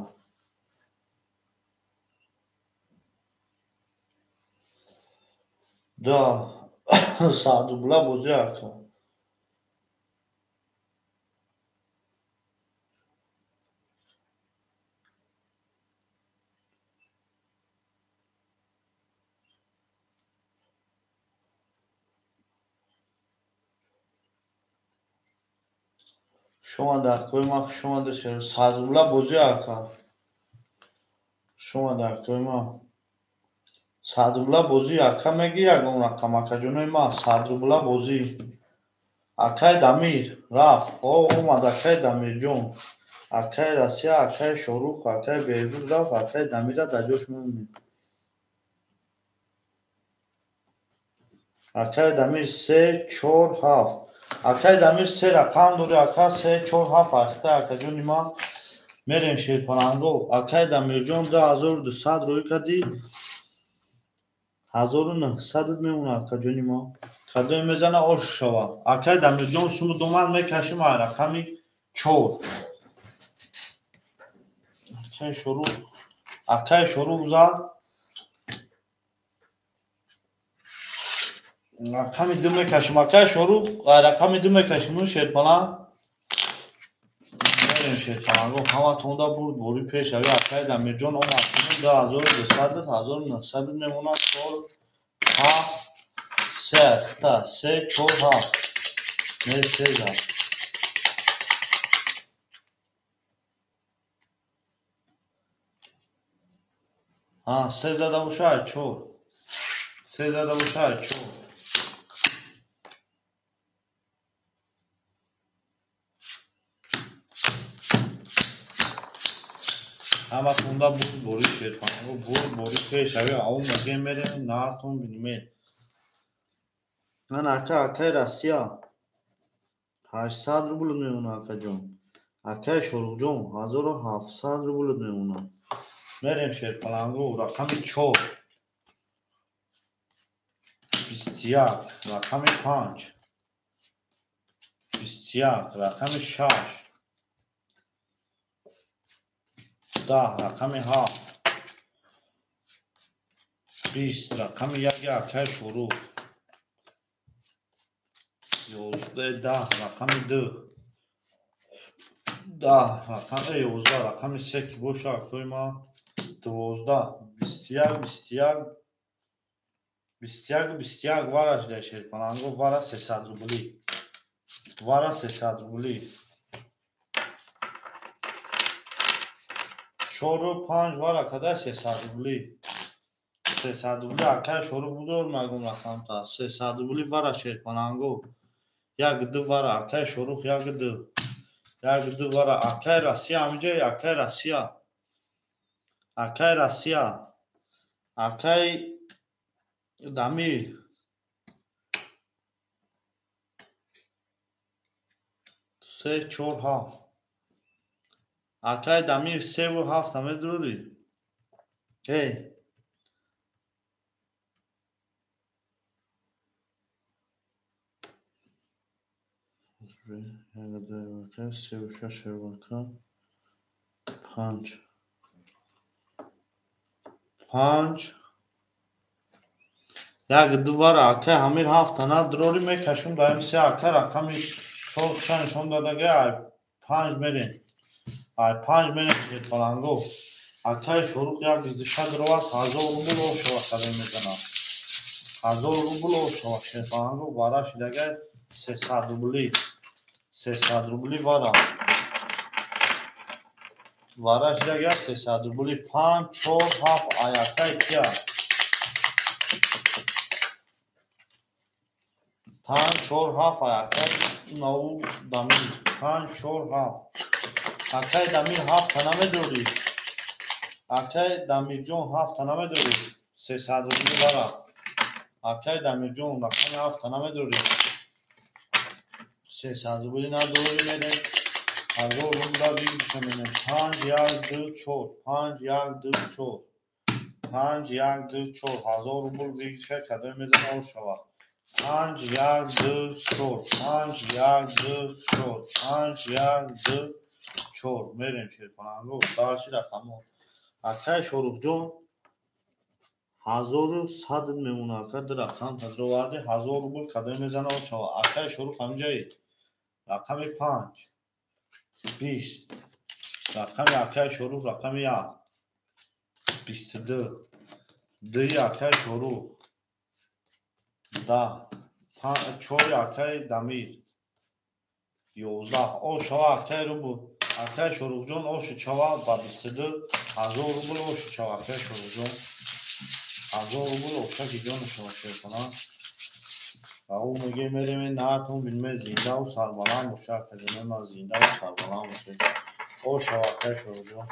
Да, 100 рубла бозӣ ака. Хуш омадӣ, акои ман, хуш омадӣ. 100 рубла бозӣ ака. Хуш омадӣ, акои ман. 100 рубла бозӣ ака мегӣ ягон рақам, акаҷонои ман, 100 рубла бозӣ. Акаи Дамир рафт. О, омад акаи Дамирҷон. Акаи Россия, акаи Шоҳрух, акаи Беҳрӯз рафт, акаи Дамира дар ҷош мемонем. Акаи Дамир 3, 4, 7. Акаи Дамир 3 рақам дорӣ, ака 3, 4, 7 ахта, акаҷони ман. Мерем шерпаланго. Акаи Дамирҷон 2200 рӯй кардӣ. 1900 мемонад, акаҷони ман. Кадоме мезана ош шава. Акаи Дамирҷон суму доман мекашим ай рақами 4. Акаи Шоҳрух, акаи Шоҳрух зад. Рақами 2 мекашим. Акаи Шоҳрух рақами 2 мекашим. Шерпаланг. Мерем шерпаланго. Ҳаматонда бурд бори пешави. Акаи Дамирҷон омад. 2200, 1900 мемонад. 4, 7, 3, хта, 3, 4, 7. Не, 3 зад. А, 3 зада боша, 4. 3 зада боша, 4. Ҳаматонда бурд бори шерпанго, бурд бори пешави. Ау мегем мерем, нартон бинемед. Ман ака, акаи Россия 800 рубл мемонад, акаҷон. Акаи Шоҳрухҷон 1700 рубл мемонад. Мерем шерпаланго, рақами 4. 21, рақами 5. 21, рақами 6. 10, рақами 7. 20, рақами 1 акаи Шоҳрух. 10 рақами 2 10 рақами 11 рақами 3 ки боша акои ман 12 21 21 21 21 вара шуда шерпаланго вара 300 рубли вара 300 рубли 4 5 вара када 300 рубли 300 рубли акай шорух будор магум рақамта 300 рубли вара шерпаланго 1 2 вара акай шорух 1 2 1 2 вара акай Россия амҷа акай Россия акай Россия акай Дамир 3 4 7 акай Дамир 3 ва 7 медурӣ эй 1 2 3 4 5 5 1 2 вара акай ҳамир 7 надрорӣ мекашум даим 3 акай рақами 4 ша нишон дадага ай 5 мерем ай 5 мерем шерпаланго акай шорух 1 2 дровад 1000 рубл ошава кадем мезанад 1000 рубл ошава шерпаланго вара шидага 300 рубли 300 рубли вара вара шидага 300 рубли 5 4 7 ай акай кия 5 4 7 акай нав Дамир 5 4 7 акай Дамир 7 намедорӣ акай Дамирҷон 7 намедорӣ 300 рубли вара акай Дамирҷон рақами 7 намедорӣ 300 рубли надорӣ мерем 1000 рубла бигиша менем 5 1 2 4 5 1 2 4 5 1 2 4 1000 рубл бигиша кадоме мезана ошава 5 1 2 4 5 1 2 4 5 1 2 4 мерем шерпаланго дальше рақамо акай Шорухҷон 1100 мемона ака ду рақам тадроварди 1000 рубл кадоме мезана ошава акай Шорух ҳамҷаи рақами 5 20 рақами акай Шорух рақами 1 22 2 акай Шорух 10 4 акай Дамир 11 ошава акай рубл акай Шорухҷон оши чава ба 22 1000 рубл оши чава акай Шорухҷон 1000 рубл ошаки ҷони шумо шерхона ва ӯ меге мереме наатон билме зиндаву сарбаланд боша акаҷонои ман зиндаву сарбаланд боше ошава акай Шорухҷон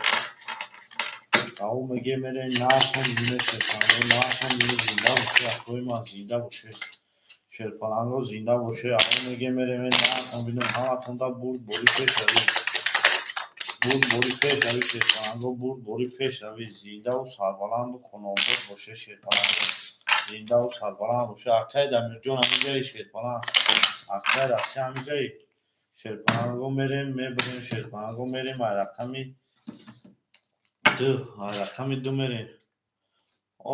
ва ӯ меге мере наатон билме шерпаланго наатон билме зинда боше акои ман зинда боше шерпаланго зинда боше ӯ меге мереме наатон билме ҳаматонда бурд бори пешравӣ бурд бори пешравӣ шерпаланго бурд бори пешравӣ зиндаву сарбаланду хонобод боше шерпаланго зиндаву сарбаланд боше акай Дамирҷон ҳамиҷаи шерпаланг акай Россия ҳамиҷаи шерпаланго мерем мебарем шерпаланго мерем ай рақами 2 ай рақами 2 мерем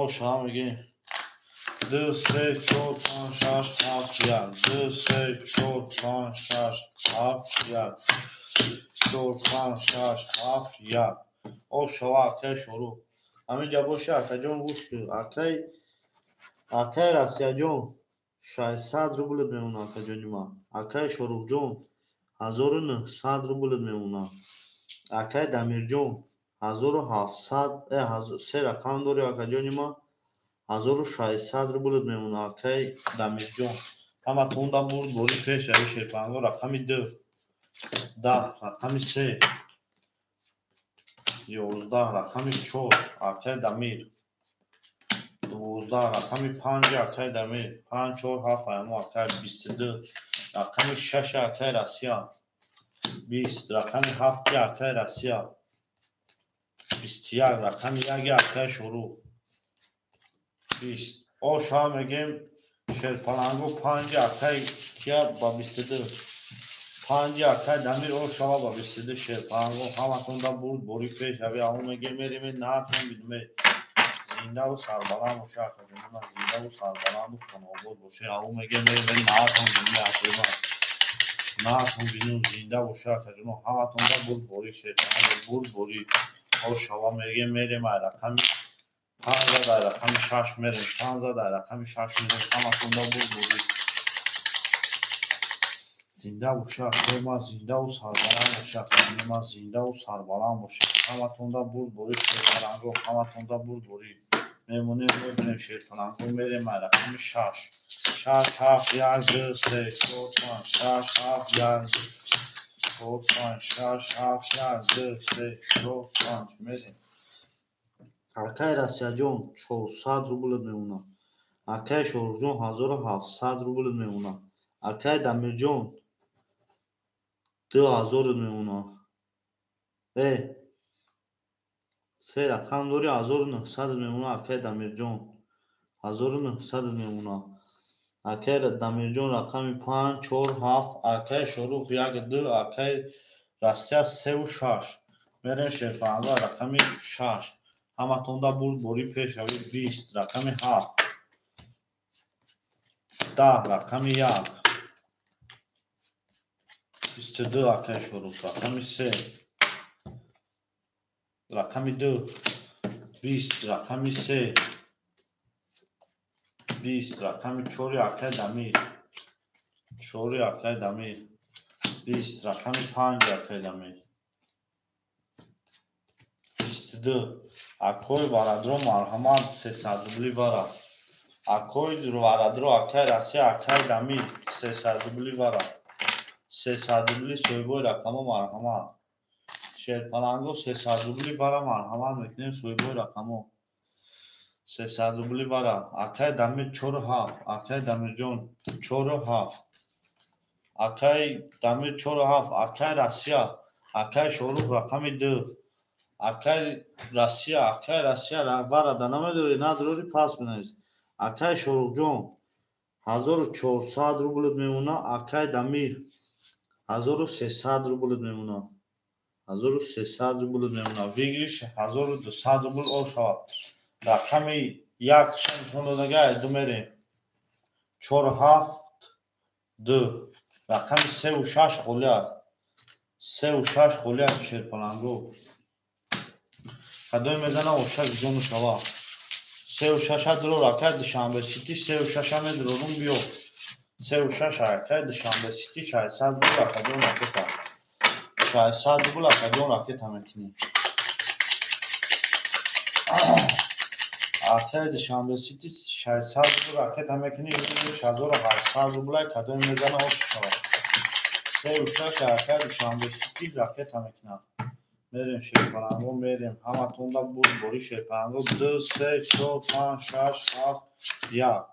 ошава мегем 2 3 4 5 6 7 1 2 3 4 5 6 7 1 4 5 6 7 1 ошава акай Шорух ҳамиҷа боша акаҷон гӯш кун акай Россияҷон 600 рублет мемона акаҷони ман акай Шорухҷон 1900 рублет мемона акай Дамирҷон 1700 се рақам дори акаҷони ман 1600 рублет мемона акай Дамирҷон ҳаматонда бурд бори пешравӣ шерпаланго рақами 2 10 рақами 3 11 рақами 4 акай Дамир 12 рақами 5 акай Дамир 5 4 7 аямо акай 22 рақами 6 акай Россия 20 рақами 7 акай Россия 21 рақами 1 акай Шорух 20 ошава мегем шерпаланго 5 акай кия ба 22 5 акай Дамир ошава ба 22 шерпаланго ҳаматонда бурд бори пешравӣ аҳо мегем мереме наатон билме зиндаву сарбаланд боша, акаҷони ман, зиндаву сарбаланду хонаобод боша. Ау мегем, мерем, наатон бинем, акои ман, наатон бинем, зинда боша, акаҷоно. Ҳаматонда бурдборӣ, шерпаланго, бурдборӣ ошава. Мегем, мерем, ай рақами панҷ зад, ай рақами шаш мерем, панҷ зад, ай рақами шаш мерем. Ҳаматонда бурдборӣ, зинда боша, акои ман, зиндаву сарбаланд боша, акаҷони ман, зиндаву сарбаланд боша. Ҳаматонда бурдборӣ, шерпаланго, ҳаматонда бурдборӣ. Мемонем, мебинем, шерпаланго, мерем, ай рақами шаш. Шаш, ҳафт, як, ду, се, чор, панҷ, шаш, ҳафт, як, ду, чор, панҷ, шаш, ҳафт, як, ду, се, чор, панҷ, мерем. Акай Россияҷон, 400 рубл мемонад. Акай Шоҳрухҷон, 1700 рубл мемонад. Акай Дамирҷон, 2000 мемонад. Се рақам дори, 1900 мемонад. Акай Дамирҷон, 1900 мемонад. Акай Дамирҷон, рақами панҷ, чор, ҳафт. Акай Шоҳрух, як, ду. Акай Россия, севу шаш. Мерем, шерпаланго, рақами шаш. Ҳаматонда бурдборӣ, пешравӣ. 20, рақами ҳафт, 10, рақами як, 22. Акай Шоҳрух, рақами се, рақами ду, 20, рақами се, 20, рақами чори, акай Дамир, чори, акай Дамир, 20, рақами панҷ, акай Дамир, 22. Акои Варадро, марҳамат, 300 рубли вара. Акои Варадро, акай Россия, акай Дамир, 300 рубли вара, 300 рубли. Соҳибои рақамо, марҳамат, шерпаланго, 300 рубли вара, марҳамат мекунем. Соҳибои рақамо, 300 рубли вара. Акай Дамир, чору ҳафт. Акай Дамирҷон, чору ҳафт. Акай Дамир, чору ҳафт. Акай Россия, акай Шоҳрух, рақами ду. Акай Россия, акай Россия, варада намедори, надорӣ, пас бинавис. Акай Шоҳрухҷон, 1400 рубл мемонад. Акай Дамир, 1300 рубл мемонад, 1300 рубл мемонад. Выигрыш 1200 рубл ошавад. Рақами як нишон додага, ду мерем, чор, ҳафт, ду. Рақами севу шаш холия, севу шаш холия. Шерпаланго, кадоме мезана, оша гизону шава. Севу шаша дурор, акай Душанбе Сити, севу шаша медурорум, биё. Севу шаш, акай Душанбе Сити, 600 рубл, акаҷон, ракета, 600 рубл, акаҷон, ракета мекунӣ. Акай Душанбе Сити, 600 рубл ракета мекунӣ, 1800 рублай. Кадоме мезана, ош шавад. Севу шаш, акай Душанбе Сити ракета мекунад. Мерем, шерпаланго, мерем. Ҳаматонда бурдборӣ, шерпаланго. Ду, се, чор, панҷ, шаш, ҳафт, як.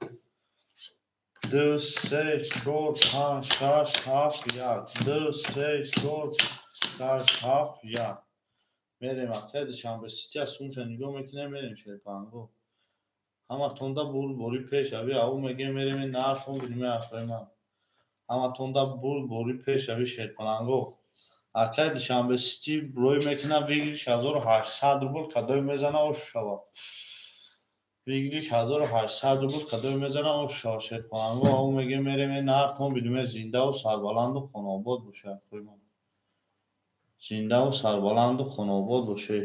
Ду, се, чор, панҷ, шаш, ҳафт, як. Ду, се, чор, шаш, ҳафт, як. Мерем, акай Душанбе Сити, аз сумша нигоҳ мекунем. Мерем, шерпаланго, ҳаматонда бурдборӣ, пешравӣ. Ау мегем, мерем, наартон бинем, ҳарфои ман. Ҳаматонда бурдборӣ, пешравӣ, шерпаланго. Акай Душанбе Сити рӯй мекунад, выигрыш 1800 рубл. Кадоме мезана, ош шавад. Выигрыш 1800 рубл. Кадоме мезана, ош шавад, шерпаланго. Ау мегем, мерем, наартон бинем. Зиндаву сарбаланду хонаобод боша, акои ман, зиндаву сарбаланду хонаобод боше.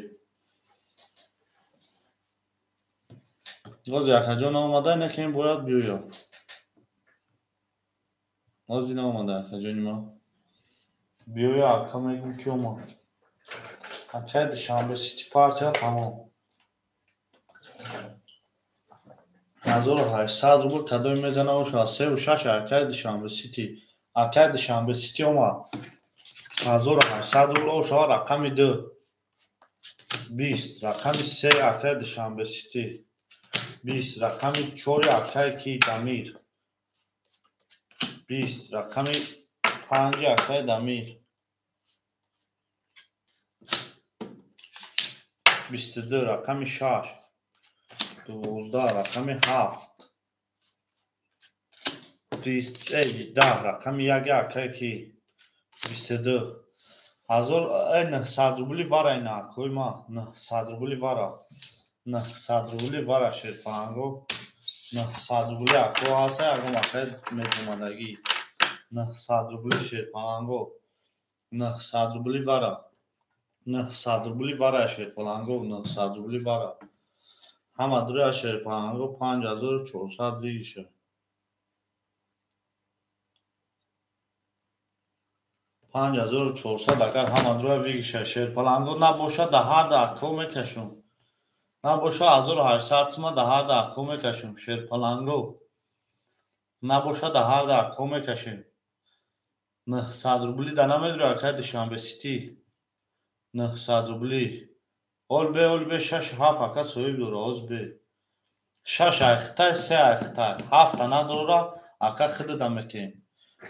Боз якаҷон наомада, инакем бояд биёяд. Бози наомада, акаҷони ман, биёя. Ака, мегӯм, ки омад. Акай Душанбе Сити, партия тамом, 1800 рубл. Кадоме мезана, оша. Севу шаш, акай Душанбе Сити. Акай Душанбе Сити омад, 1800 рубл ошава. Рақами ду, 20, рақами се, акай Душанбе Сити, 20, рақами чори, акай ки Дамир, 20, рақами панҷи, акай Дамир, 22, рақами шаш, 12, рақами ҳафт, 20, 10, рақами як, акай ки, 22. 1900 рубли вара ина, акои ма, 900 рубли вара. 900 рубли вара шерпаланго. 900 рубли ако ҳаста, ягон вақте медомадагӣ. 900 рубли шерпаланго. 900 рубли вара. 900 рубли вара шерпаланго. 900 рубли вара. Ҳама дура шерпаланго 5400 выигрыша. 5400 агар ҳама дура выигрыша шерпаланго набошад, да ҳар даҳко мекашум. Набоша 1800 сма да ҳар даҳко мекашем. Шерпаланго набоша да ҳар даҳко мекашем. 900 рубли да намедура акай Душанбе Сити. 900 рубли. Ол бе, ол бе 6 7 ака соҳиб дора, оз бе. 6 айхтай, 3 айхтай. 7 надора, ака хида метем.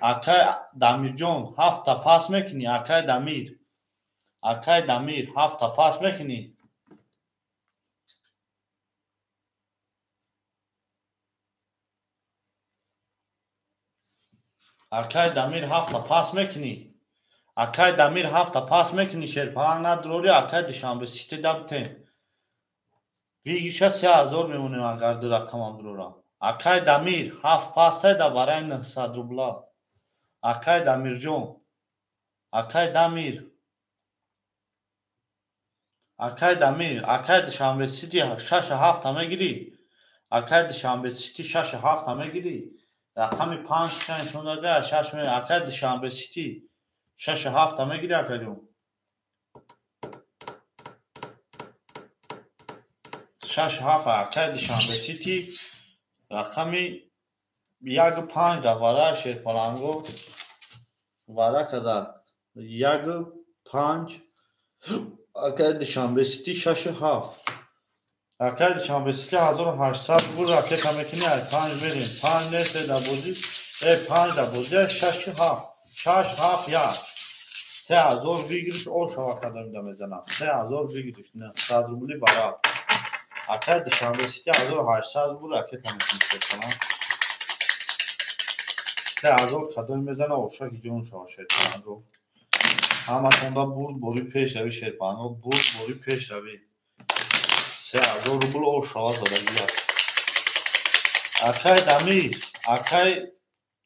Акай Дамирҷон 7 пас мекунӣ, акай Дамир. Акай Дамир 7 пас мекунӣ. Акай Дамир 7 пас мекунӣ. Акай Дамир 7 пас мекунӣ, шерпаланг надорӣ, акай Душанбе Сити дабтем. Выигрыша 3000 мемонем агар ду рақамам дурора. Акай Дамир 7 пастай да барай 900 рубла. Акай Дамирҷон. Акай Дамир. Акай Дамир, акай Душанбе Сити 6 7 мегирӣ. Акай Душанбе Сити 6 7 мегирӣ. Рақами 5 нишон дада, 6 ме, акай Душанбе Сити 6 7 мегирӣ акаҷон. 6 7 акай Душанбе Сити рақами 1 5 да вара шерпаланго вара када 1 5 акай Душанбе Сити 6 7. Акай Душанбе Сити 1800 рубл ракета мекунӣ, ай 5 мерем. 5 не, да бозӣ, 5 да бозӣ, 6 7. 6 7 1. 3000 выигрыш ошава кадам да мезанам. 3000 выигрыш 900 рубли вара. Акай Душанбе Сити 1800 рубл ракета мекунӣ. 3000 кадом мезана, оша гиҷон шава шерпаланго. Ҳаматонда бурд бори пешравӣ шерпаланго, бурд бори пешравӣ. 3000 рубл ошава задагӣ аст. Акай Дамир, акай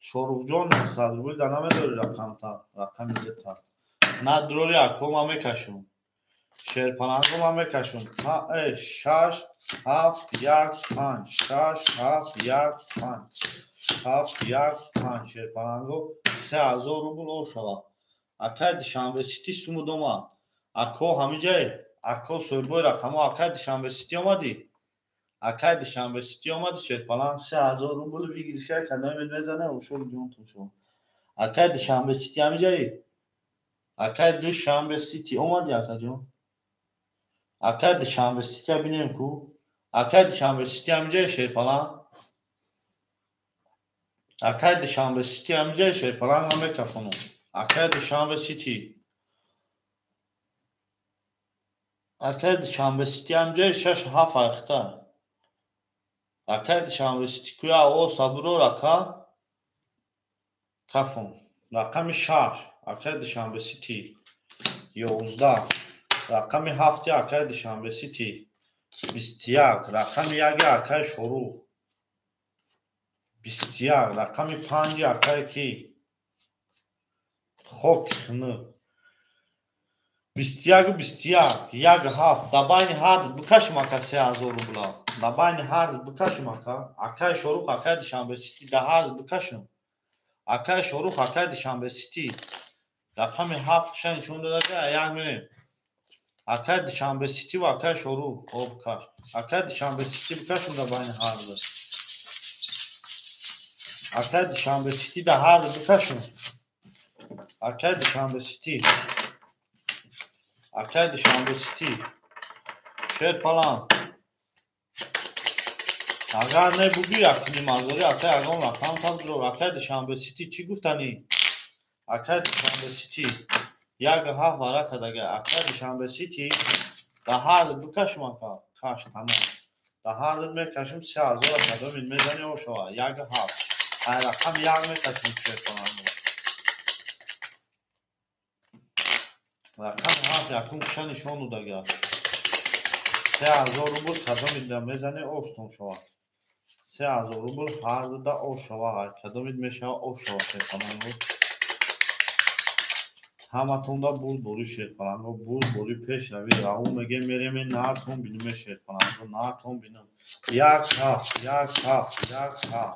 Шоруҳҷон 900 рубл да намедорӣ рақамта, рақами дета. Надорӣ ако ма мекашум. Шерпаланго ма мекашум. 6 7 1 5 6 7 1 5 7 1 5 шерпаланго 3000 рубл ошава. Акай Душанбе Сити суму дома. Ако ҳамиҷае, ако соҳибои рақамҳо, акай Душанбе Сити омадӣ? Акай Душанбе Сити омадӣ, шерпаланг 3000 рубл выигрыша кадоме мезана, ошо ҷонтон шава. Акай Душанбе Сити ҳамиҷае? Акай Душанбе Сити омадӣ акаҷон? Акай Душанбе Сити бинем ку? Акай Душанбе Сити ҳамиҷае шерпаланг? Акай Душанбе Сити ҳамиҷае шерпаланг ман мекафонам. Акай Душанбе Сити. Акай Душанбе Сити ҳамиҷае 6 7 айхта. Акай Душанбе Сити куя овоз табурор ака? Кафон. Рақами 6 акай Душанбе Сити 11. Рақами 7 акай Душанбе Сити 21. Рақами 1 акай Шорух 21. Рақами 5 акай ки? Хок хинук. 21 21 1 7 да байни ҳар бикашим ака 3000 рубла. Да байни ҳар бикашим ака. Акай Шорух, акай Душанбе Сити да ҳар бикашим. Акай Шорух, акай Душанбе Сити. Рақами 7 ша нишон додага, як мерем. Акай Душанбе Сити ва акай Шорух, хоб каш. Акай Душанбе Сити бикашим да байни ҳар. Акай Душанбе Сити да ҳар бикашим. Акай Душанбе Сити. Акай Душанбе Сити. Шерпаланг. Агар не бугӣ якним ҳазорӣ, акай ягон рақам табдуро. Акай Душанбе Сити чӣ гуфтанӣ? Акай Душанбе Сити 1 7 вара кадага. Акай Душанбе Сити да ҳар бикашим ака. Каш тамом. Да ҳар мекашим 3000 кадомин мезани ошава. 1 7. Ай рақам 1 мекашим шерпаланг. Рақами 7 якум киша нишон додага. 3000 рубл кадомида мезане оштон шавад. 3000 рубл ҳар дуда ош шава. Кадомид мешава ош шава шерпаланго. Ҳаматонда бурдборӣ шерпаланго, бурдборӣ пешравӣ. Раву мегем мереме нартон биниме шерпаланго, нартон биним. 1 7 1 7 1 7.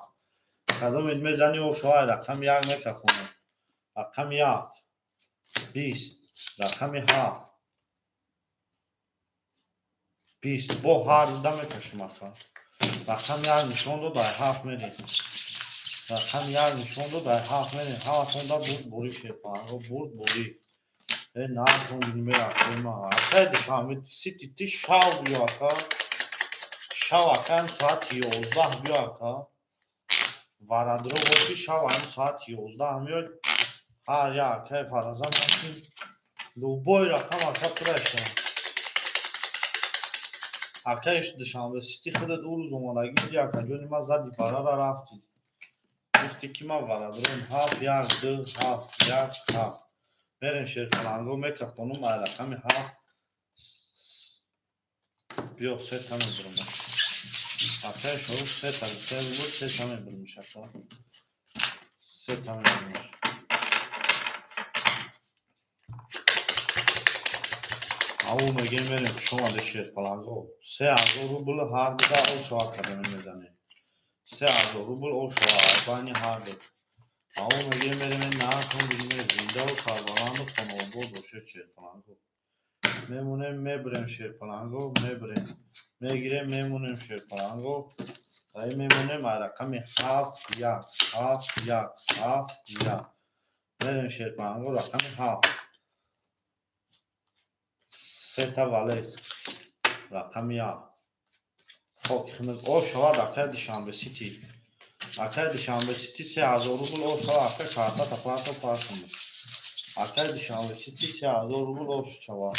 Кадомид мезани ош шава, рақами 1 мекафонам. Рақами 1 20, рақами 7 20. Бо ҳар дуда мекашим ака. Рақами 1 нишон дод, ай 7 мерем. Рақами 1 нишон дод, ай 7 мерем. Ҳаматонда бурдборӣ шерпаланго, бурдборӣ. Нартон биниме акои ма. Акай Душанбе Сити ти шав биё ака. Шав акаем соати 11 биё ака. Варадро боши шав аем соати 11 меояд. Ҳар як акай фараза накин. Любой рақам ака пураша. Акай Душанбе Сити худат ӯ рӯз омадагӣ буди акаҷони ман зади варара рафтӣ. Гуфтӣ ки ман варадром 7 1 2 7 1 7. Мерем шерпаланго мекафонум ай рақами 7. Биё сета мебурам. Акай шорух сета гуфта буд, сета мебурмиш ака. Сета мебурмиш. Аву мегем мерем хуш омадед шерпаланго. 3000 рубл ҳар дуда ошава кадаме мезанем. 3000 рубл ошава айбайни ҳар ду. Аву мегем мерем нартон биниме зиндаву сарбаланду хонаобод бошед шерпаланго. Мемонем мебурем шерпаланго, мебурем. Мегирем мемонем шерпаланго. Ай мемонем ай рақами 7 1 7 1 7 1. Мерем шерпаланго рақами 7. Сета валет рақами 1. Хок хунук ош шавад акай Душанбе Сити. Акай Душанбе Сити 3000 рубл ош шавад ака карта тапарто паршум. Акай Душанбе Сити 3000 рубл ош шавад.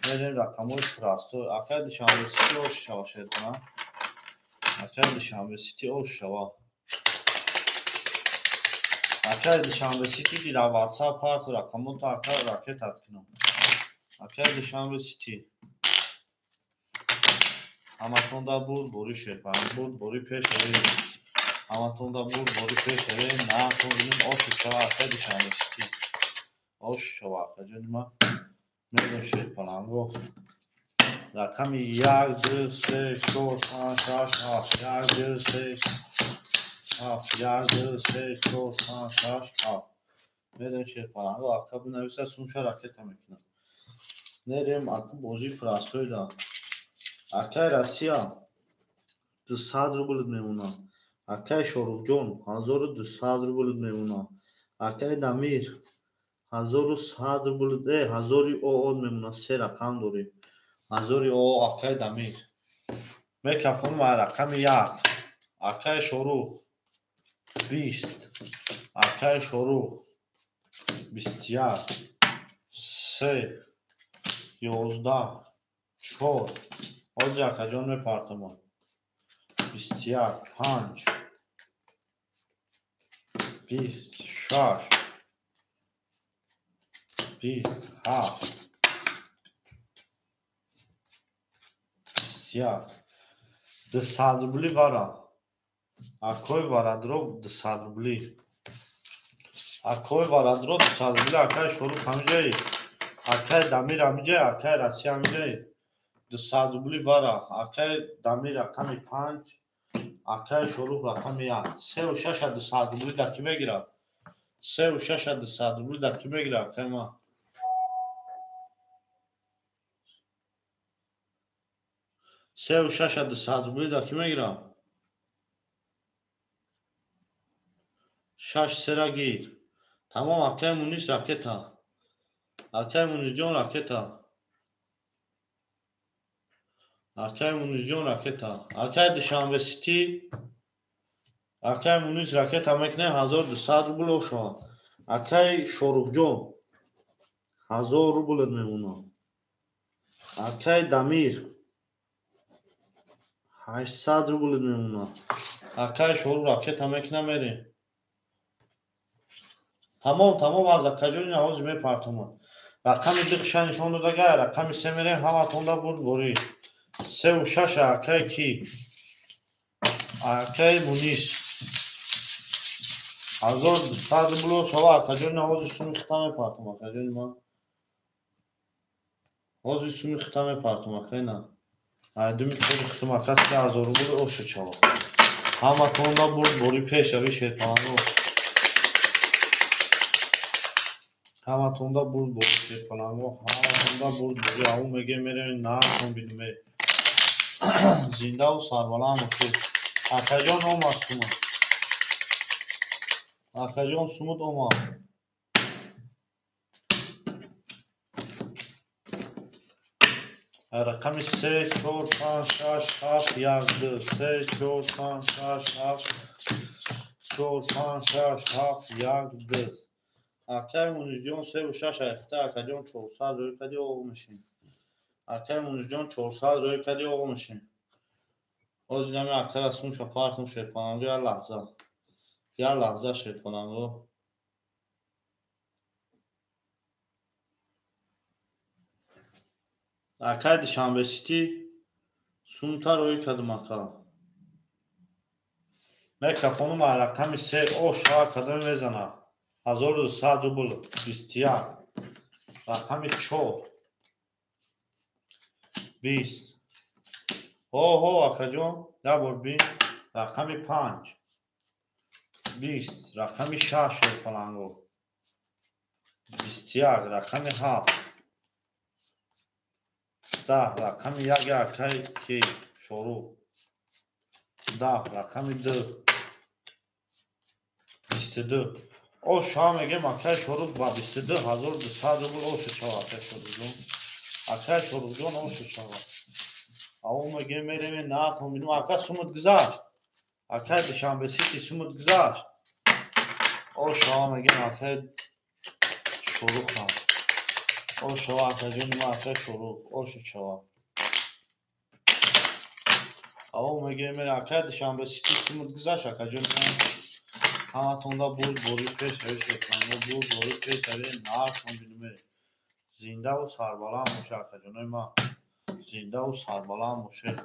Мерем рақамои простой. Акай Душанбе Сити ош шавад шерпана. Акай Душанбе Сити ош шавад. Акай Душанбе Сити ди WhatsApp парто рақамота ака ракетат кунам. Акай Душанбе Сити. Ҳаматонда бурдборӣ шерпаланг, бурдборӣ пешравӣ. Ҳаматонда бурдборӣ пешравӣ. Нартон бинем ош шава акай Душанбе Сити. Ош шава акаҷони ман. Мерем шерпаланго. Рақами 1 2 3 4 5 6 7 1 2 3 7 1 2 3 4 5 6 7. Мерем шерпаланго ака бинависа сумша ракета мекунам. Мерем аку бозии простойда. Акай Россия 200 рубл мемонад. Акай Шорухҷон 1200 рубл мемонад. Акай Дамир 1100 рубл, 1000 ОО мемонад. Се рақам дорем. 1000 ОО акай Дамир. Мекафонум ай рақами 1. Акай Шорух 20. Акай Шорух 21 3 11 4. Ҳоҷи акаҷон мепартомад. 21 5 26 27 21. 200 рубли вара. Акои варадро 200 рубли. Акои варадро 200 рубли. Акай Шорух ҳамиҷаи. Акай Дамир ҳамиҷаи. Акай Россия ҳамиҷаи. 200 рубли вара. Акай Дамир рақами 5, акай Шорух рақами 1. 3 6 200 рубли да кӣ мегирад? 3 6 200 рубли да кӣ мегирад акай ман? 3 6 200 рубли да кӣ мегирад? 6 сера гир. Тамом акай Мунис ракета. Акай Мунисҷон ракета. Акай Мунисҷон ракета. Акай Душанбе Сити. Акай Мунис ракета мекунад 1200 рубл ошава. Акай Шорухҷон 1000 рублет мемонад. Акай Дамир 800 рублет мемонад. Акай Шорух ракета мекунад мерем. Тамом, тамом аз акаҷони навози мепартомад. Рақами 2 хиша нишон додага, рақами 3 мерем ҳаматонда бурдборӣ. 3 6 акай ки? Акай Мунис. 1200 рубло шава, акаҷони. Ҳозир суми хита мепартам, акаҷони ман. Ҳозир суми хита мепартам, акай, на. Айдуми кори хитам, ака, 3000 рубл оша чава. Ҳаматонда бурд бори пешави, шерпаланго. Ҳаматонда бурд бори, шерпаланго. Ҳаматонда бурд бори. Аву меге мерем наатон бинуме. Зиндаву сарбаланд бошед. Акаҷон, омад сума. Акаҷон, сумут омад. Рақами се, чор, панҷ, шаш, ҳафт, як, ду. Се, чор, панҷ, шаш, ҳафт, чор, панҷ, шаш, ҳафт, як, ду. Акай Мунисҷон, 3 6 айхта, акаҷон, 400 рӯй кади, оғ мешин. Акай Мунисҷон, 400 рӯй кади, оғ мешин. Ҳозир нами акара сумша партум, шерпаланго, як лаҳза. Як лаҳза, шерпаланго. Акай Душанбе Сити, сумта рӯй кардум, ака. Мекафонум рақами се о шава кадоме мезана. 1200 рубл, 21. Рақами чор. 20. Ҳо, акаҷон, як бор бин. Рақами панҷ. 20. Рақами шаш, шерпаланго. 21. Рақами ҳафт. 10. Рақами як, акай ки? Шорух. 10. Рақами ду. 22. О шава мегем, акай Шорух, ба 22 200 рубл оша чава, акай Шорухҷон. Акай Шорухҷон, оша чава. Аву мегем мереме наатон бинум, ака, сумут гузашт. Акай Душанбе Сити, сумут гузашт. О шава мегем, акай Шорухам. О шава, акаҷони ман, акай Шорух, оша чава. Аву мегем мере, акай Душанбе Сити, сумут гузашт, акаҷони ман. Ҳаматонда бурд бори пешави, шерпаланго, бурд бори пешави, наатон бинуме. Зиндаву сарбаланд боша, акаҷонои ман. Зиндаву сарбаланд бошед.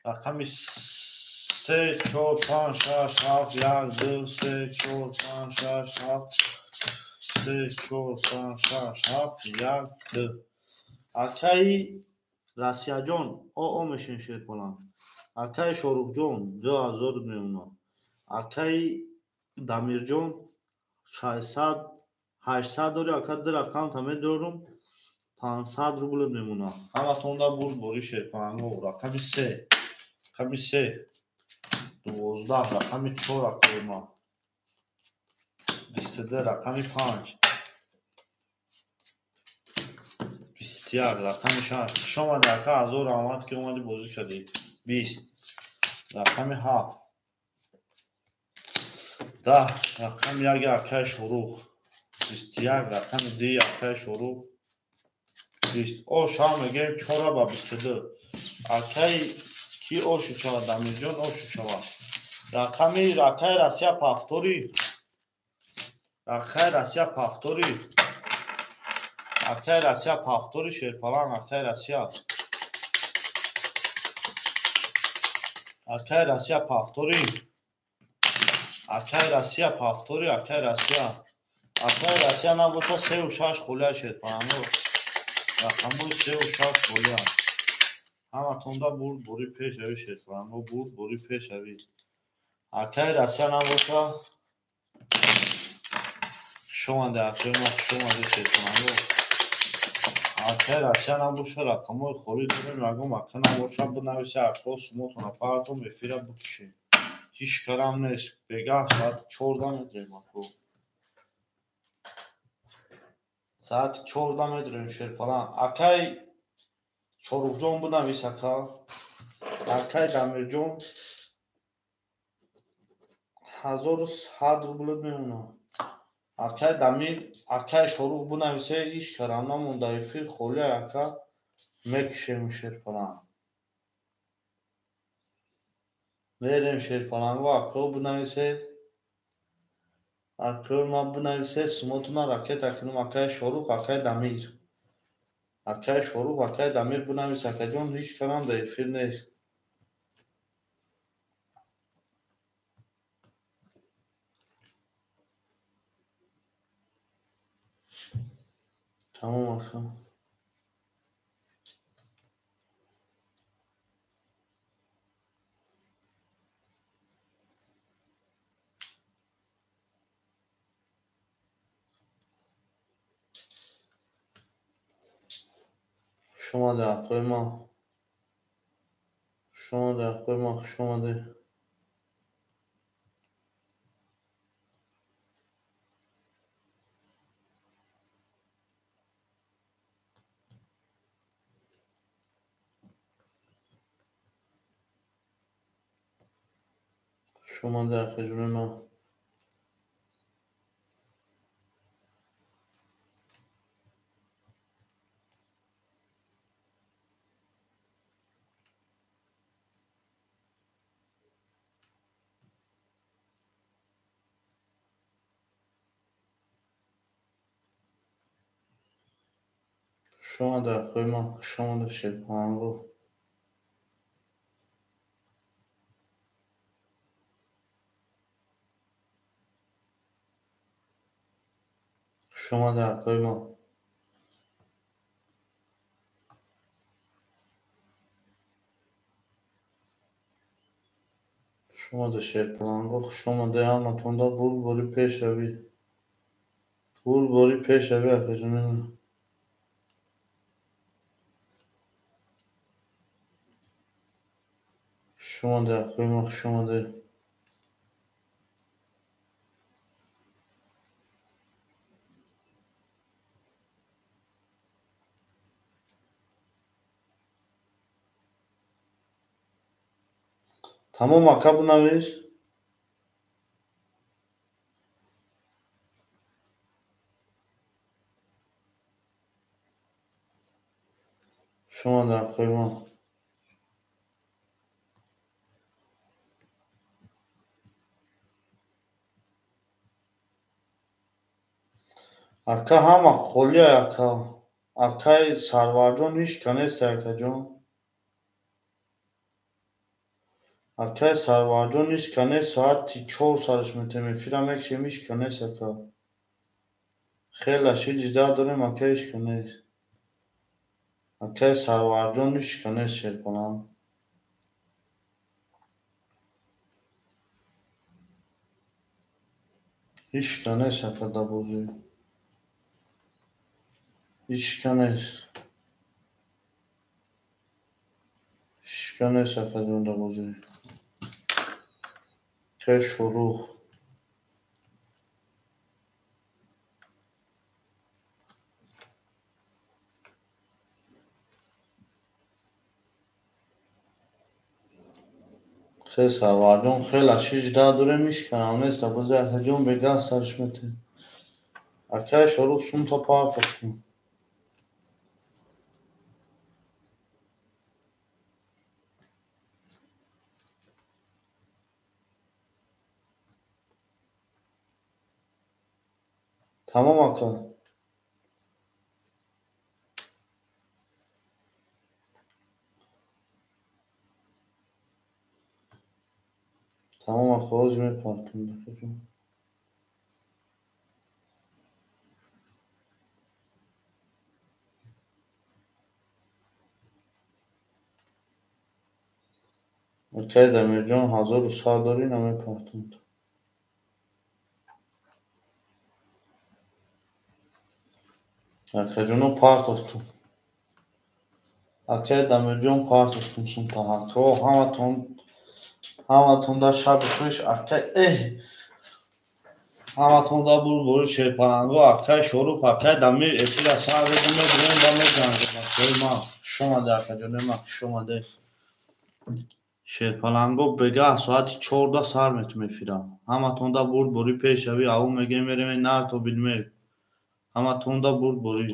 Рақами се, чор, панҷ, шаш, ҳафт, як, ду, се, чор, панҷ, шаш, ҳафт, се, чор, панҷ, шаш, ҳафт, як, ду. Акаи Россияҷон, о мешин, шерпаланг. Акаи Шорухҷон, 2000 мемонад. Акаи Дамирҷон, 600, 800 дори, ака, ду рақамта медорум, 500 рубл мемонад. Ҳаматонда бурд бори, шерпаланго. Рақами се. Рақами се. 12. Рақами чор, акаи ман. 22. Рақами панҷ. 21. Рақами шаш. Хуш омадӣ, ака, ҳазор раҳмат, ки омадӣ, бозӣ кардӣ. 20. Рақами ҳафт. 10. Рақами як, акаи Шорух. 21. Рақами дуи, акаи Шорух. 20. О шав мегӯем, чора ба 22. Акаи ки ошу шава? Дамирҷон, ошу шава. Рақами акаи Россия повтори. Акаи Россия повтори. Акаи Россия повтори, шерпаланг, акаи Россия. Акаи Россия повтори. Акаи Россия повтори, акаи Россия. Акаи Россия набоша, 3 6 холия, шерпаланго. Рақамҳои 3 6 холия. Ҳаматонда бурд бори пешави, шерпаланго, бурд бори пешави. Акаи Россия набоша, хуш омадед, акаи ман, хуш омадед, шерпаланго. Акаи Россия набоша, рақамҳои холӣ дорем, ягон ака набоша, бинависе, акаҳо, сумотона партом, эфира бикушем. Ҳеҷ карам нест. Бегаҳ соати 14 медроем, ако. Соати 14 медроем, шерпаланг. Акай Шорухҷон, бинавис, ака. Акай Дамирҷон, 1100 рубл мемонад. Акай Дамир, акай Шорух, бинависе, ҳеҷ карам намонда, эфир холия, ака, мекушем, шерпаланг. Мерем, шерпаланго, акао, бинависе. Акао ман, бинависе, сумотона ракета кунам, акаи Шорух, акаи Дамир. Акай Шорух, акай Дамир бинавис, акаҷон, ҳеҷ калам дар эфир нест. Тамом ака. Хуш омадед, акои ма. Хуш омадед, акои ма, хуш омадед. Хуш омадед, акаҷони ма. Хуш омадед, акои ма, хуш омадед, шерпаланго. Хуш омадед, акои ма. Хуш омадед, шерпаланго, хуш омадед ҳаматонда бурдборӣ пешравӣ. Бурдборӣ пешравӣ, акаҷони ма. Хуш омадед, акои ма, хуш омадед. Тамом, ака, бинавис. Хуш омадед, акои ма. Ака, ҳама холия, ака. Акаи Сарварҷон ҳеҷ ка нест, акаҷон. Акаи Сарварҷон ҳеҷ ка нест, соати 4 сараш метем эфира мекушем, ҳеҷ ка нест, ака. Хеле шид жда дорем, ака, ҳеҷ ка нест. Акаи Сарварҷон ҳеҷ ка нест, шерпаланг. Ҳеҷ ка нест, ака, дар бозӣ. Ҳеҷ ка нест. Ҳеҷ ка нест, акаҷон, дар бозӣ. Акаи Шорух. Хеле Сарварҷон, хеле шид жда дорем, ҳеҷ калам нест дар бозӣ, акаҷон, бегаҳ сараш метем. Акаи Шорух, сумта партохтем. Тамом, ака. Тамом, ака, ҳозир мепартем, акаҷон. Акаи Дамирҷон, 1100 дорӣ, намепартам. Акаҷоно, партохтум. Акаи Дамирҷон, партохтум сумта. Акао, ҳаматон, ҳаматонда шаби хуш, акаи эҳ. Ҳаматонда бурдборӣ, шерпаланго, акаи Шорух, акаи Дамир эфира сар додем, медурем ва меҷангем, акаи ма. Хуш омадед, акаҷони ма, хуш омадед. Шерпаланго, бегаҳ соати 14 сар метем эфира. Ҳаматонда бурдборӣ пешравӣ, аву мегем мерем нар то билмер. Ҳаматонда бурдборӣ.